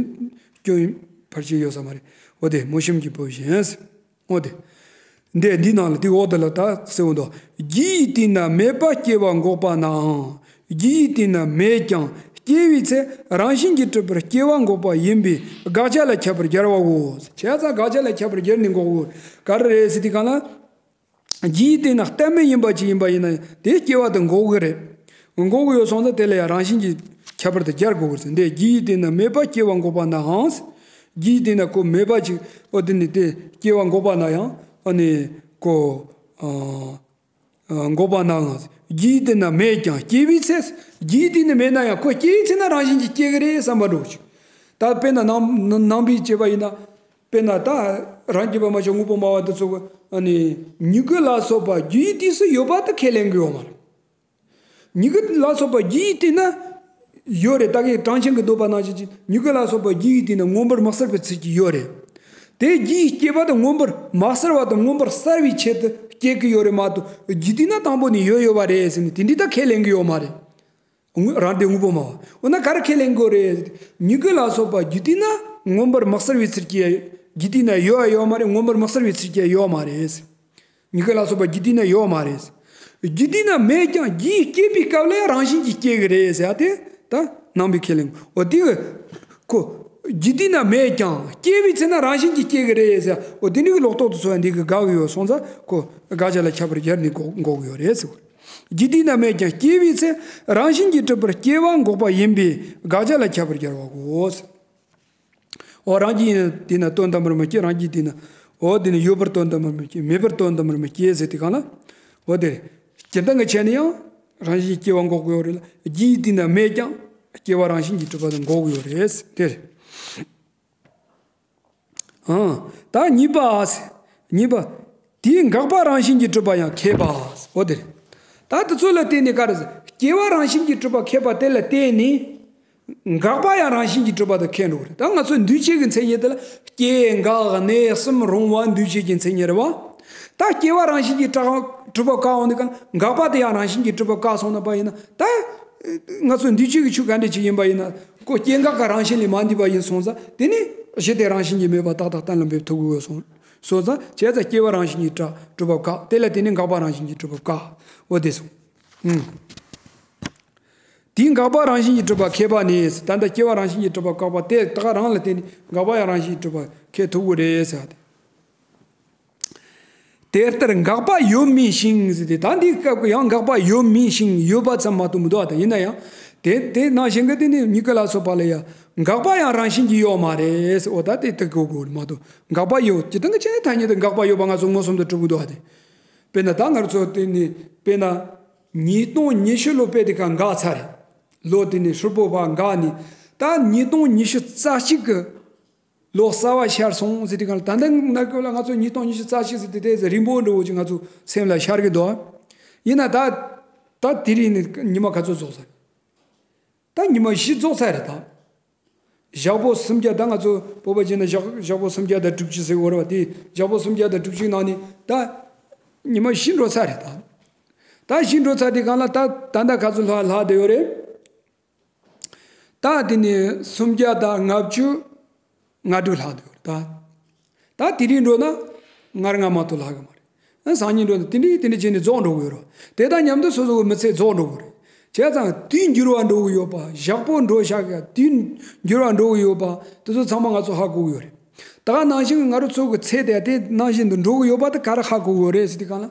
སྐྱོན་ཕལ་ཆེར་ཡོད་ས་མ་རེད། འོ་དེ་མོ་ཤམ་གྱི་བུ་བཞིན། འོ་དེ། འདི་འདི་ནང་ལ་དེ་འོག་དེ་ལ་ད་གསལ་བོ་འདུག་རྒྱུ་ཡི་དུས་ན་མེད་པ་སྐྱེ་བ་འགོག་པ་ནའང་། རྒྱུ་ཡི་དུས་ན་མེད་ཀྱང་སྐྱེ་བའི་ཚེ་རང་བཞིན་གྱིས་གྲུབ་པར་སྐྱེ་བ་འགོག་པ་ཡིན་པས་དགག་བྱ་ལ་ཁྱབ་པར་སྦྱར་བའོ། བྱས་ཙང་དགག་བྱ་ལ་ཁྱབ་པར་སྦྱར་ནས་འགོག་གོ། ག་རེ་རེད་ཟེར་དུས་གང་ལ། རྒྱུ་ཡི་དུས་ན་གཏན་མེད་ཡིན་པ་ཅིག་ཡིན་པ་ཡིན་ན་དེ་སྐྱེ་བ་དེ་འགོག་གི་རེད། འགོག་གི་ཡོད་སོང་ཙང་དེ་ལ་ཡང་རང་བཞིན་གྱིས་ཁྱད་པར་དུ་སྦྱར་དགོས་ཀྱི་རེད། འདི་རྒྱུ་ཡི་དུས་ན་མེད་པ་སྐྱེ་བ་འགོག་པ་ནའང་། རྒྱུ་ཡི་དུས་ན་ཁོ་མེད་པ་ཅིག་འོ་དེ་ནི་དེ་སྐྱེ་བ་འགོག་པ་ན་ཡང་ཨ་ནི་ཁོ། ཨ། ཨ། འགོག་པ་ནའང་། རྒྱུ་ཡི་དུས་ན་མེད་ཀྱང་སྐྱེ་བའི་ཚེ། རྒྱུ་ཡི་དུས་ན་མེད་ན་ཡང་ཁོ་སྐྱེ་བའི་ཚེ་ན་རང་བཞིན་གྱིས་སྐྱེ་གི་རེད་བསམ་པ་འདྲ་བོ་ཅིག་ད་དཔེར་ན་ནང་ནང་པའི་བྱེད་པ་ཡིན་ན། དཔེར་ན་ད་རང་རྒྱུད་པ་མ་ཞིག་དངོས་པོ་སྨྲ་བ་དེ་ཚོ་གི་ཨ་ནི་མྱུ་གུ་ལ་སོགས་པ་རྒྱུ་ཡི་དུས་སུ་ཡོད་པ་དེ་ཁས་ལེན་གི་ཡོད་མ་རེད། མྱུ་གུ་ལ་སོགས་པ་རྒྱུ་ཡི་དུས་ན་ཡོད་རེད། ད་གིན་གྲངས་ཅན་གྱི་འདོད་པ་ནང་བཞིན་གྱི་མྱུ་གུ་ལ་སོགས་པ་རྒྱུ་ཡི་དུས་ན་མངོན་པར་མི་གསལ་བའི་ཚུལ་གྱིས་ཡོད་རེད། དེ་རྒྱུ་ཡི་སྐྱེས་པ་དེ་མངོན་པར་མ་གསལ་བ་དང་མངོན་པར་གསལ་བའི་ཆེད་དུ་སྐྱེ་གི་ཡོད་རེད་མ་གཏོགས་རྒྱུ་དུས་ན་དང་པོ་ནས་ཡོད་ཡོད་པ་རེད་ཟེར་ནས་དེ་འདྲའི་ད་ཁས་ལེན་གི་ཡོད་མ་རེད། དངོས། རང་སྡེ་དངོས་པོ་སྨྲ་བ། འོ་ན་ག་རེ་ཁས་ལེན་དགོས་རེད། མྱུ་གུ་ལ་སོགས་པ་རྒྱུ་དུས་ན་མངོན་པར་མི་གསལ་བའི་ཚུལ་གྱིས་རྒྱུ་དུས་ན་ཡོད་ཡོད་མ་རེད། མངོན་པར་མི་གསལ་བའི་ཚུལ་གྱིས་ཡོད་མ་རེད། མྱུ་གུ་ལ་སོགས་པ་རྒྱུ་དུས་ན་ཡོད་མ་རེད། རྒྱུ་དུས་ན་མེད་ཀྱང་རྒྱུ་ཡི་སྐྱེས་པའི་སྐབས་ལ་རང་བཞིན་གྱིས་སྐྱེ་གི་རེད་ཟེར་ཡ་དེ་ད་ནང་པའི་ཁས་ལེན། འོ་དེ་གི་ཁོ་རྒྱུ་དུས་ན་མེད་ཀྱང་སྐྱེ་བའི་ཚེ་ན་རང་བཞིན་གྱིས་སྐྱེ་གི་རེད་ཟེར་ཡ། འོ་དེ་འདྲའི་གི་ལོག་རྟོག་ཏུ་ཚོ་ཡ་འདི་གི་དགག་གི་ཡོད་སོང་ཙང་ཁོ་དགག་བྱ་ལ་ཁྱད་པར་སྦྱར་ནས་འགོག་འགོག་གི་ཡོད་རེད་ཟེར། རྒྱུ་དུས་ན་མེད་ཀྱང་སྐྱེ་བའི་ཚེ་རང་བཞིན་གྱིས་གྲུབ་པར་སྐྱེ་བ་འགོག་པ་ཡིན་པས་དགག་བྱ་ལ་ཁྱད་པར་སྦྱར་བའོ། འོ་རང་རྒྱུ་ཡིན་དེས་ན་དོན་དམ་པར་མི་སྐྱེ། རང་རྒྱུ་དེས་ན། འོ་དེ་ནི་ཡོད་པར་དོན་དམ་པར་མི་སྐྱེ། མེད་པར་དོན་དམ་པར་མི་སྐྱེ་ཟེར་དེ་གང་ལ། འོ་དེ། སྤྱིར་བཏང་གི་ཆ་ནས་ཡང་རང་བཞིན་སྐྱེ་བ་འགོག་གི་ཡོད་རེད་ལ། རྒྱུ་ཡི་དུས་ན་མེད་ཀྱང་སྐྱེ་བ་རང་བཞིན་གྱིས་གྲུབ་པ་དེ་འགོག་གི་ཡོད་རེད་དེ་རེད། ཨང་། ད་གཉིས་པ། གཉིས་པ། དེའི་འགག་པ་རང་བཞིན་གྱིས་གྲུབ་པ་ཡང་ཁེགས་པ། འོ་དེ་རེད། ད་དེ་ཚོ་ལ་བརྟེན་ནས་ག་རེ་ཟེར། སྐྱེ་བ་རང་བཞིན་གྱིས་གྲུབ་པ་ཁེགས་པ་དེ་ལ་བརྟེན་ནས། འགག་པ་ཡང་རང་བཞིན་གྱིས་གྲུབ་པ་དང་ཁེགས་འགྲོ་གི་རེད། ད་ང་ཚོ་འདུས་བྱས་ཀྱི་མཚན་ཉིད་དེ་ལ་སྐྱེ་འགག་གནས་གསུམ་རུང་བ་འདུས་བྱས་ཀྱི་མཚན་ཉིད་རེད་བ། ད་སྐྱེ་བ་རང་བཞིན་གྱིས་གྲུབ་པ་བཀག་འོང་དུས་གང་འགག་པ་དེ་ཡང་རང་བཞིན་གྱིས་གྲུབ་པ་བཀག་སོང་ན་པ་ཡིན་ན། ད་ང་ཚོ་འདུས་བྱས་ཀྱི་ཆོས་ག་འདྲ་ཅིག་ཡིན་པ་ཡིན་ན་ཁོ་སྐྱེ་འགག་གི་རང་བཞིན་ལས་མ་འདས་པ་ཡིན་སོང་ཙང་དེ་ནི་གཞི་དེ་རང་བཞིན་གྱིས་མེད་པ་ཏག་ཏག་གཏན་ལ་འབེབས་ཐུབ་དགོས་སོང་། སོང་ཙང་བྱས་ཙང་སྐྱེ་བ་རང་བཞིན་གྱིས་གྲུབ་པ་བཀག་དེ་ལ་བརྟེན་ནས་འགག་པ་རང་བཞིན་གྱིས་གྲུབ་པ་བཀག་འོ་དེ་སོང་། ཨུམ། དེའི་འགག་པ་རང་བཞིན་གྱིས་གྲུབ་པ་ཁེགས་པ་ནི། ད་ལྟ་སྐྱེ་བ་རང་བཞིན་གྱིས་གྲུབ་པ་བཀག་པ་དེ་དག་རང་ལ་བརྟེན་ནས་འགག་པ་ཡང་རང་བཞིན་གྱིས་གྲུབ་པ་ཁེགས་ཐུབ་ཀྱི་རེད་ཟེར་བ་དེ། དེ་ལྟར་འགག་པ་ཡོད་མིན་ཞིང་ཟེར་ཏེ། ད་འདིའི་སྐབས་ཀྱི་ཡང་འགག་པ་ཡོད་མིན་ཞིང་ཡོད་པ་ཙམ་མ་གཏོགས་མི་འདུག་པ་དང་། ཡིན་ན་ཡང་དེ་དེ་ནང་བཞིན་གྱི་དེ་ནི་མྱུ་གུ་ལ་སོགས་པ་ལ་ཡང་འགག་པ་ཡང་རང་བཞིན་གྱིས་ཡོད་མ་རེད་ཟེར། འོ་ད་དེ་དེ་གོ་དགོས་མ་གཏོགས་འགག་པ་ཡོད་ཇི་ལྟར་གྱི་ཆ་ནས་ཐ་སྙད་དུ་འགག་པ་ཡོད་པ་ང་ཚོ་མངོན་སུམ་དུ་གྲུབ་ཀྱི་འདུག་པ་དེ། དཔེར་ན་ད་ང་ཚོ་དེ་ནི་དཔེར་ན། ཉིས་སྟོང་ཉི་ཤུ་ལོ་དཔེ་དེ་ཁ་འགག་ཚར་རེད། ལོ་དེ་ནས་ཧྲིལ་པོ་བ་འགག་ནས། ད་ཉིས་སྟོང་ཉི་ཤུ་རྩ་གཅིག་གི་ལོ་གསར་བ་ཤར་སོང་ཟེར་དུས་གང་ལ། ད་ལྟ་ན་སྐབས་ལ་ང་ཚོ་ཉིས་སྟོང་ཉི་ཤུ་རྩ་གཅིག་ཟེར་དུས་དེ་ཟེར་རིང་པོ་འགྲོ་བོ་ཅིག་ང་ཚོ་སེམས་ལ་ཤར་གི་འདུག་ཡིན་ན་ད་ད་དེ་རིང་ནི་ཉི་མ་ག་ཚོད་རྫོགས་ཚར། ད་ཉི་མ་བཞི་རྫོགས་ཚར་རེད་ད། ཞག་པོ་སུམ་བརྒྱ། ད་ང་ཚོ་བོད་པ་བྱས་ན་ཞག་ཞག་པོ་སུམ་བརྒྱ་དང་དྲུག་ཅུ་ཟེར་གི་ཡོད་རེད་པ། དེ་ཞག་པོ་སུམ་བརྒྱ་དང་དྲུག་ཅུ་ནང་ནས་ད་ཉི་མ་བཞི་འགྲོ་ཚར་རེད་ད། ད་བཞི་འགྲོ་ཚར་དུས་གང་ལ་ད་ད་ལྟ་ག་ཚོད་ལྷག་ལྷག་བསྡད་ཡོད་རེད། ད་དེ་ནས་སུམ་བརྒྱ་དང་ལྔ་བཅུ་ང་དྲུག་ལྷག་འདུག་ད། ད་དེ་རིང་འགྲོ་ན་ང་ལྔ་མ་གཏོགས་ལྷག་གི་མ་རེད། སང་ཉིན་འགྲོ་ན་དེ་འདྲའི་དེ་འདྲའི་བྱས་ནས་རྫོགས་འགྲོ་གི་ཡོད་རེད། དེ་དང་མཉམ་དུ་སོ་སོ་གི་མི་ཚེ་རྫོགས་འགྲོ་གི་རེད། བྱས་ཙང་དུས་འགྱུར་བ་འགྲོ་གི་ཡོད་པ། ཞག་པོ་འགྲོ་ཤག་གི་དུས་འགྱུར་བ་འགྲོ་གི་ཡོད་པ། དེ་ཚོ་ཚང་མ་ང་ཚོ་ཧ་གོ་གི་ཡོད་རེད། ད་ག་ནང་བཞིན་གྱི་ང་རང་ཚོ་གི་ཚེ་དེ་དེ་ནང་བཞིན་དུ་འགྲོ་གི་ཡོད་པ་དེ་ག་རེ་ཧ་གོ་གི་ཡོད་རེད་ཟེར་དུས་གང་ལ།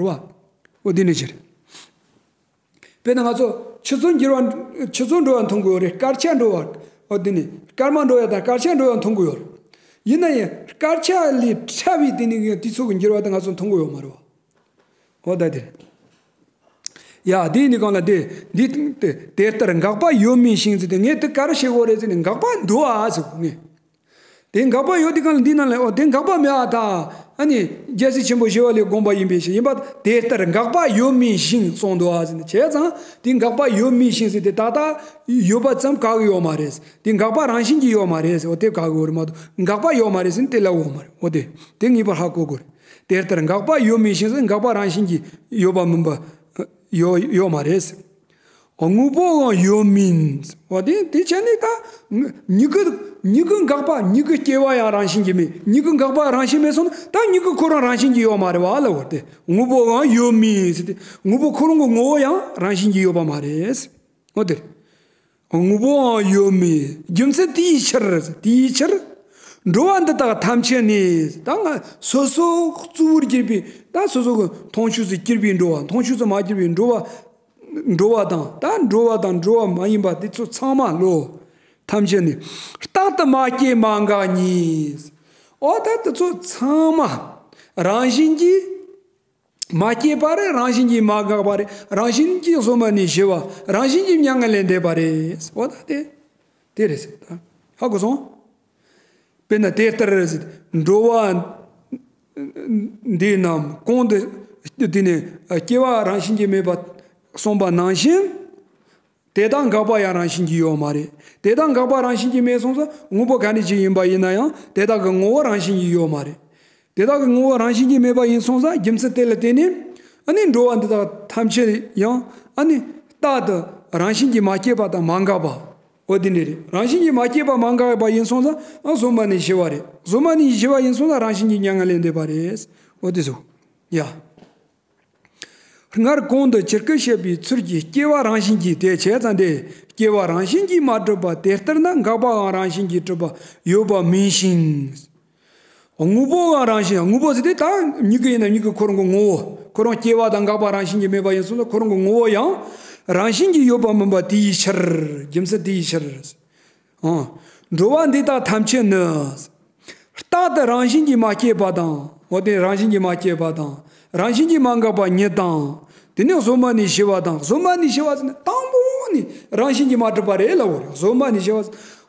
རེད་བ། འོ་དེ་ནི་ཅི་རེད། དཔེར་ན་ང་ཚོ་ཆུ་ཚོད་འགྱུར་བ། ཆུ་ཚོད་འགྲོ་བ་མཐོང་གི་ཡོད་རེད། སྐར་ཆ་འགྲོ་བ། འོ་དེ་ནི་སྐར་མ་འགྲོ་བ་དང་སྐར་ཆ་འགྲོ་བ་མཐོང་གི་ཡོད་རེད། ཡིན་ན་ཡང་སྐར་ཆ་ལས་ཕྲ་བའི་དེ་ནི་དུས་ཚོད་ཀྱི་འགྱུར་བ་དེ་ང་ཚོ་མཐོང་གི་ཡོད་མ་རེད་བ། འོ་ད་དེ་རེད། ཡ་དེ་ནི་གང་ལ་དེ་འདི་དེ་ལྟར་འགག་པ་ཡོད་མིན་ཞིང་ཟེར་ཏེ། ངས་དེ་ག་རེ་བཤད་དགོས་རེད་ཟེར་ནས། འགག་པ་འདུག་ཨ་ཟེར་གོ་ངས། དེ་འགག་པ་ཡོད་དེ་གང་ལ་འདི་ནང་ལ། འོ་དེ་འགག་པ་མེད་ཨ། ད་ཨ་ནི་རྒྱལ་སྲས་ཆེན་པོ་ཞི་བ་ལྷས་དགོངས་པ་ཡིན་པའི་ཕྱིར། ཡིན་པ་དེ་ལྟར་འགག་པ་ཡོད་མིན་ཞིང་གསུངས་འདུག་ཨ་ཟེར་ནས། བྱས་ཙང་དེ་འགག་པ་ཡོད་མིན་ཞིང་ཟེར་ཏེ་ད་ལྟ་ཡོད་པ་ཙམ་དགག་གི་ཡོད་མ་རེད། དེ་འགག་པ་རང་བཞིན་གྱིས་ཡོད་མ་རེད་ཟེར། འོ་དེ་དགག་གི་ཡོད་རེད་མ་གཏོགས་འགག་པ་ཡོད་མ་རེད་ཟེར་ནས་དེ་ལབ་ཡོད་མ་རེད། འོ་དེ་དེ་ངེས་པར་ཧ་གོ་དགོས་རེད། དེ་ལྟར་འགག་པ་ཡོད་མིན་ཞིང་ཟེར། འགག་པ་རང་བཞིན་གྱིས་ཡོད་པ་མིན་པ་ཡོད་ཡོད་མ་རེད། དངོས་པོའང་ཡོད་མིན། འོ་དེ་དེ་བྱས་ནས་ད་མྱུ་གུ་མྱུ་གུ་འགག་པ། མྱུ་གུ་སྐྱེ་བ་ཡང་རང་བཞིན་གྱིས་མེད། མྱུ་གུ་འགག་པ་རང་བཞིན་མེད་སོང་ན་ད་མྱུ་གུ་ཁོ་རང་རང་བཞིན་གྱིས་ཡོད་མ་རེད་བ་ལབ་པ་རེད། དངོས་པོའང་ཡོད་མིན་ཟེར་ཏེ། དངོས་པོ་ཁོ་རང་གི་ངོ་བོ་ཡང་རང་བཞིན་གྱིས་ཡོད་པ་མ་རེད། འོ་དེ་རེད། དངོས་པོའང་ཡོད་མིན། རྒྱུ་མཚན་དེའི་ཕྱིར། དེའི་ཕྱིར་འགྲོ་བ་འདི་དག་ཐམས་ཅད་ནི། ད་ང་སོ་སོ་གཙོ་བོར་གྱུར་པའི། ད་སོ་སོ་གི་མཐོང་ཆོས་སུ་གྱུར་པའི་འགྲོ་བ། མཐོང་ཆོས་སུ་མ་གྱུར་པའི་འགྲོ་བ། འགྲོ་བ་དང་། ད་འགྲོ་བ་དང་འགྲོ་བ་མ་ཡིན་པ་དེ་ཚོ་ཚང་མ་ལོ། ཐམས་ཅད་ནི་རྟག་ཏུ་མ་སྐྱེས་མ་འགགས་ཉིད། འོ་ད་དེ་ཚོ་ཚང་མ་རང་བཞིན་གྱིས་མ་སྐྱེས་པ་རེད། རང་བཞིན་གྱིས་མ་འགགས་པ་རེད། རང་བཞིན་གྱིས་གཟོད་མ་ནས་ཞི་བ། རང་བཞིན་གྱིས་མྱ་ངན་ལས་འདས་པ་རེད། འོ་ད་དེ་དེ་རེད་ཟེར། ད་ཧ་གོ་སོང་། དཔེར་ན་དེ་ལྟར་ཟེར། འགྲོ་བ་འདི་རྣམས་གོང་དུ་དེ་ནས་སྐྱེ་བ་རང་བཞིན་གྱིས་མེད་པ་གསུངས་པ་ནང་བཞིན། དེ་དག་འགག་པ་ཡང་རང་བཞིན་གྱིས་ཡོད་མ་རེད། དེ་དག་འགག་པ་རང་བཞིན་གྱིས་མེད་སོང་ཙང་། དངོས་པོ་ག་འདྲ་ཅིག་ཡིན་པ་ཡིན་ན་ཡང་དེ་དག་གི་ངོ་བོ་རང་བཞིན་གྱིས་ཡོད་མ་རེད། དེ་དག་གི་ངོ་བོ་རང་བཞིན་གྱིས་མེད་པ་ཡིན་སོང་ཙང་། རྒྱུ་མཚན་དེ་ལ་བརྟེན་ནས་ཨ་ནི་འགྲོ་བ་འདི་དག་ཐམས་ཅད་ཡང་ཨ་ནི་རྟག་ཏུ་རང་བཞིན་གྱིས་མ་སྐྱེས་པ་དང་མ་འགགས་པ། འོ་དེ་འདྲ་རེད། རང་བཞིན་གྱིས་མ་སྐྱེས་པ་མ་འགགས་པ་ཡིན་སོང་ཙང་། ཨ་གཟོད་མ་ནས་ཞི་བ་རེད། གཟོད་མ་ནས་ཞི་བ་ཡིན་སོང་ཙང་རང་བཞིན་གྱིས་མྱ་ངན་ལས་འདས་པ་རེད། འོ་དེ་ཚོ་ཡ། སྔར་གོང་དུ་ཇི་སྐད་བཤད་པའི་ཚུལ་གྱིས་སྐྱེ་བ་རང་བཞིན་གྱིས། དེ་བྱས་ཙང་དེ་སྐྱེ་བ་རང་བཞིན་གྱིས་མ་གྲུབ་པ་དེ་ལྟར་ན། འགག་པའང་རང་བཞིན་གྱིས་གྲུབ་པ་ཡོད་པ་མིན་ཞིང་། དངོས་པོའང་རང་བཞིན། དངོས་པོ་ཟེར་དེ་ད་མྱུ་གུ་ཡིན་ན་མྱུ་གུ་ཁོ་རང་གི་ངོ་བོ། ཁོ་རང་སྐྱེ་བ་དང་འགག་པ་རང་བཞིན་གྱིས་མེད་པ་ཡིན་སོང་ཙང་། ཁོ་རང་གི་ངོ་བོ་ཡང་རང་བཞིན་གྱིས་ཡོད་པ་མིན་པ་དེའི་ཕྱིར། རྒྱུ་མཚན་དེའི་ཕྱིར། ཨང་། འགྲོ་བ་འདི་དག་ཐམས་ཅད་ནི། རྟག་ཏུ་རང་བཞིན་གྱིས་མ་སྐྱེས་པ་དང་། འོ་དེ་རང་བཞིན་གྱིས་མ་སྐྱེས་པ་དང་། རང་བཞིན་གྱིས་མ་འགགས་པ་ཉིད་དང་། དེ་ནས་གཟོད་མ་ནས་ཞི་བ་དང་། གཟོད་མ་ནས་ཞི་བ་ཟེར་ན་དང་པོ་ནས་རང་བཞིན་གྱིས་མ་གྲུབ་པ་རེད་ལབ་པ་རེད། གཟོད་མ་ནས་ཞི་བ།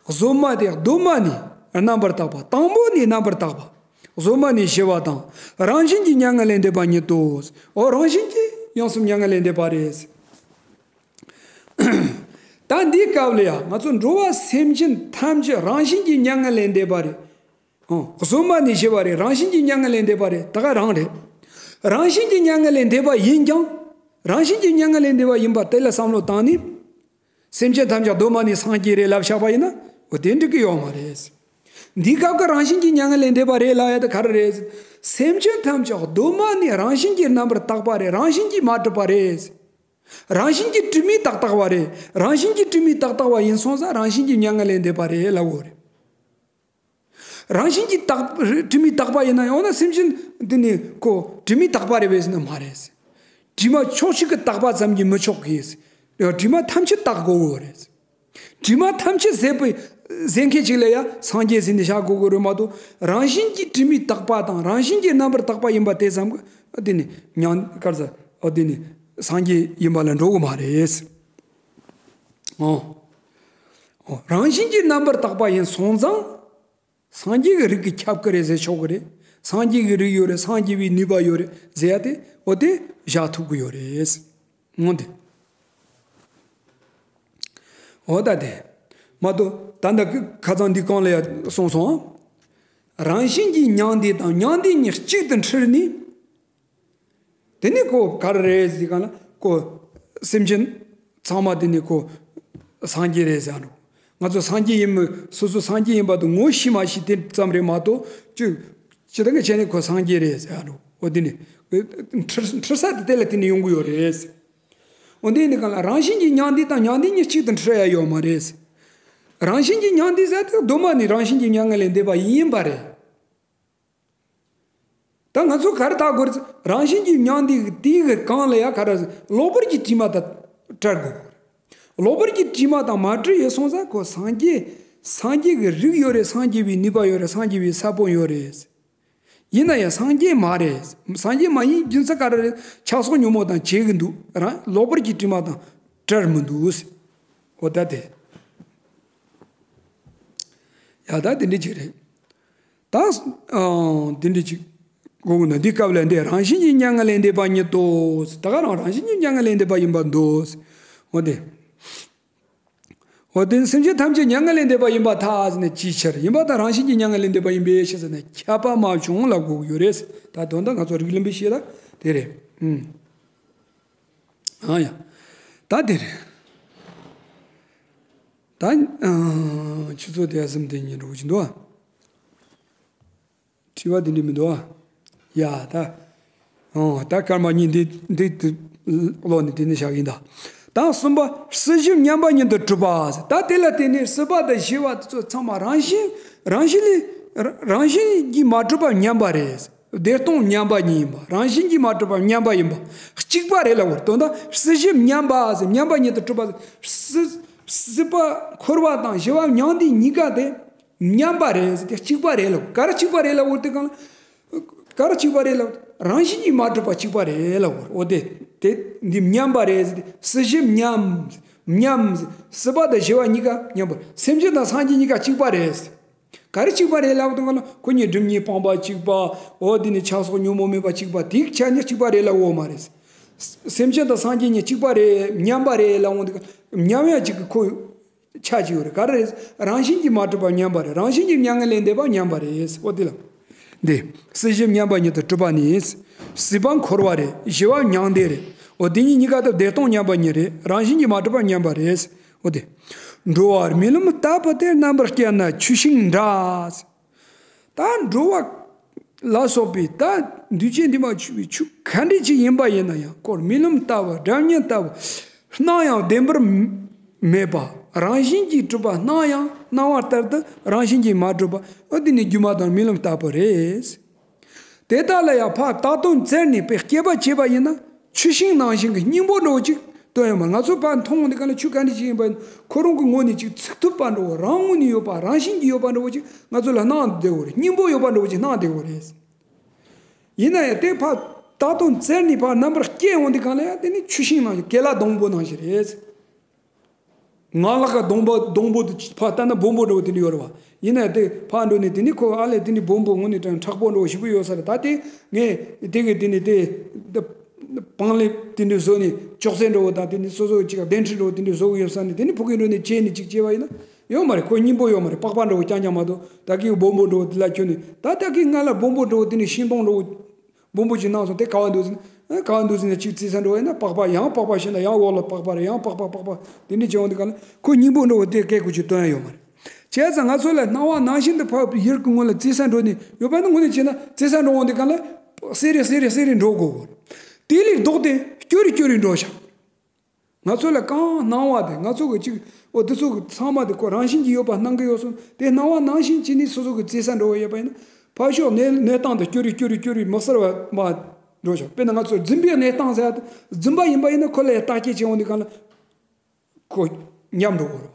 གཟོད་མ་དེ་གདོད་མ་ནས་རྣམ་པར་དག་པ། དང་པོ་ནས་རྣམ་པར་དག་པ། གཟོད་མ་ནས་ཞི་བ་དང་། རང་བཞིན་གྱིས་མྱ་ངན་ལས་འདས་པ་ཉིད་དོ། འོ་རང་བཞིན་གྱིས་ཡོངས་སུ་མྱ་ངན་ལས་འདས་པ་རེད། ད་འདིའི་སྐབས་ལ་ཡང་ང་ཚོ་འགྲོ་བ་སེམས་ཅན་ཐམས་ཅད་རང་བཞིན་གྱིས་མྱ་ངན་ལས་འདས་པ་རེད། ཨོ། གཟོད་མ་ནས་ཞི་བ་རེད། རང་བཞིན་གྱིས་མྱ་ངན་ལས་འདས་པ་རེད། ད་ག་རང་རེད། རང་བཞིན་གྱིས་མྱ་ངན་ལས་འདས་པ་ཡིན་ཀྱང་། རང་བཞིན་གྱིས་མྱ་ངན་ལས་འདས་པ་ཡིན་པ་དེ་ལ་བསམ་བློ་བཏང་ནས། སེམས་ཅན་ཐམས་ཅད་གདོད་མ་ནས་སངས་རྒྱས་རེད་ལབ་བཞག་པ་ཡིན་ན། འོ་དེ་འགྲིག་གི་ཡོད་མ་རེད། འདིའི་སྐབས་ཀྱི་རང་བཞིན་གྱིས་མྱ་ངན་ལས་འདས་པ་རེད་ལབ་ཡ་དེ་ག་རེ་རེད། སེམས་ཅན་ཐམས་ཅད་གདོད་མ་ནས་རང་བཞིན་གྱིས་རྣམ་པར་དག་པ་རེད། རང་བཞིན་གྱིས་མ་གྲུབ་པ་རེད། རང་བཞིན་གྱིས་གྲུབ་མིན་ཏག་ཏག་པ་རེད། རང་བཞིན་གྱིས་གྲུབ་མིན་ཏག་ཏག་པ་ཡིན་སོང་ཙང་རང་བཞིན་གྱིས་མྱ་ངན་ལས་འདས་པ་རེད་ལབ་དགོས་རེད། རང་བཞིན་གྱིས་རྟག་གྲུབ་མིན་རྟག་པ་ཡིན་ན་ཡང་ན་སེམས་ཅན་འདི་ནི་ཁོ་གྲུབ་མིན་རྟག་པ་རེད་པས་ཟེར་ན་མ་རེད། དྲི་མ་ཕྱོགས་གཅིག་གི་རྟག་པ་ཙམ་གྱིས་མི་ཆོག་གི། དྲི་མ་ཐམས་ཅད་དག་དགོས་ཀྱི་རེད། དྲི་མ་ཐམས་ཅད་ཟད་པའི་ཟད་མཁན་ཅིག་ལ་ཡང་སངས་རྒྱས་ཟེར་ནས་བཞག་དགོས་ཀྱི་རེད་མ་གཏོགས། རང་བཞིན་གྱིས་དྲི་མས་དག་པ་དང་རང་བཞིན་གྱིས་རྣམ་པར་དག་པ་ཡིན་པ་དེ་ཙམ་གྱིས་དེ་ནི་མྱང་གར་ཟ་འོ་དེ་ནི་སངས་རྒྱས་ཡིན་པ་ལ་འགྲོ་གི་མ་རེད། ཨོ། ཨོ། རང་བཞིན་གྱིས་རྣམ་པར་དག་པ་ཡིན་སོང་ཙང་། སངས་རྒྱས་ཀྱི་རིགས་ཀྱིས་ཁྱབ་ཀྱི་རེད་ཟེར་ཆོག་གི་རེད། སངས་རྒྱས་ཀྱི་རིགས་ཡོད་རེད། སངས་རྒྱས་པའི་ནུས་པ་ཡོད་རེད་ཟེར་ཡ་དེ་འོ་དེ་བཞག་ཐུབ་ཀྱི་ཡོད་རེད། འོ་དེ། འོ་ད་དེ། མ་གཏོགས་ད་ལྟ་ཁ་སང་འདི་གོང་ལ་ཡ་གསུངས་སོང་། རང་བཞིན་གྱིས་མྱང་འདས་དང་མྱང་འདས་གཉིས་གཅིག་ཏུ་འཁྲུལ་ནས། དེ་ནི་ཁོ་ག་རེ་རེད་ཟེར་ག་ན་ཁོ་སེམས་ཅན་ཚང་མ་དེ་ནི་ཁོ་སངས་རྒྱས་རེད་ཟེར་འགྲོ། ང་ཚོ་སངས་རྒྱས་ཡིན་མི་སོ་སོ་སངས་རྒྱས་ཡིན་པ་དེ་ངོ་ཤེས་མ་ཤེས་དེ་ཙམ་རེད་མ་གཏོགས་ཅི་ཅི་ད་ག་བྱས་ནས་ཁོ་སངས་རྒྱས་རེད་ཟེར་འགྲོ། འོ་དེ་ནི་འཁྲུལ་འཁྲུལ་ས་དེ་དེ་ལ་དེ་ནི་ཡོང་གི་ཡོད་རེད། འོ་དེ་ནི་ག་ལ་རང་བཞིན་གྱིས་མྱང་འདས་དང་མྱང་འདས་གཉིས་གཅིག་ཏུ་འཁྲུལ་ཡ་ཡོད་མ་རེད། རང་བཞིན་གྱིས་མྱང་འདས་ཟེར་དེ་གདོད་མ་ནས་རང་བཞིན་གྱིས་མྱ་ངན་ལས་འདས་པ་ཡིན་པ་རེད། ད་ང་ཚོ་ག་རེ་བལྟ་དགོས་རེད། རང་བཞིན་གྱིས་མྱང་འདས་དེའི་གི་སྒང་ལ་ཡ་ག་རེ་གློ་བུར་གྱི་དྲི་མ་དང་བྲལ་དགོས། གློ་བུར་གྱི་དྲི་མ་དང་མ་བྲལ་ཡོད་སོང་ཙང་ཁོ་སངས་རྒྱས་སངས་རྒྱས་ཀྱི་རིགས་ཡོད་རེད། སངས་རྒྱས་པའི་ནུས་པ་ཡོད་རེད། སངས་རྒྱས་པའི་ས་བོན་ཡོད་རེད། ཡིན་ན་ཡང་སངས་རྒྱས་མ་རེད། སངས་རྒྱས་མ་ཡིན་རྒྱུ་མཚན་ག་རེ་རེད། ཆགས་སོགས་ཉོན་མོངས་དང་བཅས་ཀྱི་འདུག་རང་གློ་བུར་གྱི་དྲི་མ་དང་བྲལ་མི་འདུག་འོ་ད་དེ། ཡ་ད་དེ་འདྲ་ཅིག་རེད། ད། ཨང་། དེ་འདྲ་ཅིག་གོ་གི་ན་འདི་སྐབས་ལ་འདི་རང་བཞིན་གྱིས་མྱ་ངན་ལས་འདས་པ་ཉིད་དོ། ད་ག་རང་རང་བཞིན་གྱིས་མྱ་ངན་ལས་འདས་པ་ཡིན་པར་འདོད། འོ་དེ། འོ་དེ་སེམས་ཅན་ཐམས་ཅད་མྱ་ངན་ལས་འདས་པ་ཡིན་པར་ཐལ་ཟེར་ནས་ཅིའི་ཕྱིར་ཡིན་པ་དང་རང་བཞིན་གྱིས་མྱ་ངན་ལས་འདས་པ་ཡིན་པའི་ཕྱིར་ཟེར་ནས་ཁྱབ་པ་མ་བྱུང་ལབ་དགོས་ཀྱི་ཡོད་རེད། ད་དོན་དག་ང་ཚོ་རིགས་ལམ་པའི་བཤད་ད་དེ་རེད། ཨུམ། ཨ་ཡ། ད་དེ་རེད། ད། ཨང་། ཆུ་ཚོད་དེ་གསུམ་དེ་ཉིན་འགྲོ་གི་འདུག་ཨ། དྲི་བ་དེ་འདྲ་མི་འདུག་ཨ། ཡ་ད། ཨང་། ད་སྐར་མ་གཉིས་འདི་འདི་འདི་ཀློག་ནས་དེ་ནས་བཞག་ཡིན་ད། ད་གསུམ་པ་སྲིད་ཞི་མཉམ་པ་ཉིད་དུ་གྲུབ་པ། ད་དེ་ལ་བརྟེན་ནས་སྲིད་པ་དང་ཞི་བ་དེ་ཚོ་ཚང་མ་རང་བཞིན་རང་བཞིན་ལས་རང་བཞིན་གྱིས་མ་གྲུབ་པ་མཉམ་པ་རེད། བདེ་སྟོང་མཉམ་པ་ཉིད་ཡིན་པ། རང་བཞིན་གྱིས་མ་གྲུབ་པ་མཉམ་པ་ཡིན་པ། གཅིག་པ་རེད་ལབ་དགོས་རེད། དོན་དག་སྲིད་ཞི་མཉམ་པ་ཟེར་མཉམ་པ་ཉིད་དུ་གྲུབ་པ་ཟེར། སྲིད་སྲིད་པ་འཁོར་བ་དང་ཞི་བ་མྱང་འདས་གཉིས་ཀ་དེ་མཉམ་པ་རེད་ཟེར་དེ་གཅིག་པ་རེད་ལབ། ག་རེ་གཅིག་པ་རེད་ལབ་དགོས་རེད་དེ་གང་ལ། ག་རེ་གཅིག་པ་རེད་ལབ། རང་བཞིན་གྱིས་མ་གྲུབ་པ་གཅིག་པ་རེད་ལབ་དགོས་རེད། འོ་དེ་དེ་འདི་མཉམ་པ་རེད་ཟེར་དེ་སྲིད་ཞི་མཉམ་མཉམ་ཟེར་སྲིད་པ་དང་ཞི་བ་གཉིས་ཀ་མཉམ་པ། སེམས་ཅན་དང་སངས་རྒྱས་གཉིས་ཀ་གཅིག་པ་རེད་ཟེར། ག་རེ་གཅིག་པ་རེད་ལབ་དུས་སྒང་ལ་ཁོ་གཉིས་སྒྲིབ་གཉིས་སྤངས་པ་གཅིག་པ། འོ་འདི་ནི་ཆགས་སོགས་ཉོན་མོངས་མེད་པ་གཅིག་པ་དེའི་ཆ་ནས་གཅིག་པ་རེད་ལབ་འོ་མ་རེད། སེམས་ཅན་དང་སངས་རྒྱས་གཉིས་གཅིག་པ་རེད་མཉམ་པ་རེད་ལབ་འོང་དུས་སྒང་མཉམ་ཡ་གཅིག་གི་ཁོ་ཆ་གཅིག་ཡོད་རེད། ག་རེ་རེད། རང་བཞིན་གྱིས་མ་གྲུབ་པ་མཉམ་པ་རེད། རང་བཞིན་གྱིས་མྱ་ངན་ལས་འདས་པ་མཉམ་པ་རེད། འོ་དེ་ལ། འདི། སྲིད་ཞི་མཉམ་པ་ཉིད་དུ་གྲུབ་པ་ནི། སྲིད་པ་འཁོར་བ་རེད། ཞི་བ་མྱང་འདས་རེད། འོ་དེ་གཉིས་གཉིས་ཀ་དུ་བདེ་སྟོང་མཉམ་པ་ཉིད་རེད། རང་བཞིན་གྱིས་མ་གྲུབ་པ་མཉམ་པ་རེད། འོ་དེ། འགྲོ་བ་རྨི་ལམ་ལྟ་བུ་དེ་རྣམ་པར་དཔྱད་ན་ཆུ་ཤིང་འདྲ། ད་འགྲོ་བ་ལ་སོགས་པའི་ད་འདུས་བྱས་འདི་མ་ཆུ་བའི་ཆུ་ག་འདྲ་ཅིག་ཡིན་པ་ཡིན་ན་ཡང་ཁོ་རྨི་ལམ་ལྟ་བུ་སྒྲ་སྙན་ལྟ་བུ་སྣང་ཡང་བདེན་པར་མེད་པ་རང་བཞིན་གྱིས་གྲུབ་པ་སྣང་ཡང་སྣང་བ་ལྟར་དུ་རང་བཞིན་གྱིས་མ་གྲུབ་པ་འོ་དེ་ནི་སྒྱུ་མ་དང་རྨི་ལམ་ལྟ་བུ་རེད། དེ་དག་ལ་ཡང་ཕར་བཏགས་དོན་བཙལ་ནས་དཔེ་དཔྱད་པ་བྱས་པ་ཡིན་ན་ཆུ་ཤིང་ནང་བཞིན་གྱི་སྙིང་པོ་འདྲ་བོ་ཅིག་སྟོན་ཡོང་བ། ང་ཚོ་ཕར་མཐོང་འོང་དུས་སྒང་ལ་ཆུ་ག་འདྲ་ཅིག་ཡིན་པ་ཡིན་ན་ཁོ་རང་གི་ངོས་ནས་ཅིག་ཚུགས་ཐུབ་པ་འདྲ་བོ་རང་ངོས་ནས་ཡོད་པ་རང་བཞིན་གྱིས་ཡོད་པ་འདྲ་བོ་ཅིག་ང་ཚོ་ལ་སྣང་བསྡད་ཡོད་རེད། སྙིང་པོ་ཡོད་པ་འདྲ་བོ་ཅིག་སྣང་བསྡད་ཡོད་རེད། ཡིན་ན་ཡང་དེ་ཕར་བཏགས་དོན་བཙལ་ནས་ཕར་རྣམ་པར་དཔྱད་འོང་དུས་སྒང་ལ་ཡང་དེ་ནི་ཆུ་ཤིང་ནང་བཞིན་གྱི་ལ་སྡོང་པོ་ནང་བཞིན་རེད། ངང་ལག་གི་སྡོང་པོ་སྡོང་པོ་དེ་ཕར་ལྟ་ན་སྦོམ་པོ་འདྲ་བོ་དེ་འདྲ་ཡོད་རེད་བ། ཡིན་ན་དེ་ཕར་འགྲོ་ནས་དེ་ནི་ཁོ་ཨ་ལས་དེ་ནི་སྦོམ་པོ་ངོས་ནས་དྲན་མཁྲེགས་པོ་འདྲ་བོ་ཞིག་པོ་ཡོད་ས་རེད། ད་དེ་ངས་དེ་གི་དེ་ནི་དེ་དེ་པང་ལེབ་དེ་འདྲ་བཟོས་ནས་ཅོག་ཙེ་འདྲ་བོ་དང་དེ་ནི་སོ་སོ་ཅིག་གདན་ཁྲི་འདྲ་བོ་དེ་འདྲ་བཟོ་གི་ཡོད་ས་ནི་དེ་ནི་ཕ་གི་འགྲོ་ནས་བྱས་ནས་ཅིག་བྱས་པ་ཡིན་ན་ཡོད་མ་རེད། ཁོ་སྙིང་པོ་ཡོད་མ་རེད། པགས་པ་འདྲ་བོ་རྐྱང་རྐྱང་མ་གཏོགས་ད་གི་སྦོམ་པོ་འདྲ་བོ་དེ་ལ་ཁྱོན་ནས་ད་ད་གི་ང་ལ་སྦོམ་པོ་འདྲ་བོ་དེ་ནི་ཤིང་སྡོང་འདྲ་བོ། སྦོམ་པོ་ཅིག་གནང་སོང་། དེ་ག་བ་འདུག་ཟེར་ན། ཨ། ག་བ་འདུག་ཟེར་ན་ཅིག་བརྩིས་ས་འགྲོ་བ་ཡིན་ན་པགས་པ་ཡང་པགས་པ་བྱས་ན་ཡང་འོག་ལ་པགས་པ་རེད། ཡང་པགས་པ་པགས་པ་དེ་འདྲ་བྱས་འོང་དུས་སྒང་ལ་ཁོ་སྙིང་པོ་འདྲ་བོ་དེ་སྐད་ཁོ་ཅིག་སྟོན་ཡ་ཡོད་མ་རེད། བྱས་ཙང་ང་ཚོ་ལ་སྣང་བ་ནང་བཞིན་དུ་ཕར་ཡུལ་གྱི་ངོས་ལ་བརྩིས་ས་འགྲོ་ནས་ཡོད་པ་ཡིན་ན་ངོས་ནས་བྱས་ན་བརྩིས་ས་འགྲོ་འོང་དུས་སྒང་ལ་སེ་རེ་སེ་རེ་སེ་རེ་འགྲོ་དགོས་གོ། དེ་ལས་ལྡོག་སྟེ་སྐྱོ་རི་སྐྱོ་རི་འགྲོ་ཤག་ང་ཚོ་ལ་གང་སྣང་བ་དེ་ང་ཚོ་གི་ཅིག་འོ་དེ་ཚོ་གི་ཚང་མ་དེ་ཁོ་རང་བཞིན་གྱིས་ཡོད་པ་སྣང་གི་ཡོད་སོང་། དེ་སྣང་བ་ནང་བཞིན་བྱས་ནས་སོ་སོ་གི་བརྩིས་ས་འགྲོ་བ་ཡོད་པ་ཡིན་ན་ཕར་ཕྱོགས་གནས་གནས་སྟངས་དེ་སྐྱོ་རི་སྐྱོ་རི་སྐྱོ་རི་མི་གསལ་བ་མ་འགྲོ་ཤག་དཔེར་ན་ང་ཚོ་རྫུན་པའི་གནས་སྟངས་ཟེར་ཡ་དེ་རྫུན་པ་ཡིན་པ་ཡིན་ན་ཁོ་ལ་ཡ་བརྟག་དཔྱད་བྱེད་འོང་དུས་སྒང་ལ་ ཁོ་ཉམས་འགྲོ་གི་རེད་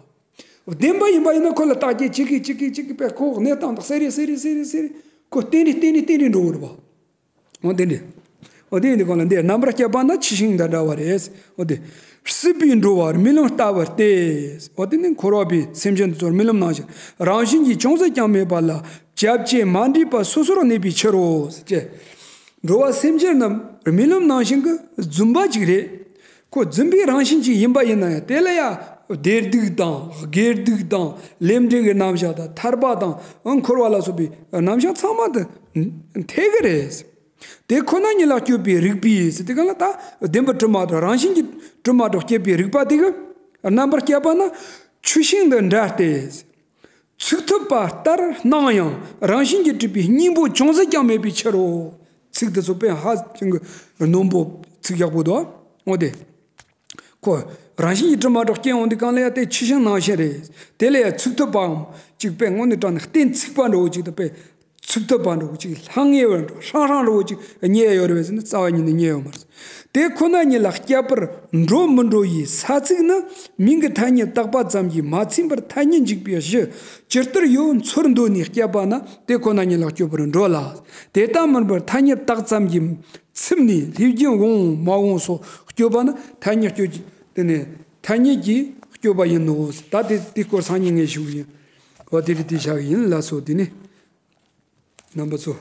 བ། བདེན་པ་ཡིན་པ་ཡིན་ན་ཁོ་ལ་བརྟག་དཔྱད་བྱེད་གི་བྱེད་གི་བྱེད་གི་པས་ཁོ་གནས་སྟངས་དག་སེ་རེ་སེ་རེ་སེ་རེ་སེ་རེ་ཁོ་བསྟན་རེ་བསྟན་རེ་བསྟན་རེ་འགྲོ་གི་རེད་བ། འོ་དེ་འདྲ། འོ་དེ་འདི་གང་ལ་འདི་རྣམ་པར་དཔྱད་པ་ན་ཆུ་ཤིང་དང་འདྲ་བ་རེད། འོ་དེ། སྲིད་པའི་འགྲོ་བ་རྨི་ལམ་ལྟ་བུ་སྟེ། འོ་དེ་ནི་འཁོར་བ་པའི་སེམས་ཅན་དེ་ཚོར་རྨི་ལམ་ནང་བཞིན་རང་བཞིན་གྱིས་ཅུང་ཟད་ཀྱང་མེད་པ་ལ་བྱ་བྱེད་མ་འདྲེས་པ་སོ་སོར་གནས་པའི་ཕྱིར་རོ། ཟེར་གྱི། འགྲོ་བ་སེམས་ཅན་རྣམས་རྨི་ལམ་ནང་བཞིན་གྱི་རྫུན་པ་ཅིག་རེད། ཁོ་རྫུན་པའི་རང་བཞིན་ཅིག་ཡིན་པ་ཡིན་ན་ཡང་དེ་ལ་ཡང་བདེ་སྡུག་དང་དགེ་སྡུག་དང་ལས་འབྲས་ཀྱི་རྣམ་གཞག་དང་ཐར་པ་དང་འཁོར་བ་ལ་སོགས་པའི་རྣམ་གཞག་ཚང་མ་དེ་འཐད་གི་རེད། དེ་ཁོ་ན་ཉིད་ལ་སྤྱོད་པའི་རིགས་པས་ཟེར་དེ་ག་ལ་ད་བདེན་པར་གྲུབ་མ་གཏོགས་རང་བཞིན་གྱིས་གྲུབ་མ་གཏོགས་སྐྱེད་པའི་རིགས་པ་དེ་གི་རྣམ་པར་དཔྱད་པ་ན་ཆུ་ཤིང་དང་འདྲ་སྟེ། ཚུགས་ཐུབ་པ་ལྟར་སྣང་ཡང་རང་བཞིན་གྱིས་གྲུབ་པའི་སྙིང་པོ་ཅུང་ཟད་ཀྱང་མེད་པའི་ཕྱིར་རོ། ཚིག་དེ་ཚོ་དཔེ་ཧ་ཅང་གི་རྣོན་པོ་ཚིག་ཡག་པོ་འདུག་འོ་དེ། ཁོ་རང་བཞིན་གྱིས་གྲུབ་མ་གཏོགས་སྐྱེ་འོང་དུས་གང་ལ་ཡང་དེ་ཆུ་ཤིང་ནང་བཞིན་རེད། དེ་ལ་ཡང་ཚུགས་ཐུབ་པའམ་ཅིག་དཔེ་དངོས་གནས་དྲང་ནས་གཏན་ཚིགས་པ་འདྲ་བོ་ཅིག་དང་དཔེ་ཚུགས་ཐུབ་པ་འདྲ་བོ་ཅིག་ལྷང་ངེ་བ་འདྲ་ཧྲང་ཧྲང་འདྲ་བོ་ཅིག་རྙེད་ཡོད་རེད་པས་ཟེར་ན་རྩ་བ་ཉིད་ནས་རྙེད་ཡོད་མ་རེད། དེ་ཁོ་ན་ཉིད་ལ་སྐྱེད་པར་འགྲོ་མི་འགྲོ་ཡི་ས་ཚིགས་ནི་མིང་གི་ཐ་སྙད་བཏགས་པ་ཙམ་གྱིས་མ་ཚིམ་པར་ཐ་སྙད་འཇུག་པའི་གཞི་ཇི་ལྟར་ཡོད་ཚུལ་འདོད་ནས་བསྐྱེད་པ་ན་དེ་ཁོ་ན་ཉིད་ལ་སྐྱེད་པར་འགྲོ་ལ། དེ་ལྟ་མིན་པར་ཐ་སྙད་བཏགས་ཙམ་གྱིས་ཚིམ་ནས་ལྷས་བྱིན་འོང་མ་འོང་སོགས་སྐྱོབ་པ་ན་ཐ་སྙད་སྐྱོབ་ཀྱི་དེ་ནས་ཐ་སྙད་ཀྱིས་སྐྱོབ་པ་ཡིན་ནོ། ད་དེ་དེ་སྐོར་སང་ཉིན་ངས་ཞུ་གི་ཡིན། འོ་དེ་རེད་དེ་བཞག་གི་ཡིན་ལ་སོ་དེ་ནི་རྣམ་པ་ཚོ།